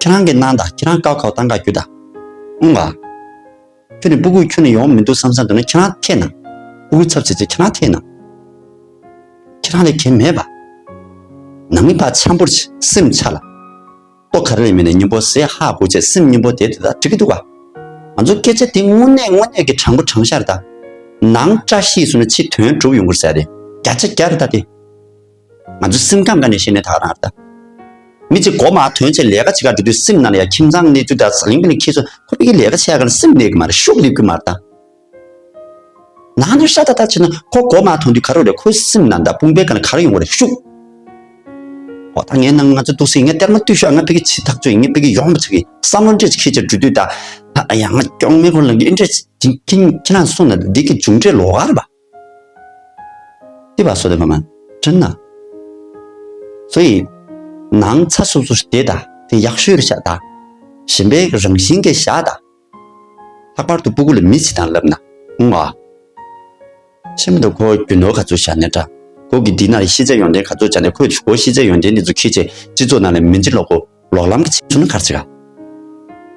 ཁྱེད་རང་གིས་གནང་དང་། ཁྱེད་རང་ཀའོ་ཁའོ་བཏང་ག་རྒྱུ་དང་། ཨང་བ། ཁྱོད་ནི་སྤུ་གུ་ཁྱོད་ནི་ཡོང་མི་འདུག་བསམ་བསམ་འདུག་ན་ཁྱེད་རང་ཐད་ན། སྤུ་གུ་ཚབ་བྱེད་ཅེས་ཁྱེད་རང་ཐད་ན། ཁྱེད་རང་ལས་གལ་མེད་པ། ནང་མི་ཕར་འཆམ་པོར་བྱེད། སེམས་ཆ་ལ། ལྟོ་ག་རེ་ལས་མིན་ནས་སྙིང་པོ་ཟས་ཧ་གོ་བྱས་སེམས་སྙིང་པོ་དེ་དེ་དག་འགྲིག་གི་འདུག་ག་ང་ཚོ་སྐད་ཆ་དེ་དངོས་གནས་དངོས་གནས་ཀྱི་དྲང་པོ་དྲང་བཞག་རེད་ད། ནང་བཀྲ་ཤིས་སོང་ན་ཕྱི་དོན་གྲུབ་ཡོང་གི་རེད་ཟེར་རེད། བརྒྱ་ཆ་བརྒྱ་རེད་ད་དེ། ང་ཚོ་སེམས་ཁམས་ག་ནས་བཤད་ནས་ད་ག་རང་རེད་ད། མི་གཅིག་སྒོ་མ་ཐོན་བྱས་ལས་ཀ་བྱེད་ག་འགྲོ་དུས་སེམས་ནང་ལ་ཡ་ཁྱིམ་ཚང་གནས་ཚུལ་དང་ཟ་ལིང་གི་ལ་ཁྱི་ཚོ་ཁོ་པའི་ལས་ཀ་བྱེད་ག་ལ་སེམས་གནས་གི་མ་རེད། ཤུགས་སླེབས་གི་མ་རེད་ད། ནང་དུ་ཤ་ཏག་ཏག་བྱས་ན་ཁོ་སྒོ་མ་ཐོན་དུས་ག་རེ་རེད། ཁོའི་སེམས་ནང་ད་དཔུང་པའི་སྒང་ལ་ག་རེ་ཡོང་གི་རེད་ཤུགས། འོ་ད་ངའི་ནང་ང་ཚོ་འདུག་སེ་ངས་གཏེར་མ་བཏུས་ཤོག་ང་ཕ་གི་བྱེད་ཐག་ཆོད་ཡིན། ངས་ཕ་གི་ཡོང་མ་ཆོག་གི་བསམ་བློ་འདྲེས་ཁྱེད་ཅག་འགྲོ་དུས་ད་ཨ་ཡ་ང་སྐྱོང་མེད་ཁོ་ལ་འདི་འདྲས་ཁྱེད་ཁྱེད་རང་གསུངས་ན་འདི་གི་མཇུག་འབྲས་ལོག་ག་རེད་པ། འདི་བ་སོ་དེ་བ་མ་དྲན་ན། སོ་ཡི་ནང་ཚ་སུབ་སུབ་བསྡད་ད་དེ་ཡག་ཤོས་རེད་བཞག་ད། གཞན་པའི་རང་བཞིན་གྱི་བཞག་ད། ལྷག་པར་དུ་སྤུ་གུ་ལ་མི་བྱེད་དང་ལབ་ན་ཨུང་ཨ། ཤི་མི་འདུག་ཁོ་རྒྱུ་ནོར་ག་ཚོད་བཞག་ནས་འདྲ། ཁོ་གི་འདི་ན་ལ་ཤི་ཚད་ཡོན་ཏན་ག་ཚོད་བྱ་ནས་ཁོས་ཁོ་ཤི་ཚད་ཡོན་ཏན་འདི་ཚོ་ཁྱི་ཆེ་སྤྱི་ཚོགས་ནང་ལ་མི་འཇིག་ལོག་ཁོ་ལོག་ལམ་གྱི་ཆེ་ཚུལ་ན་གར་ཆེ་ག་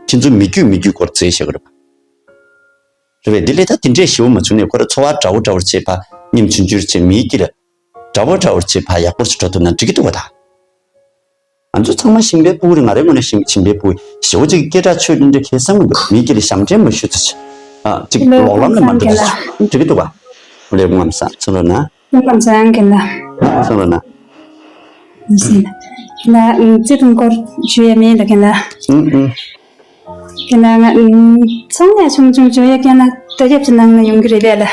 ཁྱི་ཚོ་མི་རྒྱུད་མི་རྒྱུད་སྐོར་རྩེས་བཞག་གི་རེད་པ། རེད་པས་འདི་ལས་ད་དེ་འདྲས་ཞེ་བོ་མ་བྱུང་ནས་ཁོ་ར་འཚོ་བ་འདྲ་བོ་འདྲ་བོར་བྱེད་པ་སྙེམས་ཆུང་ཆུང་བྱེད་མིའི་སྐྱིད་ལ་འདྲ་བོ་འདྲ་བོར་བྱེད་པ་ཡག་པོར་ཞིག་འགྲོ་ཐུབ་ན་འགྲིག་གི་འདུག་བ་ད། ང་ཚོ་ཚང་མ་ཞིང་པའི་སྤུ་གུ་རེད། ང་རའི་ངོས་ནས་ཞིང་ཞིང་པའི་སྤུ་གུ་ཞེ་བོ་ཅིག་སྐད་གྲགས་ཆོད་འདི་འདྲ་ཁེལ་བསམ་གི་འདུག་མིའི་སྐད་ལ་ཞབས་འདྲེན་མ་ཞུ་ཚུལ་ཨ་ཅིག་ལོག་ལམ་ལ་མ་འགྲོ་ཚུལ་འགྲིག་གི་འདུག་བ། ལས་ངམ་ས་ཚུར་ལ་ན། ལས་ངམ་ས་ཡང་གི་ན། ཚུར་ལ་ན། ན་ཚེ་དང་སྐོར་ཞུ་ཡ་མེད་ལ་གི་ན། ཨུ་ཨུ། གི་ན་ང་ཚོང་ལས་ཆུང་ཆུང་བྱོས་ཡ་གི་ན་ད་རྒྱབ་ཀྱི་ནང་ན་ཡོང་གི་རེད་པས་ལ།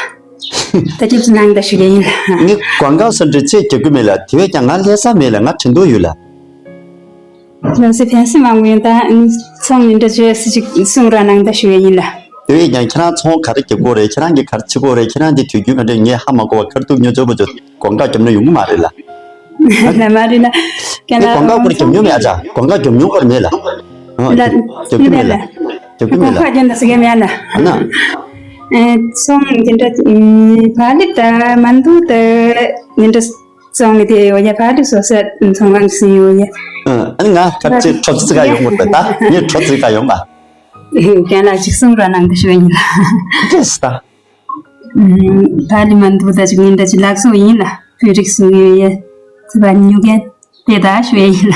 ད་རྒྱབ་ཀྱི་ནང་ད་ཞུ་གི་ཡིན་ལ། ངས་ཀོང་ཀ་སོ་འདྲི་ཆེད་རྒྱག་གི་མེད་ལ། དེ་བས་ཀྱང་ང་ལྷ་ས་མེད་ལ། ང་དྲན་ཐོ་ཡོད་ལ། ལོ་སི་ཕན་སི་མང་པོ་ཡོད་ད། ཚོང་མི་འདྲ་བྱོས་སི་ཅིག་གསུང་ར་ནང་ད་ཞུ་གི་ཡིན་ལ། དེ་བས་ཀྱང་ཁྱེད་རང་ཚོང་ག་རེ་རྒྱག་གོ་རེད། ཁྱེད་རང་གི་ག་རེ་བྱེད་གོ་རེད། ཁྱེད་རང་གི་དུས་རྒྱུན་ག་འདྲ་ངས་ཧ་མ་གོ་བ་ཁར་ཐུག་ཉོ་ཆོག་པ་ཆོག་ཀོང་ཀ་རྒྱབ་ན་ཡོང་གི་མ་རེད་ལ། ལ་མ་རེད་ན། ཀྱེ་ལ་ཀོང་ཀ་སྐོར་རྒྱབ་མྱོང་མེད་ཨ་ཅག་ཀོང་ཀ་རྒྱབ་མྱོང་སྐོར་མེད་ལ། ཨ་ལ་རྒྱབ་ཀྱི་མེད་ལ། རྒྱབ་ཀྱི་མེད་ལ། ཀོང་ཀ་རྒྱབ་ན་ཟེར་གི་མེད་ལ། ཨ་ན། ཨེ་ཚོང་འདི་འདྲ་ཕ་ལི་ད་མ་འདུག་ད་འདི་འདྲ་ཚོང་ནི་དེ་ཡོད་ཡ། ཕ་ལི་སོ་སོ་ཚོང་ཁང་ཞིག་ཡོད་ཡ། ཨ་ནི་ང་ཁ་ཅིག་ཁྲོ་ཚིག་ག་ཡོང་མོད་པ་ད་ངས་ཁྲོ་ཚིག་ག་ཡོང་པ། ཀྱེ་ལ་ཅིག་གསུང་ར་ནང་དུ་ཞུ་ཡ་ཡིན་ལ། ཅེས་ད། ད་ལི་མ་འདུག་ད་ཅིག་ཉིན་ད་ཅིག་ལག་སོ་ཡིན་ལ། བོད་རིགས་སུ་ངེས་ཡེ་ཙི་པ་ཉུ་གན་དེ་ད་ཞུ་ཡ་ཡིན་ལ།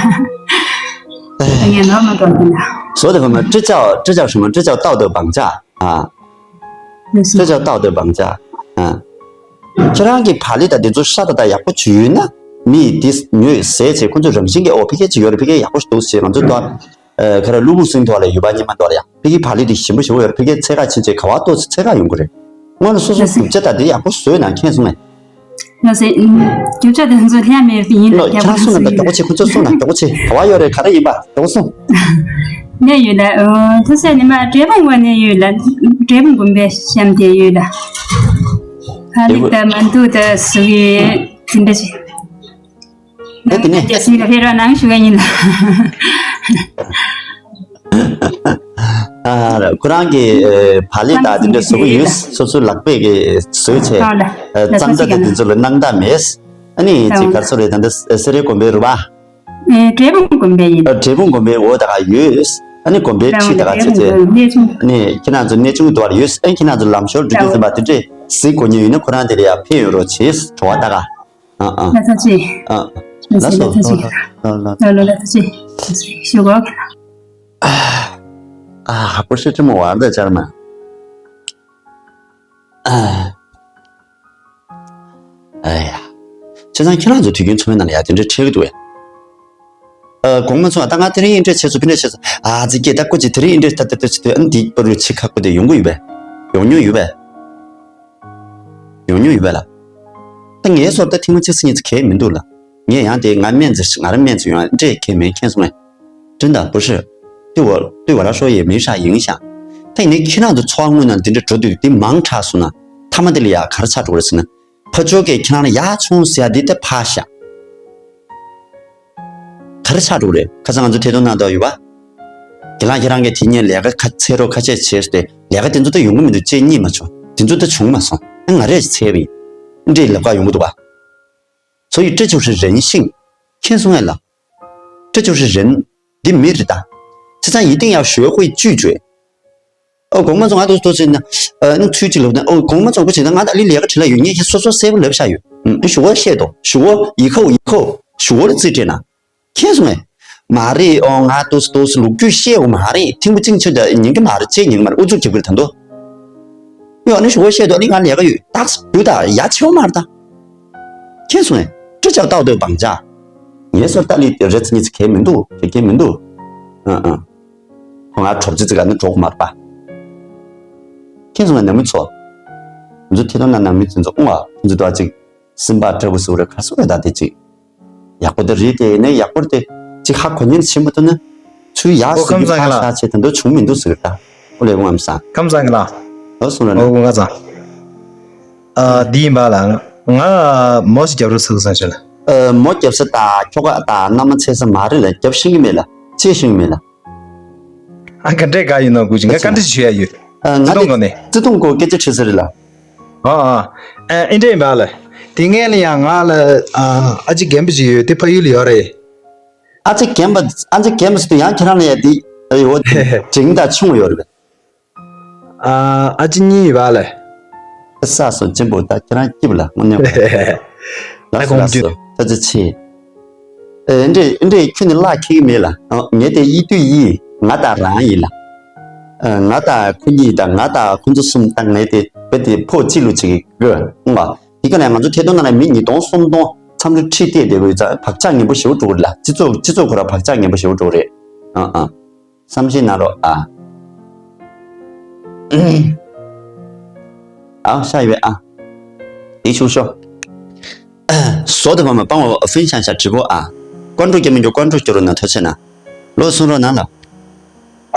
ད་ངས་ནོར་མ་གཏོང་གི་ལ། 说的什么支教，支教什么？支教道德绑架啊！支教道德绑架啊！ ཁྱེད་རང་གི་བག་ལེབ་དང་དེ་ཚོ་ཤ་ད་ད་ཡག་པོ་བྱུང་ཡོད་ན་མི་ཡིས་དེ་ཉོས་ཟས་བྱས་ཁོ་ཚོ་རང་བཞིན་གྱིས་ཨོ་ཕ་གི་ཅིག་ཡོད་རེད། ཕ་གི་ཡག་པོ་ཞིག་འདུག་ཟེར། ང་ཚོ་ད། ཨ་ཁ་ར་ལུ་བུ་སིང་ཐོག་ལ་ཡོད་པ་ཉི་མ་ཐོག་ལ་ཡ། ཕ་གི་བག་ལེབ་དེ་ཞིམ་པོ་ཞིམ་པོ་ཡོད་རེད། ཕ་གི་ཚད་ཁ་ཕྱིན་ཆད་ག་བ་ཏོག་ཙམ་ཚད་ཁ་ཡོང་གི་རེད། སྔོན་ལ་སོ་སོ་རྒྱུ་ཆ་དང་དེ་ཡག་པོ་བཟོས་ན་མཁྱེན་སོང་ངས། ལགས་སེ། རྒྱུ་ཆ་དེ་ཚོ་ལྷན་མེད་ཡིན་ལ། ལོ་ཁྱེད་རང་གསུང་ན་ད་མགྱོགས་པོ་བྱེད། ཁོ་ཚོ་གསུང་ན་མགྱོགས་པོ་བྱེད། ག་བ་ཡོད་རེད། ག་རེ་ཡིན་པ་མགྱོགས་པོ་གསུང་། གནས་ཡོད་ལ། ཨོ་ཐུག་ས་ནི་མ་འབྲས་སྤུངས་བ་གནས་ཡོད་ལ། འབྲས་སྤུངས་དགོན་པའི་གཤམ་དེ་ཡོད་ལ། བག་ལེབ་དང་མ་འདུག་ད་ཟུག་ཡོད་དེ་འདྲ་ཞིག་ཨེ་དེ་ནས། རྒྱ་སེང་ག་ཕེ་ར་ནང་ཞུ་ག་ཡིན་ལ། ཨ་ཁོ་རང་གི་བག་ལེབ་དང་དེ་འདྲ་བཟོ་གི་ཡོད། སོ་སོའི་ལག་པས་གི་བཟོས་བྱས། ཨ་ལ། ཨ་གཙང་སྦྲ་དང་དེ་ཚོ་ལ་སྣང་དག་མེད། ཨ་ནི་ཅིག་ག་རེ་ཟེར་རེད། ད་ལྟ་སེ་རའི་དགོན་པའི་རུ་བ། ཨེ་འབྲས་སྤུངས་དགོན་པའི་ཡིན། ཨ་འབྲས་སྤུངས་དགོན་པའི་འོག་ད་ག་ཡོད། ཨ་ནི་དགོན་པའི་འཁྲིས་ད་ག་བྱས་བྱས། ཨ་ནི་ཁྱེད་རང་ཚོ་གནས་ཆུང་དུ་བར་ཡོད། ཨ་ནི་ཁྱེད་རང་ཚོ་ལམ་ཞོར་འགྲོ་དུས་ཙམ་པ་དེ་འདྲས་གཟིགས་དགོས་མཁན་ཡོད་ན་ཁོ་རང་དེ་ལ་ཡར་ཕེབས་ཡོང་རོགས་བྱེད། བྲོ་བ་ད་ག་ཨ་ཨ། ལ་ཐ་ཅི། ཨ། ལ་ལ་སོ། ལ་ཐ་ཅི། ལ་ལ་ལ་ལ། ལ་ལ་ལ་ཐ་ཅི། ཞུ་གོ། ཨ་ཧ་པོ་ཤི་ཅི་མོ་བར་ད་ཅར་མ། ཨ། ཨ་ཡ། བྱས་ཙང་ཁྱེད་རང་ཚོ་དུས་རྒྱུན་འཚོ་བའི་ནང་ལ་ཡ་དེ་འདྲ་འཕྲད་ཀྱི་འདུག་གས། ཨ་དགོངས་མ་ཚོམས། ད་ང་དེ་རིང་འདི་འདྲ་བྱས་སོང་། ཕི་འདྲ་བྱས་སོང་། ཨ་ཙི་སྐད་ད་ཀོ་ཅིག་དེ་རིང་འདི་འདྲ་ད་ད་ད་ཅི་ད་ཨ་ནི་འདི་པ་རུ་ཆི་ཁ་ཀོ་དེ་ཡོང་གི་ཡོད་པས། ཡོང་མྱོང་ཡོད་པས། ཡོང་མྱོང་ཡོད་པས་ལ། ད་ངའི་སོར་ད་ཐེངས་མ་གཅིག་སི་གཉིས་ཙི་གས་མི་འདུག་ལ། ངས་ཡང་དེ་ང་སྨན་རྩིས་ང་རང་སྨན་རྩིས་ཡོང་འདྲས་གས་མེད་མཁྱེན་སོང་ངས། 真的不是，对我对我来说也没啥影响。 ད་ཡིན་ནའི་ཁྱེད་རང་ཚོ་འཚོ་བ་དངོས་ནང་འདི་འདྲ་འགྲོ་དུས་འདི་མང་དྲགས་སོང་ན་མཐའ་མ་དེ་ལ་ཡ་ག་རེ་ཆགས་འགྲོ་གི་རེད་ཟེར་ན། ཕ་ཕྱོགས་ཀྱིས་ཁྱེད་རང་ལ་ཡག་བྱུང་ཟེར་ཡ་འདི་ད་ཕར་བཞག་ག་རེ་ཆགས་འགྲོ་གི་རེད། ཁ་སང་ང་ཚོ་ཐད་གཏོང་གནང་འདུག་ཡོད་པ། རྒན་ལགས་ཁྱེད་རང་གིས་དེ་སྔོན་ལས་ཀ་ཁ་འཚོལ་རོགས་ཁ་ཤས་བྱས་ཏེ་ལས་ཀ་དེ་ཚོ་ད་ཡོང་གི་མི་འདུག་ཅེས་རྙེད་མ་བྱུང་། དེ་ཚོ་ད་བྱུང་མ་སོང་། ཨ་ང་རས་འཚོལ་བ་ཡིན། འདྲེས་ལབ་ཁ་ཡོང་གི་འདུག་པ། ཚོ་ཡི་སྤྲེལ་ཆུ་ཧྲི་རེན་ཤིང་། མཁྱེན་སོང་ངས་ལ། སྤྲེལ་ཆུ་ཧྲི་རེན། འདི་མི་རེད་ད། 实际上一定要学会拒绝。 ཨོ་དགོངས་མ་ཚོམས། ང་ཏོག་ཏོག་ཟེར་ན། ཨ་ནི་ཚུལ་གཅིག་ལབ་ན། ཨོ་དགོངས་མ་ཚོམས། ཁོ་བྱས་ན་ང་ད་ལི་ལས་ཀ་བྲིས་ལ་ཡོད། ངས་ཁྱེད་སོ་སོ་གསལ་པོ་ལབ་བཞག་ཡོད། ཨུམ། ཞུ་བོ་བཤད་དོ། ཞུ་བོ་ཡི་ཁོ་ཡི་ཁོ་ཞུ་བོ་ལ་རྩིས་སྤྲད་ན། མཁྱེན་སོང་ངས། མ་རེད། ཨོ་ང་ཏོག་ཙམ་ཏོག་ཙམ་ལོ་རྒྱུས་བཤད་འོ་མ་རེད། ཐེངས་པོ་གཅིག་ཆོད་ད་ཉན་གི་མ་རེད། ཅེས་ཉན་གི་མ་རེད། ཨུ་ཚུགས་རྒྱབ་གི་རེད་ད་འདུག་ཡོ་ཨ་ནི་ཞུ་བ་བཤད་དོ་ཨ་ནི་ང་ལས་ཀ་ཡོད་ཏག་ཙམ་འདུག་ད་ཡ་ཆེ་བ་མ་རེད་ད། མཁྱེན་སོང་ངས་སྤྲི་ལྕག་ཏག་ཏོག་བང་ཆ། ངས་སོར་ཏ་ལི་རེ་ཚ་གཉིས་ཚ་གས་མི་འདུག་གས་གས་མི་འདུག་ཨ་ཨ། ཁོ་ང་གྲོགས་ཅི་ཙི་ག་ནི་གྲོགས་མ་རེད་པ། མཁྱེན་སོང་ངས་ནང་མི་ཚོ། ང་ཚོ་ཐད་གཏོང་ནང་ནང་མི་ཚོ་ཚོ་ཨུང་བ་ཁོ་ཚོ་ད་ཅིག་སེམས་པ་འདྲ་བོ་ཟུག་རེ་ཁ་སོ་རེ་ད་དེ་ཅིག་ཡག་པོ་དེ་རེད་དེ་ནས་ཡག་པོ་དེ་ཅིག་ཧ་གོ་ཉན་ཆེན་པོ་ཐོན་ན་ཚུལ་ཡག་ཨོ་ཟིག་གི་ཁམས་བཟང་གི་ཕ་ལགས། ཤ་ཆེ་དེ་འདྲ་བྱུང་མི་འདུག་ཟེར་ད། ཨོ་ལེ་ཝང་སང་། ཁམས་བཟང་གི་ལགས། ཨོ་སོང་ར་ན། ཨོ་ང་ཚང་། ཨ་འདི་ཡིན་པ་ལ་ང་མོ་ཞིག་རྒྱབ་རོགས་ཟེར་གི་སང་ཞོན་ལ། ཨ་མོ་རྒྱབ་ས་དང་ཁྱོ་ག་དང་མནའ་མ་ཚེ་ས་མ་རེད་ལ་རྒྱབ་ཤེས་ཀྱི་མེད་ལ་ཅེས་ཤེས་ཀྱི་མེད་ལ། ཨ་ག་འདྲས་ག་ཡིན་ནོ་གུ་ཅིག་ང་བཀའ་འདྲི་ཞུ་ཡ་ཡོད། ཨ་ང་བརྩེ་དུང་དེ་སྒོ་ནས། བརྩེ་དུང་སྐོར་སྐད་ཆ་དྲིས་ས་རེད་ལ། ཨ་ཨ། ཨ་ཨེ་འདྲས་ཡིན་པ་ལ། དེ་སྔས་ལ་ཡང་ང་ལ་ཨ་ཨ་ཅེ་རྒན་པོ་ཅིག་ཡོད་དེ་ཕ་ཡུལ་ལ་ཡོད་རེད། ཨ་ཅེ་རྒན་པ་ཨ་ཅེ་རྒན་པ་ཟེར་དུས་ཡང་ཁྱེད་རང་ལ་ཡ་དེ་ཨ་ཡོ་འབྲིང་དང་ཆུང་ཡོད་རེད་པས། ཨ་ཨ་ཅེ་གཉིས་ཡོད་པ་ལ། ས་སོ་གཅེན་པོ་ད་ཁྱེད་རང་སྐྱིད་པ་ལ་དངོས་གནས། ལགས་སོ་ལགས་སོ་ད་ཅི་ཆེ། ཨེ་འདྲས་འདྲས་ཁྱོད་ནི་བླ་ཁེག་མེད་ལ། ཨ་ངས་དེ་ཡིད་དུ་ཡིད་ང་དང་རང་ཡིན་ལ། ཨ་ང་དང་ཁོ་གཉིས་དང་ང་དང་ཁོ་ཚོ་གསུམ་དང་ངས་དེ་བེ་དེ་ཕོ་གཅིག་ལུ་ཅིག་གི་ཨང་ལ། དེ་ག་ནས་ང་ཚོ་ཐད་གཏོང་ནང་ལ་མི་ཉིས་སྟོང་གསུམ་སྟོང་མཚམས་རེ་ཁྲིད་བལྟས་བསྡད་དགོས་ཙང་བག་ཆགས་ངན་པོ་ཞེ་པོ་འགྲོ་གི་རེད་ལ། སྤྱི་ཚོགས་སྤྱི་ཚོགས་ཁོ་ར་བག་ཆགས་ངན་པོ་ཞེ་པོ་འགྲོ་གི་རེད། ཨ་ཨ། བསམ་ཤེས་གནང་རོགས་ཨ། ཨ་ཤ་ཡོད་ཨ། དེ་ཤུག་ཤོ། བཟོ་དེ་བ་མ་སྤང་བ་ཧྥིན་ཤང་ཤ་དྲི་བོ་ཨ། ཀོན་ཀྲུ་སྐྱེ་མི་འགྱུར་ཀོན་ཀྲུ་སྐྱོ་རུ་ན་ཐོ་ཆེ་ན། ལོ་གསུང་རོགས་གནང་ལ།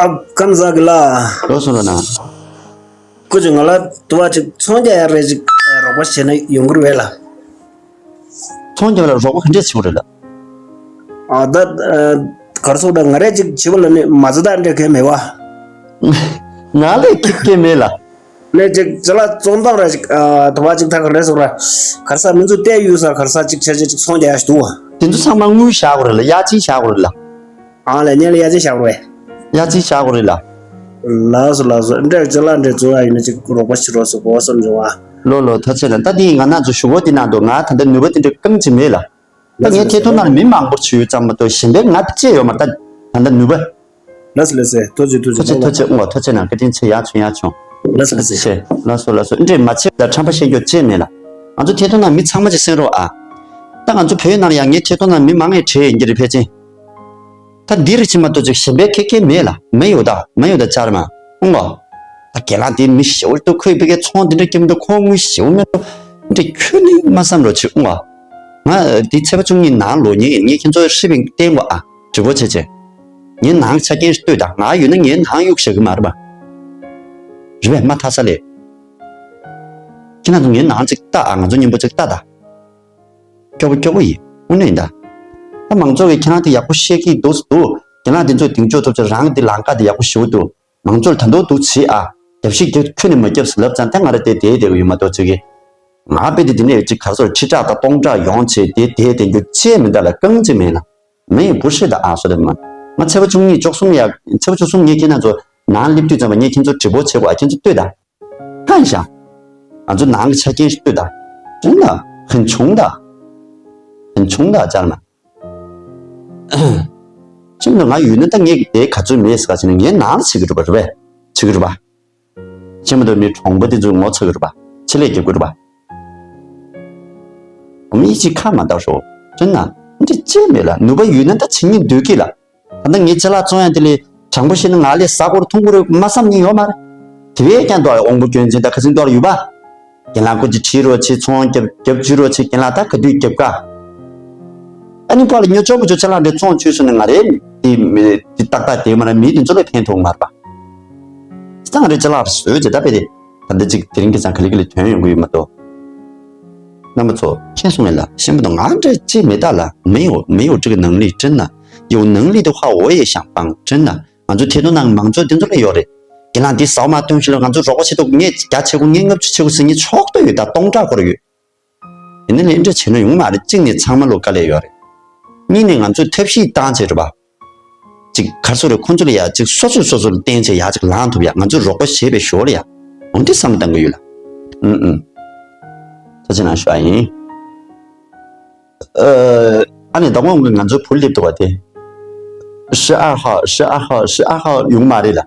ཨ་ཀམ་ཟ་གི་ལ། ལོ་གསུང་རོགས་གནང་། ཁོ་ཚོས་ང་ལ་དུ་བ་ཅིག་ཚོང་རྒྱག་ཡ་རེ་ཅིག་རོགས་པ་བྱས་ན་ཡོང་གི་རེད་བས་ལ། ཚོང་རྒྱག་ལ་རོགས་པ་ག་འདྲས་བྱེད་དགོས་རེད་ལ། ཨ་ད་གར་སོགས་ད་ང་རས་ཅིག་བྱེད་པ་ལ་ནི་མ་ཚོད་ད་འདྲས་གས་མེད་བ། ང་ལས་ཁྱི་སྐད་མེད་ལ། ལས་ཅིག་ཅ་ལག་བཙོང་སྟངས་ར་ཅིག་ཨ་དུ་བ་ཅིག་ད་ག་རེ་སོགས་ར་གར་ས་མི་ཚོ་བལྟས་ཡོད་ས་གར་ས་ཅིག་ཆ་ཆ་ཅིག་ཚོང་རྒྱག་ཡ་ཞིག་འདུག་བ། དེ་ཚོ་ཚང་མ་དངུལ་བཞག་དགོས་རེད་ལ། གཡར་ཅིག་བཞག་དགོས་རེད་ལ། ཨང་ལས་ཉན་ལ་ཡ་ཅི་བཞག་རོ། ཡ་ཅི་བཞག་རེད་ལ། ལགས་སོ་ལགས་སོ་འདྲ་ཅི་ལ་འདྲ་བཟོ་ཡ་ཡིན་ན་ཅིག་རོགས་པ་བྱེད་རོགས་སོ་གོ་བསམ་བྱུང་བ། ལོ་ལོ་ཐུགས་རྗེ་ཆེ་ལ། ད་འདི་ང་རང་ཚོ་ཞུ་སྒོ་འདི་ནང་དུ་ང་ད་ལྟ་ནུས་པ་དེ་འདྲ་རྐང་གཅིག་མེད་ལ། ད་ངའི་ཐད་གཏོང་ནང་ལ་མི་མང་པོར་ཞུ་ཡོད་ཙམ་མ་གཏོགས་གཞན་པའི་ང་ཅི་ཡོད་མ་ད་ད་ལྟ་ནུས་པ། ལགས་སོ་ལགས་སོ་ཐུགས་རྗེ་ཐུགས་རྗེ་ཐུགས་རྗེ་ཐུགས་རྗེ་ཨོ་ཐུགས་རྗེ་ནང་བཀའ་དྲིན་ཆེ་ཡག་བྱུང་ཡག་བྱུང་། ལགས་སོ་ལགས་སོ་ཆེ་ལགས་སོ་ལགས་སོ་འདྲ་མ་བྱེད་ད་ཁྲམ་པ་བཤད་རྒྱུ་ཅི་མེད་ལ། ང་ཚོ་ཐད་གཏོང་ནང་མི་ཚང་མ་ཅིག་གསན་རོགས་ཨ། ད་ང་ཚོ་བོད་ནང་ལ་ཡང་ངའི་ཐད་གཏོང་ནང་མི་མང་ངས་བྲེལ་ཡིན་གྱི་རེད་ཕལ་ཆེར། ད་འདི་རེད་ཕྱིན་མ་གཏོགས་ཅིག་གཞན་པའི་ཁེ་ཁེ་མེད་ལ། མེད་ཡོད་ད་མེད་ཡོད་ད་ཅར་མ་ཨུང་ལོ། ད་རྒན་ལགས་འདི་མི་ཞེ་པོ་འདུག་ཁོས་ཕ་གིའི་ཚོང་འདི་འདྲ་སྐྱེ་མི་འདུག་ཁོ་དངུལ་ཞེ་པོ་མི་འདུག་འདི་ཁྱོད་ནི་མ་བསམ་རོགས་བྱེད་ཨུང་ལོ། ང་འདི་ཚེས་པ་བཅུ་གཉིས་ནང་ལོག་ཉེ་ཡིན་ངས་ཁྱེད་ཚོ་ཧྲི་པིང་བསྟན་དགོས་ཨ་འདྲི་བོ་བྱེད་བྱེད། ངའི་ནང་ཆ་རྐྱེན་ལྟོས་ད་ང་ཡོད་ན་ངའི་ནང་གཡུག་བཞག་གི་མ་རེད་པ། རེད་པས་མ་ཐ་ས་ལས། ཁྱེད་རང་ཚོ་ངའི་ནང་ཅིག་ལྟ་ཨ་ང་ཚོ་མཉམ་པོ་ཅིག་ལྟ་ད། སྐྱོ་པོ་སྐྱོ་པོ་ཡིན་དངོས་གནས་ཡིན་ད། ད་མང་ཚོགས་ཀྱིས་ཁྱེད་རང་དེ་ཡག་པོ་བཤད་ཀྱི་འདུག་འདུག་རྒན་ལགས་དེ་ཚོས་གདེང་འཇོག་ཐུབ་ཚེ་རང་གི་དེ་ལམ་ཁ་དེ་ཡག་པོ་ཞུ་འདུག་མང་ཚོགས་ད་འདུག་འདུག་བྱེད་ཨ། རྒྱབ་ཤིག་རྒྱབ་ཁྱོད་ནས་མ་རྒྱབ་ཟེར་ལབ་ཙང་ད་ང་ར་དེ་དེ་དེ་གི་ཡོད་མ་གཏོགས་ཅིག་གི། ང་དཔེ་དེ་དེ་ནས་ཅིག་ག་སོར་ཁྲི་ཕྲག་དང་སྟོང་ཕྲག་ཡོང་བྱེད་དེ་དེ་དེ་འགྱུར་ཅེས་མི་འདྲ་ལ་རྐང་གཅིག་མེད་ལ། མེ་ཡི་བུ་ཧྲི་དང་ཨ་སོ་དེ་མ། ང་ཚེས་པ་བཅུ་གཉིས་བཅུ་གསུམ་ཡ་ཚེས་པ་བཅུ་གསུམ་ངས་ཁྱེད་རང་ཚོ་ནང་སླེབས་དུས་ཙམ་པ་ངས་ཁྱེད་ཚོ་དྲི་བོ་བྱེད་དགོས་ཨ་ཁྱེད་ཚོ་ལྟོས་ད། ཧན་ཤ། ང་ཚོ་ནང་གི་ཆ་རྐྱེན་ཞིག་ལྟོས་ད། དྲན་ན། ཧན་ཆུང་ད། ཧན་ཆུང་ད་ཅར་མ། ཁྱིམ་དུ་ང་ཡོད་ན་ད་ངས་དེ་ག་ཚོད་མེད་ཟེར་ག་ཟེར་ན་ངའི་ནང་ལ་བྱེད་ཀྱི་རེད་པ་རེད་པས། བྱེད་ཀྱི་རེད་པ། ཁྱིམ་དུ་མི་གྲོང་པ་དེ་ཚོས་ངོ་ཚ་གི་རེད་པ། ཆེད་ལས་རྒྱབ་ཀྱི་རེད་པ། མི་གཅིག་ཁ་མ་བཏགས་ཤོག་དྲན་ན། འདི་ཅི་མེད་ལ་ནུས་པ་ཡོད་ན་ད་བྱེད་སྙིང་འདོད་ཀྱི་ལ། ད་ལྟ་ངའི་ཅ་ལག་བཙོང་ཡ་དེ་ལས་དྲང་པོ་བཤད་ན་ང་ལས་ཟ་དགོས་རེད་འཐུང་དགོས་རེད་མ་བསམ་མཁན་ཡོད་མ་རེད། དེ་བས་ཀྱང་འདུག་ཨ་དབང་པོ་སྐྱོན་ཅན་ད་ཁ་སང་འདུག་ཨ་ཡོད་པ། རྒན་ལགས་སྐུ་མཁྱེན་ཁྲིད་རོགས་བྱེད་ཚོང་རྒྱབ་རྒྱབ་བཅུག་རོགས་བྱེད་རྒན་ལགས་ད་ག་དུས་རྒྱབ་ག་ཨ་ནི་པ་ལ་ཉོ་ཆོག་པོ་ཆོག་ཅ་ལག་འདྲ་བཙོང་བཅུག་སོང་ན་ང་རེ་དེ་མི་དེ་ཏག་ཏག་དེ་མ་ར་མི་དེ་ཚོ་ལ་ཕན་ཐོགས་མ་རེད་པ། ད་ང་རེ་ཅ་ལག་བཟོས་བྱས་ད་དཔེ་དེ་ད་འདི་གཅིག་དེ་རིང་ཁ་སང་ག་ལེ་ག་ལེ་ཐོན་ཡོང་གི་ཡོད་མ་གཏོགས། རྣམ་པ་ཚོ་མཁྱེན་སོང་ངས་ལ་ཤེས་མ་གཏོགས་ང་འདྲ་ཅི་མེད་ད་ལ་没有没有这个能力真的有能力的话我也想帮真的 ང་ཚོ་ཐད་གཏོང་ནང་མང་ཚོགས་དེ་ཚོ་ལ་ཡོད་རེད། རྒན་ལགས་འདི་ཟ་བ་མ་སྟོན་ཞིག་ལ་ང་ཚོ་རོགས་པ་བྱེད་ཐུབ་ངས་རྒྱ་ཆེ་གོ་ངས་ལྔ་བཅུ་ཆེ་གོ་ཟེར་ངས་ཆོག་ཏུ་ཡོད་ད་སྟོང་ཕྲག་སྐོར་ཡོད། ཡིན་ན་ལས་འདྲ་བྱེད་ན་ཡོང་མ་རེད། གཅིག་ནས་ཚང་མ་ལོ་དཀའ་ལས་ཡོད་རེད། གཉིས་ནས་ང་ཚོས་ཐབས་ཤེས་བཏང་བྱས་རེད་པ། གཅིག་གར་སོ་རེད་ཁོང་ཚོ་ལ་ཡ་གཅིག་སོ་སོས་སོ་སོ་ལ་བརྟེན་བྱས་ཡ་གཅིག་ལངས་ཐུབ་ཡ་ང་ཚོས་རོགས་པ་བྱས་པའི་ཞོར་ལ་ཡ་འོན་ཏེ་བསམ་བཏང་གི་ཡོད་ལ། ཨུམ་ཨུམ། ཐུགས་རྗེ་གནང་ཞུ་བ་ཡིན། ཨ་ནི་ད་དགོང་གི་ང་ཚོའི་བུ་སླེབས་འདུག་བ་དེ། 十二号，十二号，十二号 ཡོང་མ་རེད་ལ།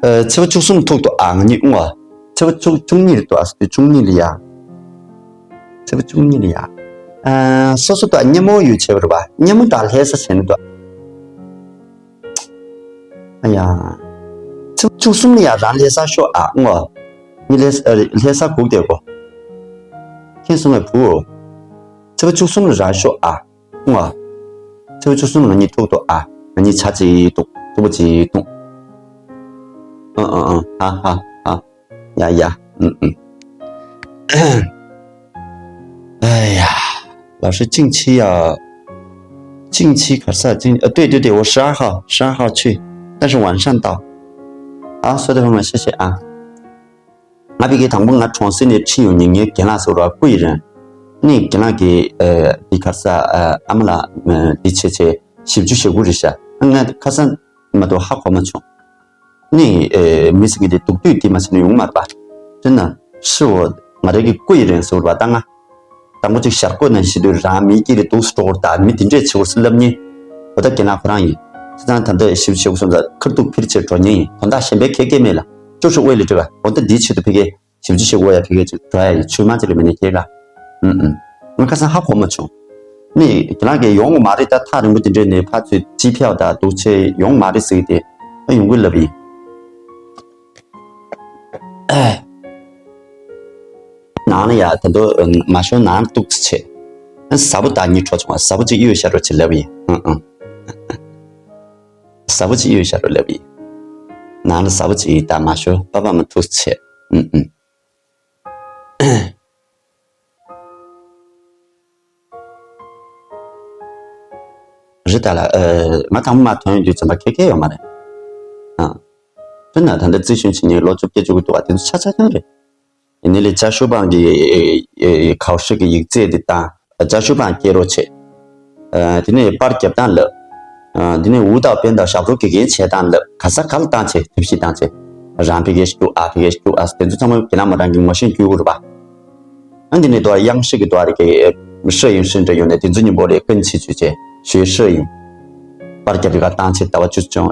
ཨ། ཚེས་པ་བཅུ་གསུམ་ཐུག་འདུག་ཨ། ང་གཉིས་ཨུང་ཨ། ཚེས་པ་བཅུ་བཅུ་གཉིས་རེད་འདུག་ཨ། ཚེས་པ་བཅུ་གཉིས་ལ་ཡ། ཚེས་པ་བཅུ་གཉིས་ལ་ཡ། ཨ། སོ་སོ་དང་མཉམ་པོ་ཡོད་བྱས་པ་རེད་པ། མཉམ་པོ་དང་ལྷ་ས་བྱས་ནས་འདུག་ཨ་ཡ། ཚེས་པ་བཅུ་གསུམ་ལ་ཡ་རང་ལྷ་ས་ཤོག་ཨ། ཨུང་ཨ། ངས་ལྷ་ས་ཨ། ལྷ་ས་སྒུག་བསྡད་གོ། མཁྱེན་སོང་ངས་བུ། ཚེས་པ་བཅུ་གསུམ་ལ་རང་ཤོག་ཨ། ཨུང་ཨ། ཚེས་པ་བཅུ་གསུམ་ལ་ང་གཉིས་ཐུག་འདུག་ཨ། ང་གཉིས་ཇ་གཅིག་འཐུང་། ཐུག་པ་གཅིག་འཐུང་། ཨ་ཨ་ཨ། ཧ་ཧ་ཧ། ཡ་ཡ། ཨུམ་ཨུམ། ཨེ་ཡ། 老师，近期要，近期 ག་རེ་ཟེར། 近，呃，对对对，我十二号，十二号去，但是晚上到。好，所有的朋友们，谢谢啊。 ང་ཕ་གིར་དང་པོ་ང་གྲོང་གསེབ་ནས་ཁྲིད་ཡོང་ཉིན་ངའི་རྒན་ལགས་ཟེར་བ་སྐུ་ཡི་རིང་། ནི་རྒན་ལགས་ཀྱིས་ཨ། འདི་ག་རེ་ཟེར། ཨ། ཨ་མ་ལགས་འདི་བྱས་བྱས་བཞི་བཅུ་ཞེ་དགུ་རེད་ཤག་ང་ཁ་སང་མ་གཏོགས་ཧ་གོ་མ་བྱུང་། ནི་ཨ། མི་ཟེར་མཁན་དེ་སྡུག་དུས་འདི་མ་བྱས་ན་ཡོང་མ་རེད་པ། དེ་ན་ཧྲི་བོ་ང་རང་གི་སྐུ་ཡི་རིང་ཟེར་བ་ད་ང་། དང་པོ་གཅིག་ཞར་བཀོད་ནང་བཞིན་དུ་རང་མི་སྐྱིད་རེད་འདུག་སྤྲོ་བོར་ད་མི་དེ་འདྲས་བྱེད་དགོས་སུ་ལབ་ཉེ། འོ་ད་རྒན་ལགས་ཁོ་རང་ཡིན། ཁ་སང་ད་ལྟ་ཞིབ་བྱེད་དགོས་སོང་ཙང་ཁ་ཐུག་ཕིར་ཆེར་འགྲོ་ཉེ་ཡིན། དོན་དག་གཞན་པའི་ཁེ་སྐད་མེད་ལ། ཅོ་ཅོ་ཝེ་ལི་ཀྲི་བ་འོ་ད་འདིའི་ཆེད་དུ་ཕ་གིར་ཞིབ་བྱེད་བྱེད་དགོས་ཡ་ཕ་གིར་ཅིག་འགྲོ་ཡ་ཡིན། ཆུ་མ་ཅིག་ལ་མེད་ནས་ཁྱེད་ལ། ཨུམ་ཨུམ། ང་ཁ་སང་ཧ་གོ་མ་བྱུང་། ནི་རྒན་ལགས་ཀྱིས་ཡོང་དགོས་མ་རེད། ད་ཐག་རིང་པོ་དེ་འདྲས་ནས་ཕར་ཚུར་ཅི་ཕེའུ་ད་འདུག་ཆེ་ཡོང་མ་རེད་ཟེར་གི་དེ། ཨ་ཡོང་གི་ལབ་ཡིན། ནང་ལ་ཡ་ད་དུང་མ་ཤོར་ནང་ལ་གཏུག་ཙམ་བྱས། ཟྭ་པོ་ད་གཉིས་འཕྲོག་བྱུང་བ། ཟྭ་པོ་གཅིག་གཡུག་བཞག་རོགས་བྱེད་ལབ་ཡིན། ཨང་ཨང་། ཟྭ་པོ་གཅིག་གཡུག་བཞག་རོགས་ལབ་ཡིན། ནང་ལ་ཟྭ་པོ་གཅིག་ད་མ་ཤོར་པ་པ་མ་ཐུག་བྱས། ཨང་ཨང་། རི་དྭགས་ལགས། ཨ། ང་དང་པོ་མ་ཐོན་ཡོང་དུས་ཙམ་པ་ཁེ་ཁེ་ཡོད་མ་རེད། ཨ། དཔེར་ན་ད་ལྟ་རྩིས་གཞུང་ཕྱི་ཉིན་ལོ་བཅོ་བརྒྱད་བཅུ་དགུ་འདུག་བ། དེ་ཚོ་ཆ་ཆ་ཐོན་རེད། ཡིན་ནའི་ལས་ཅཱ་ཞུ་པང་གི་ཁའོ་ཧྲི་གི་ཡིག་ཚད་དེ་བཏང་། ཅཱ་ཞུ་པང་སྐྱེལ་རོགས་བྱེད། ཨ། དེ་ནས་པར་རྒྱབ་སྟངས་ལབ། ཨ། དེ་ནས་འུ་དང་པན་དང་ཞབས་བྲོ་དགེ་རྒན་བྱེད་སྟངས་ལབ། ག་ས་ག་ལ་བཏང་བྱེད། ཐབས་ཤེས་བཏང་བྱེད། རང་ཕ་གིར་རྒྱུགས། ཨ་ཕ་གིར་རྒྱུགས། ཨ། དེ་ཚོ་ཚང་མ་རྒན་ལགས་མོ་རང་གིས་ངོ་ཤེས་བསྐྱུར་དགོས་རེད་པ། ཨ། འདི་ནས་དོ་དབྱངས་ཧྲི་གི་དོ་རེ་གི་ཧྲི་ཡིན་ཧྲི་འདྲ་ཡོད་ནས་དེ་ཚོ་གཉིས་པོ་ལས་ཀུན་བྱེད་བྱེད་བྱེད་ཞུའི་ཧྲི་ཡིན། པར་རྒྱབ་རི་ཁ་བཏང་བྱེད། ཟླ་བ་བཅུ་ཅུང་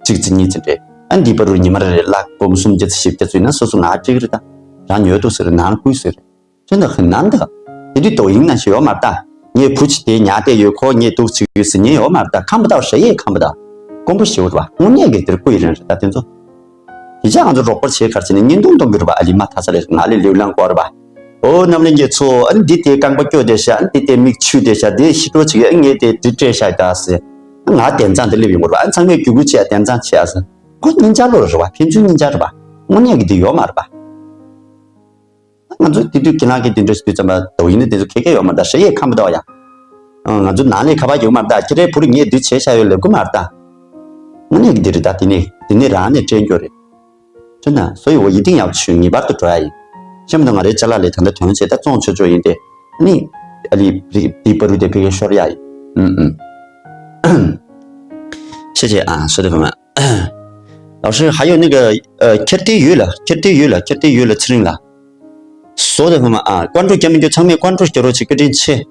གཅིག་ཙམ་གཉིས་ཙམ་རེད། ཨ། འདི་བར་དུ་ཉི་མ་རེ་རེ་གླ་སྒོར་མོ་སུམ་བརྒྱ་ཙམ་བཞི་བརྒྱ་ཙམ་ཡིན་ན་སོ་སོ་ང་སྤྲད་ཀྱི་རེད་ད། རང་ཉོས་འདུག་ཟེར་ནང་བསྐུལ་ཟེར། དེ་འདྲ་ཧི་ནང་ད། དེ་འདྲའི་དོ་དབྱིངས་ནང་བཞིན་ཡོད་མ་རེད་ད། ངས་བུ་གཅིག་དེ་ཉར་བསྡད་ཡོད། ཁོ་ངས་འདུག་བྱེད་ཀྱི་ཟེར་མཁན་ཡོད་མ་རེད་ད། ཁམས་པ་དག་ཧྲ་ཡས་ཁམས་པ་དག་དཀོན་པོ་ཞེ་པོ་རེད་པ། དངོས་གནས་ཀྱི་དེར་སྐུ་ཡི་རིང་རེད་ད་དེ་ཚོ། དེ་ཅག་ང་ཚོ་རོགས་པ་བྱེད་གར་བྱས་ནས་བརྙན་ཐུང་གཏོང་གི་རེད་པ། ཨ་ལི་མ་ཐ་ས་ལས་ང་ལས་ལེའུ་ལང་གོ་རེད་པ། ཨོ་རྣམ་གླིང་གི་ཚོ། ཨ་ནི་འདི་དེ་རྐང་པ་སྐྱོ་བསྡད་ཤག་ཨ་ནི་འདི་དེ་མིག་ཆུ་བསྡད་ཤག་འདི་ཤི་ཏོ་ཅིག་ཨ་ངས་དེ་འདི་སྤྲད་ཤག་ད་ཟེར། ང་དན་ཚང་དེ་སླེབས་ཡོང་གི་རེད་པ། ཨ་ནི་ཚང་མས་རྒྱུ་གུ་བྱས་དན་ཚང་བྱས་ཨ་ཟེར། ཁོ་སྙིང་རྗེ་ལོ་རེད་པ། ཕན་ཚུན་སྙིང་རྗེ་རེད་པ། དངོས་གནས་ཀྱི་འདི་ཡོད་མ་རེད་པ། ང་ཚོ་དེ་དུས་ཁྱེད་རང་གིས་དེ་འདྲ་ཞིག་དུས་ཙམ་པ་དོ་ཡིན་ན་དེ་ཚོ་ཁེ་ཁེ་ཡོད་མ་རེད་ད། ཧྲ་ཡས་ཁམས་པ་དག་ཡ། ང་ཚོ་ནང་ལས་ཁ་པར་ཡོད་མ་རེད་ད། ཁྱེད་རའི་བུ་རུ་ངས་འདི་བྱས་བཞག་ཡོད་ལབ་གི་མ་རེད་ད། དངོས་གནས་ཀྱི་འདི་རེད་ད། དེ་ནས་དེ་ནས་རང་ནས་སྤྲད་རྒྱུ་རེད། ཁྱོད་ན་སོ་ཡི་འོ་ཡིད་ཏིང་ཡག་ཆུ་ངེས་པར་དུ་འགྲོ་ཡ་ཡིན། ཤེས་མ་གཏོགས་ང་རའི་ཅ་ལག་ལས་ད་ལྟ་དོན་བྱས་ད་བཙོང་ཆོག་ཆོག་ཡིན་ཏེ། ཨ་ནི། ཨ་ལི་རི་དེ་པ་རུ་དེ་ཕ་གིར་ཤོར་ཡ་ཡིན། ཨུམ་ཨུམ། ཤེས་བྱས་ཨ་སོ་དེ་བ་མ། 老师，还有那个，呃，ཁྱེར་ཏེ་ཡོད་ལ། ཁྱེར་ཏེ་ཡོད་ལ། ཁྱེར་ཏེ་ཡོད་ལ། ཚེ་རིང་ལགས། བཟོ་དེ་ཕ་མ་ཨ། ཀོན་ཀྲུ་རྒྱབ་མི་འགྱོ། ཚང་མས་ཀོན་ཀྲུ་རྒྱབ་རོགས་བྱེད། བཀའ་དྲིན་ཆེ།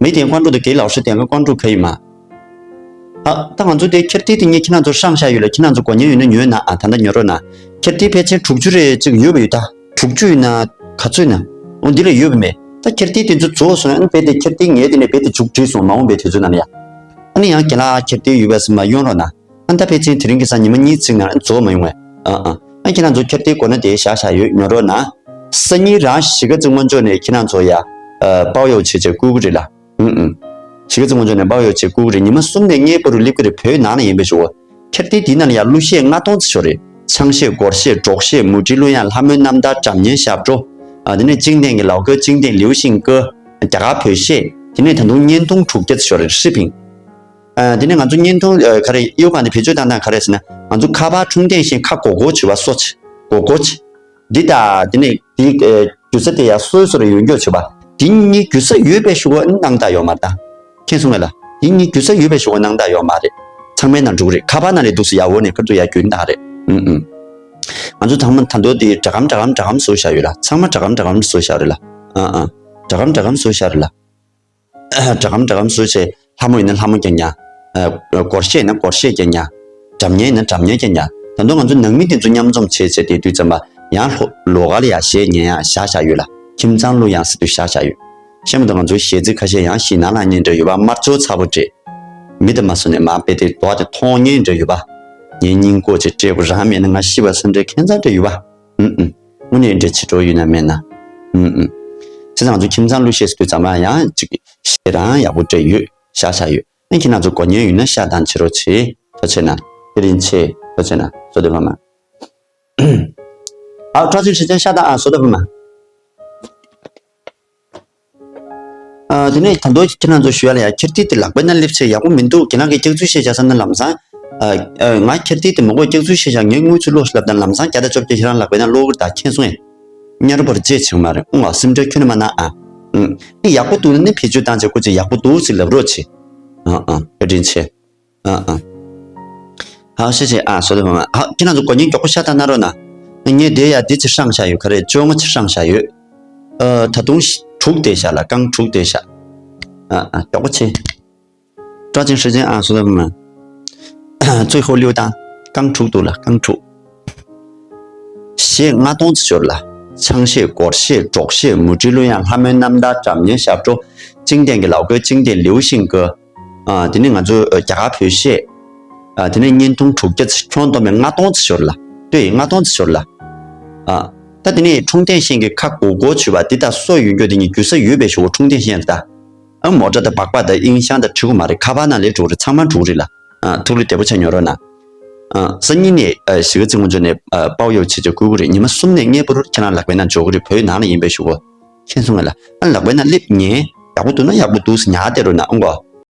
མི་དེ་ཀོན་ཀྲུ་དུ་གེ་ལའོ་ཧྲི་དེ་ང་ཀོན་ཀྲུ་ག་ཡིན་མ། ཨ། ད་ང་ཚོ་དེ་ཁྱེར་ཏེ་དེ་ངས་ཁྱེད་རང་ཚོ་ཧྲང་ཤ་ཡོད་ལ། ཁྱེད་རང་ཚོ་དགོས་མཁན་ཡོད་ན་ཉོས་ན་ཨ། ད་ལྟ་ཉོ་རོགས་གནང་། ཁྱེར་ཏེ་ཕལ་ཆེར་དྲུག་ཅུ་རེ་གཅིག་ཡོད་པ་ཡོད་ད། དྲུག་ཅུ་ཡིན་ན་ག་ཚོད་ཡིན་ན། འོ་འདི་ལས་ཡོད་པ་མེད། ད་ཁྱེར་ཏེ་དེ་ཚོ་རྫོགས་སོང་ན་ཨ་ནི་རྦད་དེ་ཁྱེར་ཏེ་ངས་དེ་ནས་རྦད་དེ་མཇུག་བསྒྲིལ་སོང་མ་འོངས་པའི་དུས་ཚོད་ནང་ལ་ཡ། ཨ་ནི་ཡང་རྒན་ལགས་ཁྱེར་ཏེ་ཡོད་པ་ཟེར་མ་གཡོང་རོགས་གནང་། ཨ་ད་ཕལ་ཆེར་དེ་རིང་གི་སང་ཉི་མ་གཉིས་ཚིག་ནང་རྫོགས་མ་ཡོང་བས། ཨ་ཨ། ཨ་ཁྱེད་རང་ཚོ་ཁྱེར་ཏེ་དགོས་ན་དེ་བཞག་བཞག་ཡོད། ཉོ་རོགས་གནང་། སང་ཉིན་རང་གཞིས་ཀ་རྩེ་སྔོན་ཕྱོགས་ནས་ཁྱེད་རང་ཚོ་ཡ། ཨ་པའོ་ཡོ་བྱེད་བྱེད་བསྐུར་གི་རེད་ལ། ཨུ་ཨུ། གཞིས་ཀ་རྩེ་སྔོན་ཕྱོགས་ནས་པའོ་ཡོ་བྱེད་བསྐུར་གི་རེད། ཉི་མ་གསུམ་ནས་ལྔའི་བར་དུ་སླེབས་ཀྱི་རེད། བོད་ནང་ལ་ཡིན་པའི་ཞུ་བོ། ཁྱེར་ཏེ་དེའི་ནང་ལ་ཡ་གླུ་གཞས་ལྔ་སྟོང་ཙམ་ཤོར་རེད། ཆང་གཞས། སྒོར་གཞས། སྒྲོག་གཞས། མུ་ཏིག་གླུ་དབྱངས། ལྷ་མོའི་རྣམ་ཐར། སྒྲ་སྙན་ཞབས་བྲོ། ཨ་དེ་ནས་ཅིང་ཏེང་གི་ལའོ་ཀོ། ཅིང་ཏེང་ལིའུ་ཤིང་ཀོ། རྒྱ་གར་བོད་གཞས། དེ་ནས་ད་དུང་བརྙན་ཐུང་དྲུག་བརྒྱ་ཙམ་ཤོར་རེད། ཧྲི་ཕིང་། ཨ་དེ་ནས་ང་ཚོ་བརྙན་ཐུང་ཨ་ག་རེ་གཡོ་གང་དེ་བེད་སྤྱོད་བཏང་སྟངས་ག་རེ་ཟེར་ན། ང་ཚོ་ཁ་པར་ཁྲུང་ཐེང་བཞིན་ཁ་སྒོར་སྒོར་བྱེད་པ་སོ་ཆེ་སྒོར་སྒོར་ཆེ། འདི་དང་དེ་ནས་དེ་ཨ་རྒྱུ་ས་དེ་ཡང་སོ་སོར་ཡོད་འགྱོ་བྱེད་པ། དེ་གཉིས་རྒྱུ་ས་ཡོད་པའི་ཞུ་བ་སྣང་དག་ཡོད་མ་རེད་ད། མཁྱེན་སོང་ངས་ལ། དེ་གཉིས་རྒྱུ་ས་ཡོད་པའི་ཞུ་བ་སྣང་དག་ཡོད་མ་རེད། ཚང་མའི་ནང་འགྲོ་གི་རེད། ཁ་པར་ནང་ལས་འདུག་སེ་ཡག་པོ་ནས་ཁ་ཐུག་ཡར་རྒྱུན་དག་རེད། ཨུམ་ཨུམ། ང་ཚོ་ཚང་མ་ད་དུང་དེ་སྒྲ་སྒམ་སྒྲ་སྒམ་སྒྲ་སྒམ་བཟོ་བཞག་ཡོད་ལ། ཚང་མ་སྒྲ་སྒམ་སྒྲ་སྒམ་བཟོ་བཞག་རེད་ལ། ཨ་ཨ། སྒྲ་སྒམ་སྒྲ་སྒམ་བཟོ་བཞག་རེད་ལ། སྒྲ་སྒམ་སྒྲ་སྒམ་བཟོས་བྱས་ལྷ་མོ་ཡིན་ན་ལྷ་མོ་རྐྱང་རྐྱང་ ཨ། སྒོར་གཞས་ན་སྒོར་གཞས་ཀྱང་ཉར། སྒྲ་སྙན་ན་སྒྲ་སྙན་ཀྱང་ཉར། ད་དུང་ང་ཚོ་ནང་མི་དེ་ཚོ་མཉམ་འཛོམས་བྱས་བྱས་དེ་དུས་ཙམ་པ་ཡང་ལྷོ་ལོགས་ཀ་ལ་ཡང་གཞས་ཉན་ཡང་བཞག་བཞག་ཡོད་ལ། ཁྱིམ་ཚང་གླུ་ཡང་ཟེར་དུས་བཞག་བཞག་ཡོད། ཤེས་མ་གཏོགས་ང་ཚོའི་གཞས་ཚིག་ཁ་ཤས་ཡང་ཞིག་ནང་ལ་ཉན་འདྲ་ཡོད་པ། དམར་ཚོ་ཚ་པོ་འདྲ། མི་དེ་མ་སུ་ནས་མ་དཔེ་དེ་དོག་དེ་མཐོང་ཉན་འདྲ་ཡོད་པ། ངའི་སྙིང་ཀོ་ཅིག་སྤྲད་དགོས་རང་མེད་ན་ང་ཤི་བ་སུ་འདྲ་ཁྱད་མཚར་འདྲ་ཡོད་པ། ཨུམ་ཨུམ། དངོས་གནས་འདྲ་ཕྱི་དྲོ་ཡོད་ན་མེད་ན། ཨུམ་ཨུམ། བྱས་ཙང་ང་ཚོ་ཁྱིམ་ཚང་གླུ་གཞས་ཟེར་དུས་ཙམ་པ་ཡང་ཅིག་གཞས་རང་ཡག་པོ་འདྲ་ཡོད་བཞག་བཞག་ཡོད། ཨ་ཁྱེད་རང་ཚོ་མགོ་ཉན་ཡོད་ན་ཤ་དང་བྱེད་རོགས་བྱེད། ཐུགས་རྗེ་ཆེ་ན། དེ་རིང་ཆེ། ཐུགས་རྗེ་ཆེ་ན། བསོད་བདེ་ཕ་མ། ཨ་བཀྲ་ཤིས་ཁྲི་ཆེན་ཤ་དང་ཨ་བསོད་བདེ་ཕ་མ། ཨ་དེ་ནས་ད་དུང་ཁྱེད་རང་ཚོ་ཞུ་ཡ་ལ་ཡ། ཁྱེར་ཏིག་དེ་ལག་པའི་ནང་སླེབས་ཚེ་ཡག་པོ་མི་འདུག་ཁྱེད་རང་གིས་སྐྱག་རྫུན་བཤད་བྱ་བསམ་ན་ལམ་སང་། ཨ་ཨ་ང་ཁྱེར་ཏིག་དེ་མི་དགོས། སྐྱག་རྫུན་བཤད་བྱ་ངས་དངུལ་ཚུར་སློག་ལབ་དང་ལམ་སང་བརྒྱ་དང་བཅོ་བརྒྱད་ཁྱེད་རང་ལག་པའི་ནང་སློག་གི་རེད། ད་མཁྱེན་སོང་ངས། གཉའ་རུ་བར་རྗེས་ཆིག་མ་རེད། ཨུང་ཨ་སེམས་ཁྲལ་ཁྱོན་ནས་མ་གནང་ཨ། ཨུང་། ཨེ་ཡག་པོ་འདུག་ན་ནི་བེད་སྤྱོད་བཏང་བྱེད་དགོས་ཅིག་ཡག་པོ་འདུག་ཟེར་ལབ་རོགས་བྱེད། ཨ་ཨ་བཀའ་དྲིན་ཆེ། ཨ་ཨ། ཧ་ཤེས་ཤེས་ཨ་བསོད་བདེ་ཕ་མ། ཧ་ཁྱེད་རང་ཚོ་མགོ་བརྙན་མགྱོགས་པོ་ཤ་སྟག་གནང་རོགས་གནང་། ངས་དེ་ཡ་དེ་ཅིག་སྲང་བཞག་ཡོད། ག་རེ་བཅོ་ལྔ་ཅིག་སྲང་བཞག་ཡོད། ཨ་ད་དུང་དྲུག་དེ་བཞག་ལ། རྐང་དྲུག་དེ་བཞག་ཨ་ཨ་མགྱོགས་པོ་བྱེད། བཀྲ་ཤིས་ཧྲི་ཅན་ཨ་བསོད་བདེ་ཕ་མ། ཚུལ་ཧོ་ལིའུ་དང་རྐང་དྲུག་འདུག་ལ། རྐང་དྲུག་གཞས་ལྔ་སྟོང་ཙམ་ཤོར་ལ། ཆང་གཞས། སྒོར་གཞས། འབྲོག་གཞས། མུ་ཏིག་གླུ་དབྱངས། ལྷ་མོའི་རྣམ་ཐར། སྒྲ་སྙན་ཞབས་བྲོ། ཅིང་ཏེང་གི་ལའོ་ཀོའི། ཅིང་ཏེང་ལིའུ་ཤིང་ཀོ། ཨ་དེ་ནས་ང་ཚོ་རྒྱ་གར་བོད་གཞས། ཨ་དེ་ནས་བརྙན་ཐུང་དྲུག་བརྒྱ་ཙམ། ཁྱོན་བསྡོམས་པས་ལྔ་སྟོང་ཙམ་ཤོར་ལ། ལྟོས་ཡིན། ལྔ་སྟོང་ཙམ་ཤོར་ལ། ཨ་ད་དེ་ནས་ཁྲུང་ཏེང་ཤིང་གི་ཁ་གོ་གོ་བྱུས་པ་དེ་དག་སོ་ཡོད་རྒྱུ་དེ་གཉིས་རྒྱུ་ས་ཡོད་པའི་ཞུ་གོ། ཁྲུང་ཏེང་ཤིང་རེད་ད། ཨ་མོ་ཊ་དང་སྦག་སྦག་དང་ཨིན་ཤང་དང་ཁྲི་གུ་མ་རེད། ཁ་པར་ནང་ལས་འགྲོ་གི་རེད། ཚང་མ་འགྲོ་གི་རེད་ལ། ཨ་ཐུགས་ལ་བདེ་པོ་ཆ་ཉོ་རོགས་གནང་། ཨ་སང་ཉིན་ནས་ཨ་གཞིས་ཀ་རྩེ་སྔོན་ཆུ་ནས་ཨ་པའོ་ཡོ་བྱེད་ཆ་བསྐུར་གི་རེད། ཉི་མ་གསུམ་ནས་ལྔའི་བར་དུ་ཁྱེད་རང་ལག་པའི་ནང་འབྱོར་གི་རེད། བོད་ནང་ལ་ཡིན་པའི་ཞུ་གོ། མཁྱེན་སོང་ངས་ལ། ཨ་ལག་པའི་ནང་སླེབས་ཉན། ཡག་པོ་འདུག་ན་ཡག་པོ་འདུག་ཟེར་ཉར་བསྡད་རོགས་གནང་ཨང་གོ།